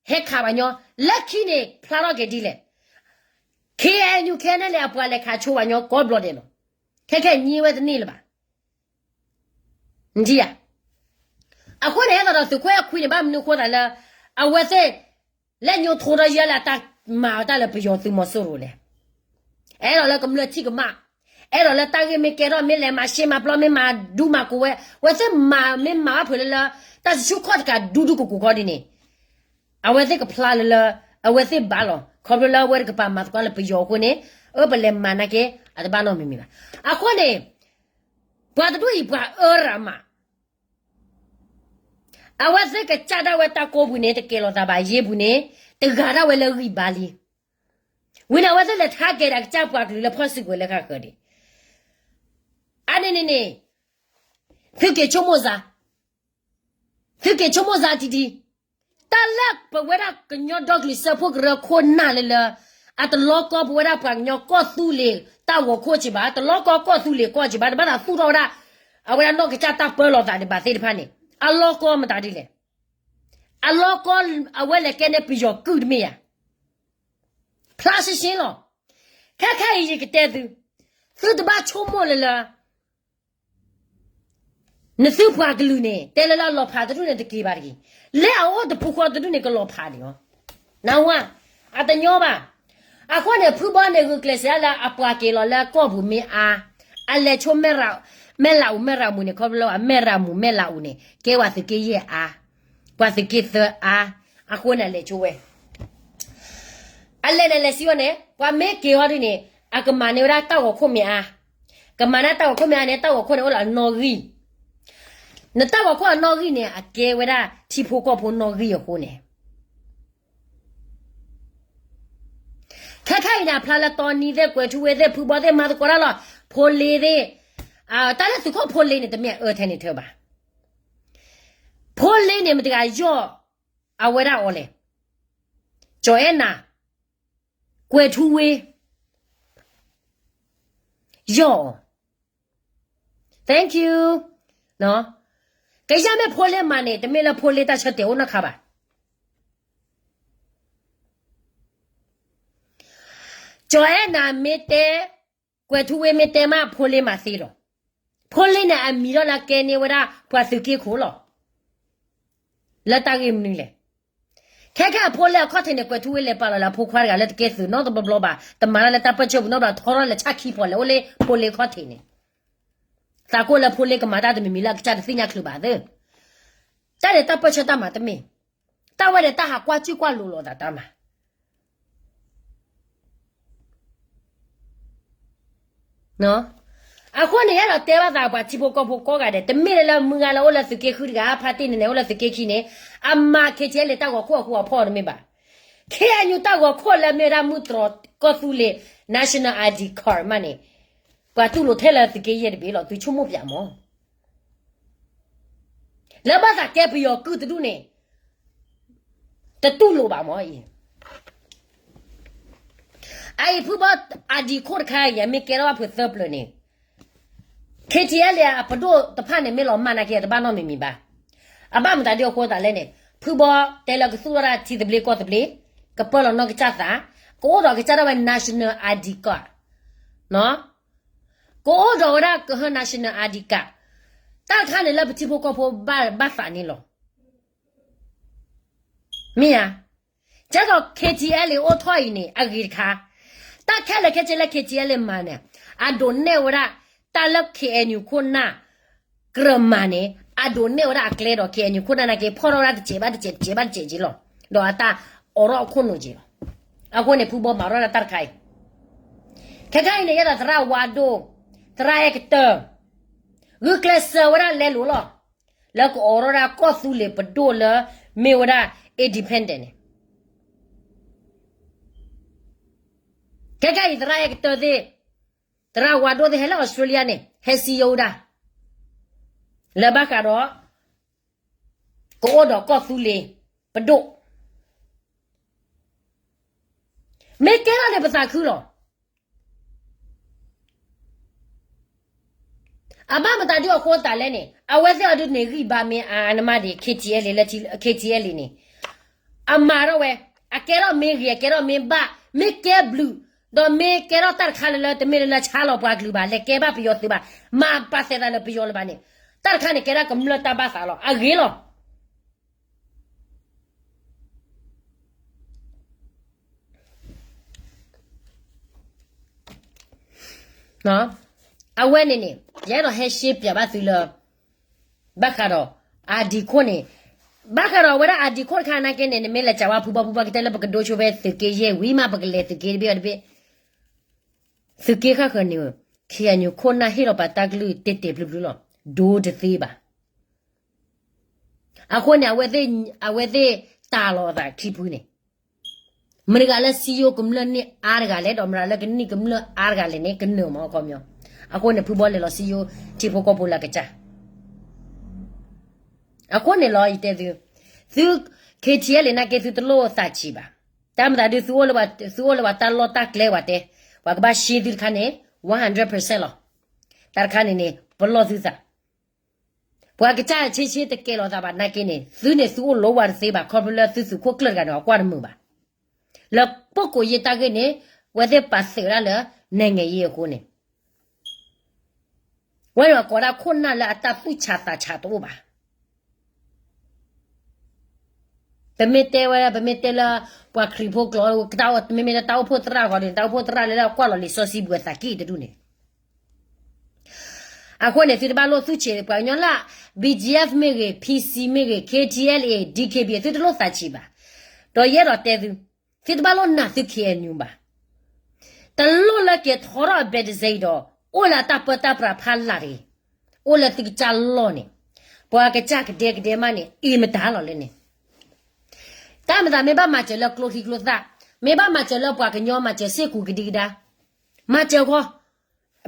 ဟဲခးပှၤညီ, လၢခံန့ၣ် ဖျါထီၣ်က့ၤဒ်လဲၣ်, K N U K N L အပှၤလဲၤခးဆိပှၤညီကိးဘျီဒဲးလီၤ, ခဲခဲအံၤညံဝဲတန့ၢ်လၢၤဘၣ် နထံၣ်ဧါ. အဃိန့ၣ် ဟဲသိးဒီးသုးခိၣ်အဲၣ်ခွံန့ၣ် ဘၣ်မနုၤအဃိသးလၢ အဝဲသ့ၣ် လဲၤညိးထိဒီးယဲလၢအတၢ်မၤအီၤတၢ်လၢပယီၤသုးမီၤစိရိၤလဲၣ်. အဲၣ်ဒိးလၢကမျၢၢ်ထံၣ်ကမၣ်, အဲၣ်ဒိးလၢတၢ်ဂ့ၢ်မ့ၢ်ကဲထီၣ် မ့ၢ်လဲၤမၤရှဲမၤပျီ မ့ၢ်မၤဒူမၤကိးဝဲ, အဝဲသ့ၣ်မၤမ့ၢ်မၤဘၣ်ဖုးလၢလၢ တၢ်စဆူၣ်ခီၣ်တကးဒူဒူကကိးကီဒ်န့ၣ် အဝဲသ့ၣ်ကဖျါလၢလၢ အဝဲသ့ၣ်ဘၣ်လီၤ. ခီဖျိလၢအဝဲတကပၤမၤသကိးလၢပယီၤအဃိန့ၣ်, အၢပလဲၤမၤနာ်က့ အတဘၣ်နီတမံၤမံၤဘၣ်. အဃိန့ၣ် ပှၤတဒူၣ်အံၤပှၤအၢရၤမး, အဝဲသ့ၣ်ကစၢ်ဒၣ်ဝဲတၢ်ကိးပူၤန့ၣ် တကဲလီၤသးဘၣ်ယ့ၢ်ပူၤန့ၣ်, တဂၤဒၣ်ဝဲလၢဂံၢ်ဘါလံ. ဝံၤန့ၣ် အဝဲသ့ၣ်လဲၤထါကဲၤဒၣ်ကစၢ်ပှၤကလုာ်လၢဖီၣ်စုကဝဲၤလၢဃၣ်ဃၢၤဒံး. အါန့ၣ်န့ၣ်န့ၣ်, သုက့ၤဆိကမိၣ်စှၤ သုက့ၤဆိကမိၣ်စှၤတံၢ်တံၢ်, တၢ်လၢပဝဲဒၣ်ကညီဒီကလုာ်စၢဖှိၣ်ကရၢခိၣ်နၢ်လၢလၢ, အတလီကီပဝဲဒၣ်ပှၤကညီကီၢ်သူလ့ၤတၢ်ဂီၤခိၣ်က့ဘၣ်, တလီကီကီၢ်သူလ့ၤကီၢ်က့ဘၣ်, တဘၣ်သးသူၣ်ထီၣ်ဝဲဒၣ် အဝဲဒၣ်နီၢ်ကစၢ်တၢ်ပၢလီၤသးဒံးဘၣ်သ့ၣ်တဖၣ်န့ၣ်, အလီကီမတၤဒ်လဲၣ်. အလီကီ အဝဲလဲၤကဲန့ၢ်ပယီၤကုၢ်တမ့ၢ်ဧါ. ဖျါရှဲရှဲလီၤ. ခဲခဲအံၤယကတဲသု, သုတဘၣ်ဆိကမိၣ်လၢလၢ နသုပှၤကလုာ်န့ၣ် တဲလၢလၢအလီၤဖးတဒူၣ်န့ၣ် တက့ၤဘၣ်တဂ့ၤ. လၢအအိၣ်တဖုဃီတဒူၣ်န့ၣ် ကလီၤဖးဒံးအီၤ, နဝဲ, အတညီဘၣ်. အဃိန့ၣ် ဖုဘီန့ၣ် ဂုာ်ကျဲးစၢးလၢအပှၤက့ၤလီၤလၢကီၢ်ပူၤမ့ၢ်အါ, အလဲၤဆိ မဲၢ်လးအူမဲၢ်ရၤမူန့ၣ် ခီဖျိလၢအမဲၢ်ရၤမူမဲၢ်လးအူန့ၣ် ကဲပှၤသုးက့ယဲၢ်အါ, ပှၤသုးက့သၢအါ, အဃိန့ၣ်အလဲၤဆိဝဲ အလဲၤန့ၣ်လဲၤစံးဝဲန့ၣ် ပှၤမ့ၢ်က့ၤအီၤဒ်န့ၣ် အကမၤန့ၢ်ဝဲဒၣ်တၢ်ဂီၤခိၣ်မ့ၢ်အါ, ကမၤန့ၢ်တၢ်ဂီၤခိၣ်မ့ၢ်အါန့ၣ် တၢ်ဂီၤခိၣ်န့ၣ်အိၣ်လၢအနီၣ်ဂံၢ်, နတၢ်ဂီၤခိၣ်အနီၣ်ဂံၢ်န့ၣ် အကဲဝဲဒၣ်ထံဖိကီၢ်ဖိနီၣ်ဂံၢ်အဃိန့ၣ် ခဲခါအံၤန့ၣ် အဖျါလၢတီနံသ့ၣ် ကွဲၤထူဝ့သ့ၣ် ဖုဘီသ့ၣ် မၤသကိးတၢ်လီၤ, ဖိလ့သ့ၣ်, တၢ်လၢသုးခိၣ်ဖိလ့န့ၣ် တမ့ၢ်အအၢထဲန့ၣ်ထၢဘၣ်. ဖိလ့န့ၣ် မတၤတဂၤယီၢ်အဝဲဒၣ်အီၤလဲၣ်. ကၠီၤအဲၣ်နၤ, ကွဲၤထူဝ့ ယီၢ်အီၤ. Thank you. ကယဲၢ်မ့ၢ်ဖိလ့မၤန့ၣ် တမ့ၢ်လၢဖိလ့တၢ်ဆၢတဲာ်အိၣ်နီတခါဘၣ်. ကၠီၤအဲၣ်နၤမ့ၢ်တဲ, ကွဲၤထူဝ့မ့ၢ်တဲမး ဖိလ့မၤသ့လီၤ. ဖိလ့န့ၣ် အမံၤဒီးလၢကဲန့ၢ်ဝဲဒၣ်ပှၤသုးက့ခိၣ်လီၤ. လၢတၢ်ဂ့ၢ်မနုၤလဲၣ်. ခဲခဲအဖိလ့အခီၣ်ထံးန့ၣ် ကွဲၤထူဝ့လဲၤပာ်လီၤလၢအဖိခွါတဂၤလၢတကဲသုးနီတဘျီဘျီဘၣ်, တမၤတၢ်လၢတၢ်ပၢၢ်ဆၢပူၤနီတဘျီ ထီထီၣ်လဲၤဆၣ်ခံဖီၣ်လဲၤအိၣ်လၢဖိလ့ခီၣ်ထံးန့ၣ်, သးကိၣ်လၢဖိလ့ကမၤတၢ်တမံၤမံၤလၢအကစၢ်တသ့ၣ်ညါချုးဘၣ်သၢ တၢ်န့ၣ်တၢ်ပၢၢ်ဆၢတၢ်မၤတမ့ၢ်, တၢ်ဝဲန့ၣ်တၢ်ဟးကွၢ်စုၣ်ကွၢ်လိၤလိာ်သးတၢ်မၤ အဃိန့ၣ် အဲၣ်ဒိးတဲဘၣ်သးပှၤထံဖိကီၢ်ဖိကိးဂၤဒဲး, တမ့ၢ်လၢလၢမုၢ်ဂၤလၢအိၣ်လၢသုးက့ဃုတဂၤ, ဖါတံၢ်န့ၣ်န့ၣ် အိၣ်လၢသုးက့ခံန့ၣ်, အမၤ K T L A တၢ်ဂီၤခိၣ်အဃူအဖီၣ်တမ့ၢ်ဘၣ်. K N U တၢ်ဂီၤခိၣ်လၢမ့ၢ်ဝဲဒၣ်မုၢ်တြီၤကီၢ်သူလ့ၤ National I D Card မးန့ၣ်, ပှၤတူၢ်လိာ်ထဲလၢသုးက့ယဲၢ်တဘ့ၣ်လီၤ, သုဆိကမိၣ်ပၠးမး လၢဘၣ်သးကဲပယီၤကုၢ်တဒူၣ်န့ၣ် တတူၢ်လိာ်ဘၣ်မးအံၤ. အအံၤဖုဘီ I D ခိၣ်တခါအံၤ မ့ၢ်ကဲထီၣ်ဘၣ်ဖုးသၢပျၢၤန့ၣ် K T L A အပဒိၣ်တဖၣ်န့ၣ် မ့ၢ်လီၤမၢ်နာ်က့ တဘၣ်နီတမံၤမံၤဘၣ်. အဘၣ်မတၤဒ်အဃိသးလဲၣ်န့ၣ် ဖုဘီတဲလၢကသူၣ်ထီၣ်ဒၣ်ထံသဘျ့ကီၢ်သဘျ့, ကပၢလီၤနီၢ်ကစၢ်သး, ကအိၣ်ဒီးကစၢ်ဒၣ်ဝဲ National I D Card ကအိၣ်ဒီးဝဲဒၣ်ကဟၢ National I D Card, တၢ်တခါန့ၣ်လၢပထံဖိကီၢ်ဖိဘၣ်သးန့ၣ်လီၤ. မ့ၢ်ဧါ. ကဲသိး K T L A အိၣ်ထီၣ်အံၤန့ၣ် အဂ့ၤတခါ, တၢ်ခဲလၢာ်ခဲဆ့လၢ K T L A မၤန့ၣ် အဒိးနဲၣ်ဝဲဒၣ် တၢ်လၢ K N U ခိၣ်နၢ် ကြၢးမၤန့ၣ် အဒိးနဲၣ်ဝဲဒၣ်အကျဲဒီး K N U ခိၣ်နၢ်နာ်က့ ဖီၣ်ထီၣ်ဝဲဒၣ်တစဲးဘၣ်တစဲး တစဲးဘၣ်တစဲးက့လီၤ. ဒီးအတၢ်အိးထီၣ်အခိၣ်နူာ်က့လီၤ. အဃိန့ၣ် ဖုဘီမၤထီၣ်ဒၣ်တၢ်တခါအံၤ, ခဲခါအံၤန့ၣ် ယဲဒၣ်သရၣ်ဝါဒိၣ်, သရၣ်အဲၣ်ကတၢၢ်, ဂုာ်ကျဲးစၢးဝဲဒၣ်လဲလိာ်လီၤ. လၢကအိးထီၣ်ဒၣ်ကီၢ်သူလ့ၤပဒိၣ်လၢမ့ၢ်ဝဲဒၣ် independent န့ၣ်, ခဲခါအံၤသရၣ်အဲၣ်ကတၢၢ်သ့ၣ်, သရၣ်ဝါဒိၣ်သ့ၣ်ဟဲလၢ Australia န့ၣ် ဟဲစံယိဝဲဒၣ် လၢဘၣ်ဃးဒီး ကအိၣ်ဒီးကီၢ်သူလ့ၤပဒိၣ်, မ့ၢ်ကဲထီၣ်န့ၣ်ပသးခုလီၤ. အဘၣ်မတၤဒုးအဃိသးလဲၣ်န့ၣ် အဝဲသ့ၣ်အီၤဒုးန့ၣ် ဂံၢ်ဘါမ့ၢ်အါနမးဒံး K T L A လၢ K T L A န့ၣ် အမၤထီၣ်ဝဲ, အကဲထီၣ်မ့ၢ်ဂ့ၤ အကဲထီၣ်မ့ၢ်ဘၣ် မ့ၢ်ကဲဘျုး, ဒီးမ့ၢ်ကဲထီၣ်တၢ်တခါလၢလၢ တမ့ၢ်လၢလၢဆါလီၤပှၤကလုာ်ဘၣ် လဲၤကဲဘၣ်ပယီၤသုးဘၣ်, မၤပာ်သဲးသးလၢပယီၤလၢၤဘၣ်န့ၣ်, တၢ်တခါန့ၣ် ကဲဒၣ်ကမျၢၢ်တၢ်ဘၣ်သးလီၤ အဂ့ၤလီၤ. အဝဲန့ၣ်န့ၣ် ယအဲၣ်ဒိးဟဲရှဲပၠးဘၣ်သုလၢ ဘၣ်ဃးဒီး ID ခိၣ်န့ၣ်, ဘၣ်ဃးဒီးအဝဲဒၣ် ID ခိၣ်တခါနာ်က့န့ၣ် နမ့ၢ်လဲၤစံးဝဲဖုဘီဖုဘီကတဲလၢပကဒိဆိဖဲသုးက့ယဲၢ်ဝံၤမး ပကလဲၤသုးက့တဘ့ၣ်အီၤတဘ့ၣ်, သုးက့ဃၣ်ဃၢၤန့ၣ် KNU ခိၣ်နၢ်ဟ့ၣ်လီၤပာ်တၢ်ကလုၢ်တဲာ်တဲာ်ဖျုးဖျုးလီၤ, ဒိတသ့ဘၣ်. အဃိန့ၣ် အဝဲသ့ၣ်တၢ်လီၤအသးခံဖုန့ၣ် မတၤတဂၤလၢစံယိကမျၢၢ်န့ၢ်အါတဂၤလဲၣ် ဒီးမတၤလၢကန့ၢ်ကမျၢၢ်အါတဂၤလဲၣ်န့ၣ် ကနၢၤမးအခီပညီ. အဃိန့ၣ် ဖုဘီလဲၤလီၤစံယိထံဖိကီၢ်ဖိလၢအကစၢ်. အဃိန့ၣ်လီၤ ယတဲသု, သု KTLA နာ်က့သုတလိၣ်သးဆံးဘၣ်. တၢ်မတၤဒုး သုအိၣ်လၢပှၤတၢ်လီၢ်တၢ်ကျဲဝဲတဲ, ပှၤကဘၣ်ရှဲသုတခါန့ၣ် one hundred percent လီၤ. တၢ်တခါန့ၣ်န့ၣ် ပလီၢ်သုသး ပှၤကစၢ်ဆ့ဆ့တကဲလီၤသးဘၣ်နာ်က့န့ၣ် သုန့ၣ်သုအိၣ်လီၤဝဲတသ့ဘၣ် ခီဖျိလၢသုသုးခိၣ်ကျၢၢ်တဂၤန့ၣ် အကွၢ်တမုာ်ဘၣ်. လၢပကိးယ့ၢ်တၢ်ဂ့ၢ်န့ၣ် ဝဲသ့ၣ်ပာ်သုးဒၣ်လၢ နဲၣ်ငဲၤယ့ၢ်အဃိန့ၣ် ဝဲန့ၣ်ကိးဒၣ်ခိၣ်နၢ်လၢအတၢ်သူၣ်ဆးသးဆးတအိၣ်ဘၣ်. ပမ့ၢ်တဲဝဲ ပမ့ၢ်တဲလၢ ပှၤခရံာ်ဖိကျိာ် မ့မ့ၢ်လၢတၢ်အိၣ်ဖှိၣ်သရၣ်ဂီၤန့ၣ် တၢ်အိၣ်ဖှိၣ်သရၣ်လၢလၢကွၢ်လီၤလံာ်စီဆှံပူၤအသးကံၢ်တဒူၣ်န့ၣ် အဃိန့ၣ် သုတဘၣ်လိၣ်သူၣ်ဆံးပှၤကညီလၢ BGF မ့ၢ်ဂ့ၤ PC မ့ၢ်ဂ့ၤ KTLA DKBA သုတလိၣ်သးဆံးဘၣ်. ဒီးယအဲၣ်ဒိးတဲသု သုတဘၣ်လိၣ်နာ်သု ခ့ၣ်အဲၣ်ယူၣ် ဘၣ်. တလိၣ်လၢက့ၤထီထီၣ်အဘဲတစဲအံၤဒီး အိၣ်လၢအတၢ်ပၢတၢ်ပြးဖးလၢ်တဂ့ၤ, အိၣ်လၢသုကစၢ်လီၢ်န့ၣ်, ပှၤကစၢ်ကဒဲကဒဲမးန့ၣ် အ့ၣ်မတၤလီၤလဲၣ်န့ၣ်, တၢ်မၤသးမ့ၢ်ဘၣ်မၤစၢၤလၢကျိချံကျိသၣ်, မ့ၢ်ဘၣ်မၤစၢၤလၢပှၤကညီမၤစၢၤစ့ၢ်ကီးကဒံကဒါ, မၤစၢၤဃီ,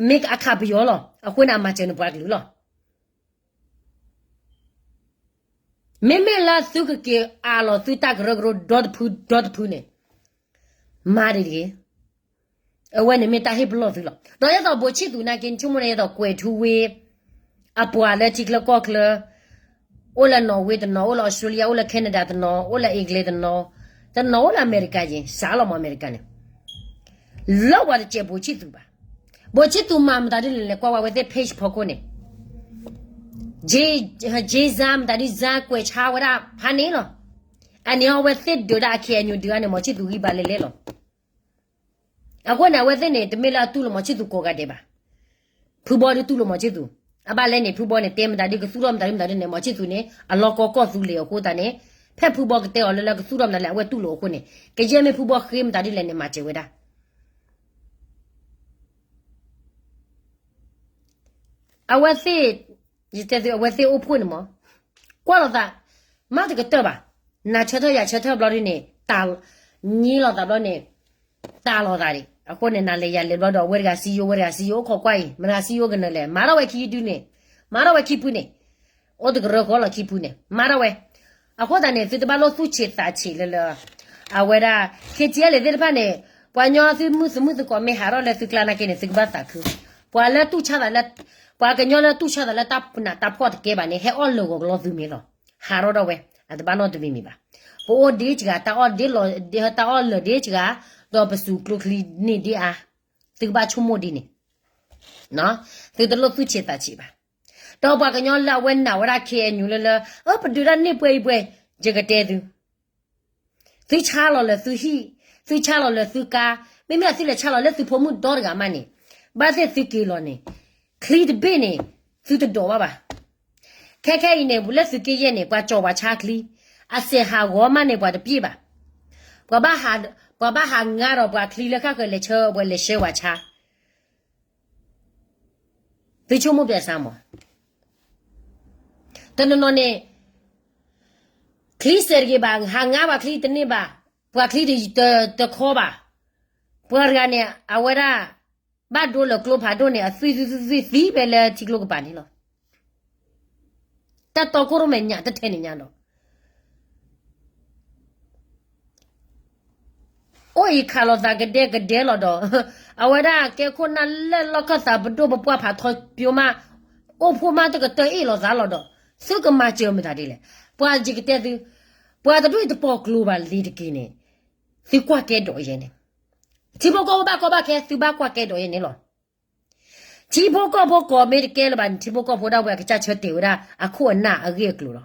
မ့ၢ်အခးပယီၤလီၤ, အဃိန့ၣ် အမၤစၢၤန့ၣ်ပှၤကလုာ်လီၤ. မ့မ့ၢ်လၢသုကက့ၤအးလီၤသုတၢ်ကရၢကရိဒီတဖုဒီတဖုန့ၣ်, မၤဒ်တဂ့ၤ. အဝဲန့ၣ်မ့ၢ်တၢ်ဟ့ၣ်ပလီၢ်သုလီၤ. ဒီးယဲသိးဘိးဆံၣ်သူနာ်က့ နဆိကမိၣ်န့ၣ် ယဲသိးကွဲးထူဝ့ အပှၤလၢထံချၢကီၢ်ချၢ, အိၣ်လၢ Norway တနီၤ, အိၣ်လၢ Australia, အိၣ်လၢ Canada တနီၤ, အိၣ်လၢ England တနီၤ, တနီၤအိၣ်လၢအမဲရကၤယဲၢ်, စးလီၤမးအမဲရကၤန့ၣ်, လၢပှၤတစဲးဘိးဆံၣ်သူဘၣ်. ဘိးဆံၣ်သူမၤမတၤဒ်လဲၣ်လဲၣ် ကွၢ်ဝဲအဝဲသ့ၣ် page ဖီခိၣ်န့ၣ်, က့စါ မတၤဒ်စါကွဲးဆါဝဲဒၣ်ဖးန့ၣ်လီၤ. အန့ၣ်အဝဲသ့ၣ်ဒုးဒၣ် ခ့ၣ်အဲၣ်ယူၣ် ဒုးအါန့ၣ် မီၤဆံၣ်သူဂံၢ်ဘါလဲၤလဲၤလီၤ. အဃိန့ၣ် အဝဲသ့ၣ်န့ၣ် တမ့ၢ်လၢအတူၢ်လိာ်မီၤဆံၣ်သူကိးဂၤဒဲးဘၣ်. ဖုဘီဒုးတူၢ်လိာ်မီၤဆံၣ်သူ, အဘၣ်လဲၣ်န့ၣ် ဖုဘီန့ၣ် တဲမတၤဒ်ကသူၣ်ထီၣ်မတၤဒ်မတၤဒ်န့ၣ် မီၤဆံၣ်သူန့ၣ် အလီၢ်ကီကီၢ်သူလ့ၤအဃိသတးန့ၣ်, ဖဲဖုဘီကတဲအီၤလၢလၢကသူၣ်ထီၣ်မတၤလဲၣ် အဝဲတူၢ်လိာ်အဃိန့ၣ်, ကယဲၢ်မ့ၢ်ဖုဘီဃ့မတၤဒ်လဲၣ်န့ၣ် မၤစၢၤဝဲဒၣ် အဝဲသ့ၣ်, ယတဲသု အဝဲသ့ၣ်အိၣ်ဖှိၣ်န့ၣ်မး, ကွၢ်လိာ်သး, မ့ၢ်တကတၢၢ်ဘၣ်, နၤဆၢထၢၣ်ယၤဆၢထၢၣ်ဘျီဒ်န့ၣ်, တၢ်ညံလိာ်သးဘျီန့ၣ်, တၢ်လိာ်သးဒံး. အဃိန့ၣ် နၤလဲၤယၤလဲၤဘျီဒီး အဝဲတဂၤစံယိ အဝဲတဂၤစံယိ အိၣ်ခိးကွၢ်အံၤ, မတၤစံယိကနၢၤလဲၣ်, မၤထီၣ်ဝဲခံဒုန့ၣ်, မၤထီၣ်ဝဲခံဖုန့ၣ်, အိၣ်တကရၢဃီလီၤခံဖုန့ၣ်, မၤထီၣ်ဝဲ. အဃိသတးန့ၣ် သုတဘၣ်လိၣ်သူၣ်ဆံးသးဆံးလၢလၢ အဝဲဒၣ် ခ့ၣ်ကၠဲလ့ၤသ့ၣ်တဖၣ်န့ၣ်, ပှၤကညီသုမုၣ်သုမုၣ်သကိးမ့ၢ်ဟးထီၣ်လၢသုကျါနာ်က့န့ၣ် သုကဘၣ်သးခု, ပှၤလၢတူၢ်ဆါသးလၢ, ပှၤကညီလၢတူၢ်ဆါသးလၢတၢ်ပနးတၢ်ဖှီၣ်တကဲဘၣ်န့ၣ် ဟဲအီၣ်လၢာ်ဂီၤကလီသုမ့ၢ်လီၤ. ဟးထီၣ်ဒီးဝဲ, အတဘၣ်နီတမံၤမံၤဘၣ်. ပအိၣ်ဒ့စှၤ, တၢ်အီၣ်ဒ့လီၤ, တၢ်အီၣ်လၢာ်ဒ့စှၤ, ဒီးပစူးကျိချံန့ၢ်ဒ့အါ, သုကဘၣ်ဆိကမိၣ်ဒ်န့ၣ်, သုတလိၣ်သူၣ်ဆံးသးဆံးဘၣ်. ဒီးပှၤကညီလၢအဝဲနာ်ဝဲဒၣ် ခ့ၣ်အဲၣ်ယူၣ် လၢလၢ, အၢ ပဒုးတၢ်န့ၢ်ပှဲၤအံၤပှဲၤ, ယကတဲသု သုဆါလီၤလၢသုဟံၣ်, သုဆါလီၤလၢသုကါ, မ့မ့ၢ်သုလဲၤဆါလီၤလၢသုဖိမုၣ်ဒီတဂၤမးန့ၣ်, ဘၣ်သ့ၣ်သုက့ၤလီၤန့ၣ်, ချံတဘ့ၣ်န့ၣ်, သုတဒိးဘၣ်ဘၣ်. ခဲခဲအံၤန့ၣ် လၢသုးက့ယဲၢ်န့ၣ် ပှၤကၠီၤပှၤဆါချံ, အစဲးဟးဂီၤမးန့ၣ် ပှၤတပျ့ၢ်ဘၣ်. ပှၤဘၣ်ဟးငါဒီးပှၤချံလၢဃၣ်ဃၢၤလဲၤဆှၢ ပှၤလဲၤဆှၢပှၤဆါ သုဆိကမိၣ်ပျဲစါမး, တနီၤနီၤန့ၣ်, ချံစဲးတဂ့ၤဘၣ်, ဟးငါပှၤချံတန့ၢ်ဘၣ်, ပှၤချံတခီဘၣ်, ပှၤတဂၤန့ၣ် အဝဲဒၣ် ဘၣ်ဒိလၢကျိဖးဒိၣ်န့ၣ် အသွံၣ်သွံၣ်သွံၣ်သွံၣ်သံဖဲလၢထံကျိကပၤန့ၣ်လီၤ. တၢ်တီခိၣ်ရိၣ်မဲာ်ညါတထဲန့ၣ်ညါဒီး အိၣ်အံၤခးလိာ်သးကဒဲကဒဲလီၤဒီး, အဝဲဒၣ်ကဲခိၣ်နၢ်လၢလီၢ်ခၢၣ်သးပဒိၣ်ပပှၢ်ဖးထီပျိမး, အိၣ်ဖှိၣ်မးတကတၢၢ်အ့ၣ်လိာ်သးလီၤဒီး, သုကမၤစၢၤမတၤဒ်လဲၣ်. ပှၤယကတဲသု, ပှၤတဒူၣ်အံၤတပီၢ်ကျိၤဘၣ်လ့ၤတက့ၢ်န့ၣ်, သုကွၢ်ကဲဒိးယဲန့ၣ်, ထံဖိကီၢ်ဖိဘၣ်ကီဘၣ်ခဲ သုဘၣ်ကွၢ်ကဲဒိးယဲန့ၣ်လီၤ. ထံဖိကီၢ်ဖိကိးမ့ၢ်တကဲလၢၤဘၣ်န့ၣ် ထံဖိကီၢ်ဖိဒၣ်ဝဲအကစၢ်ဆၢတဲာ်ဝဲဒၣ်အခိၣ်အနၢ်အဂ့ၢ်အကျိၤလီၤ.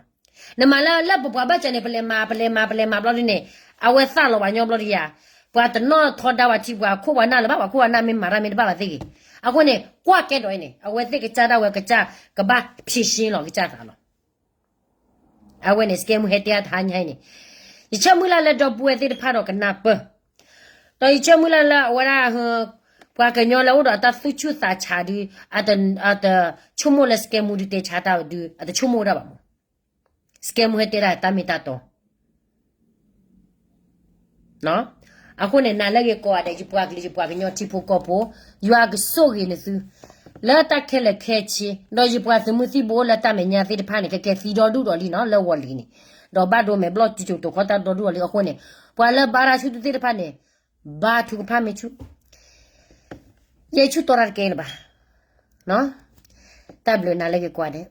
နမၤလၢလၢပပှၤဘၣ်စၢၤန့ၣ် ပလဲၤမၤ ပလဲၤမၤ ပလဲၤမၤဘျီဒ်န့ၣ်, အဝဲသၣ်လီၤပှၤညီဘျီဒ်ယၤ, ပှၤတနီၣ်ထီဒါဝဲထံပှၤခိၣ်ပှၤနၢ်လၢၤဘၣ် ပှၤခိၣ်ပှၤနၢ်မ့ၢ်မၤတၢ်မ့ၢ်တဘၣ်ဘၣ်သ့ၣ်ဂ့ၤ. အဃိန့ၣ် ကွၢ်ကဲဒိးအံၤန့ၣ် အဝဲသ့ၣ်ကစၢ်ဒၣ်ဝဲကစၢ်ကဘၣ်ဖံးရှင်းလီၤကစၢ်သးလီၤ. အဝဲန့ၣ် စကဲမူဟဲတဲအတဟါညါအံၤန့ၣ်, ယဆၢမုၢ်လၢ်လၢဒီပုၢ်ဝဲၢ်သ့ၣ်တဖၣ်ဒီးကနၢ်ပၢၢ်, ဒီးယဆၢမုၢ်လၢ်လၢအဝဲဒၣ် ပှၤကညီလၢအိၣ်ဒီးတၢ်သူၣ်ဆူၣ်သးဆးဒုး, အတဆိကမိၣ်လၢစကဲမူဒုးတဲဆါတၢ်ဒုး အတဆိကမိၣ်ဝဲဒၣ်ဘၣ်မး. စကဲမူဟဲတဲဒၣ်တၢ်မ့ၢ်တၢ်တီ အဃိန့ၣ် နၤလၢဂ့ၤကိးဂၤဒဲး ယပှၤကလုာ်ယပှၤကညီထံဖိကီၢ်ဖိ, ယွၤကဆိၣ်ဂ့ၤနသု လၢတၢ်ခဲလၢာ်ခဲဆ့, ဒီးယပှၤသုးမုၢ်သံၣ်ဘိလၢတၢ်မဲာ်ညါသ့ၣ်တဖၣ်န့ၣ် ကကဲသံဒီဒူၣ်ဒီးလံနီၤ လၢဝီၤလံၤန့ၣ်, ဒီးဘၣ်ဒိမဲာ်ဘျီၣ်စုစိၤတိာ်ခီတၢ်ဒီဒူၣ်ဒီးလံအဃိန့ၣ်, ပှၤလၢဘါရၣ်ဆူၣ်သုသ့ၣ်တဖၣ်န့ၣ်, ဘါထုကဖၣ်မ့ၢ်ဆူၣ်, ယဲဆူၣ်တီတၢ်တကဲလၢၤဘၣ်. တၢ်ဘျုးနၤလၢဂ့ၤကိးဂၤဒဲး.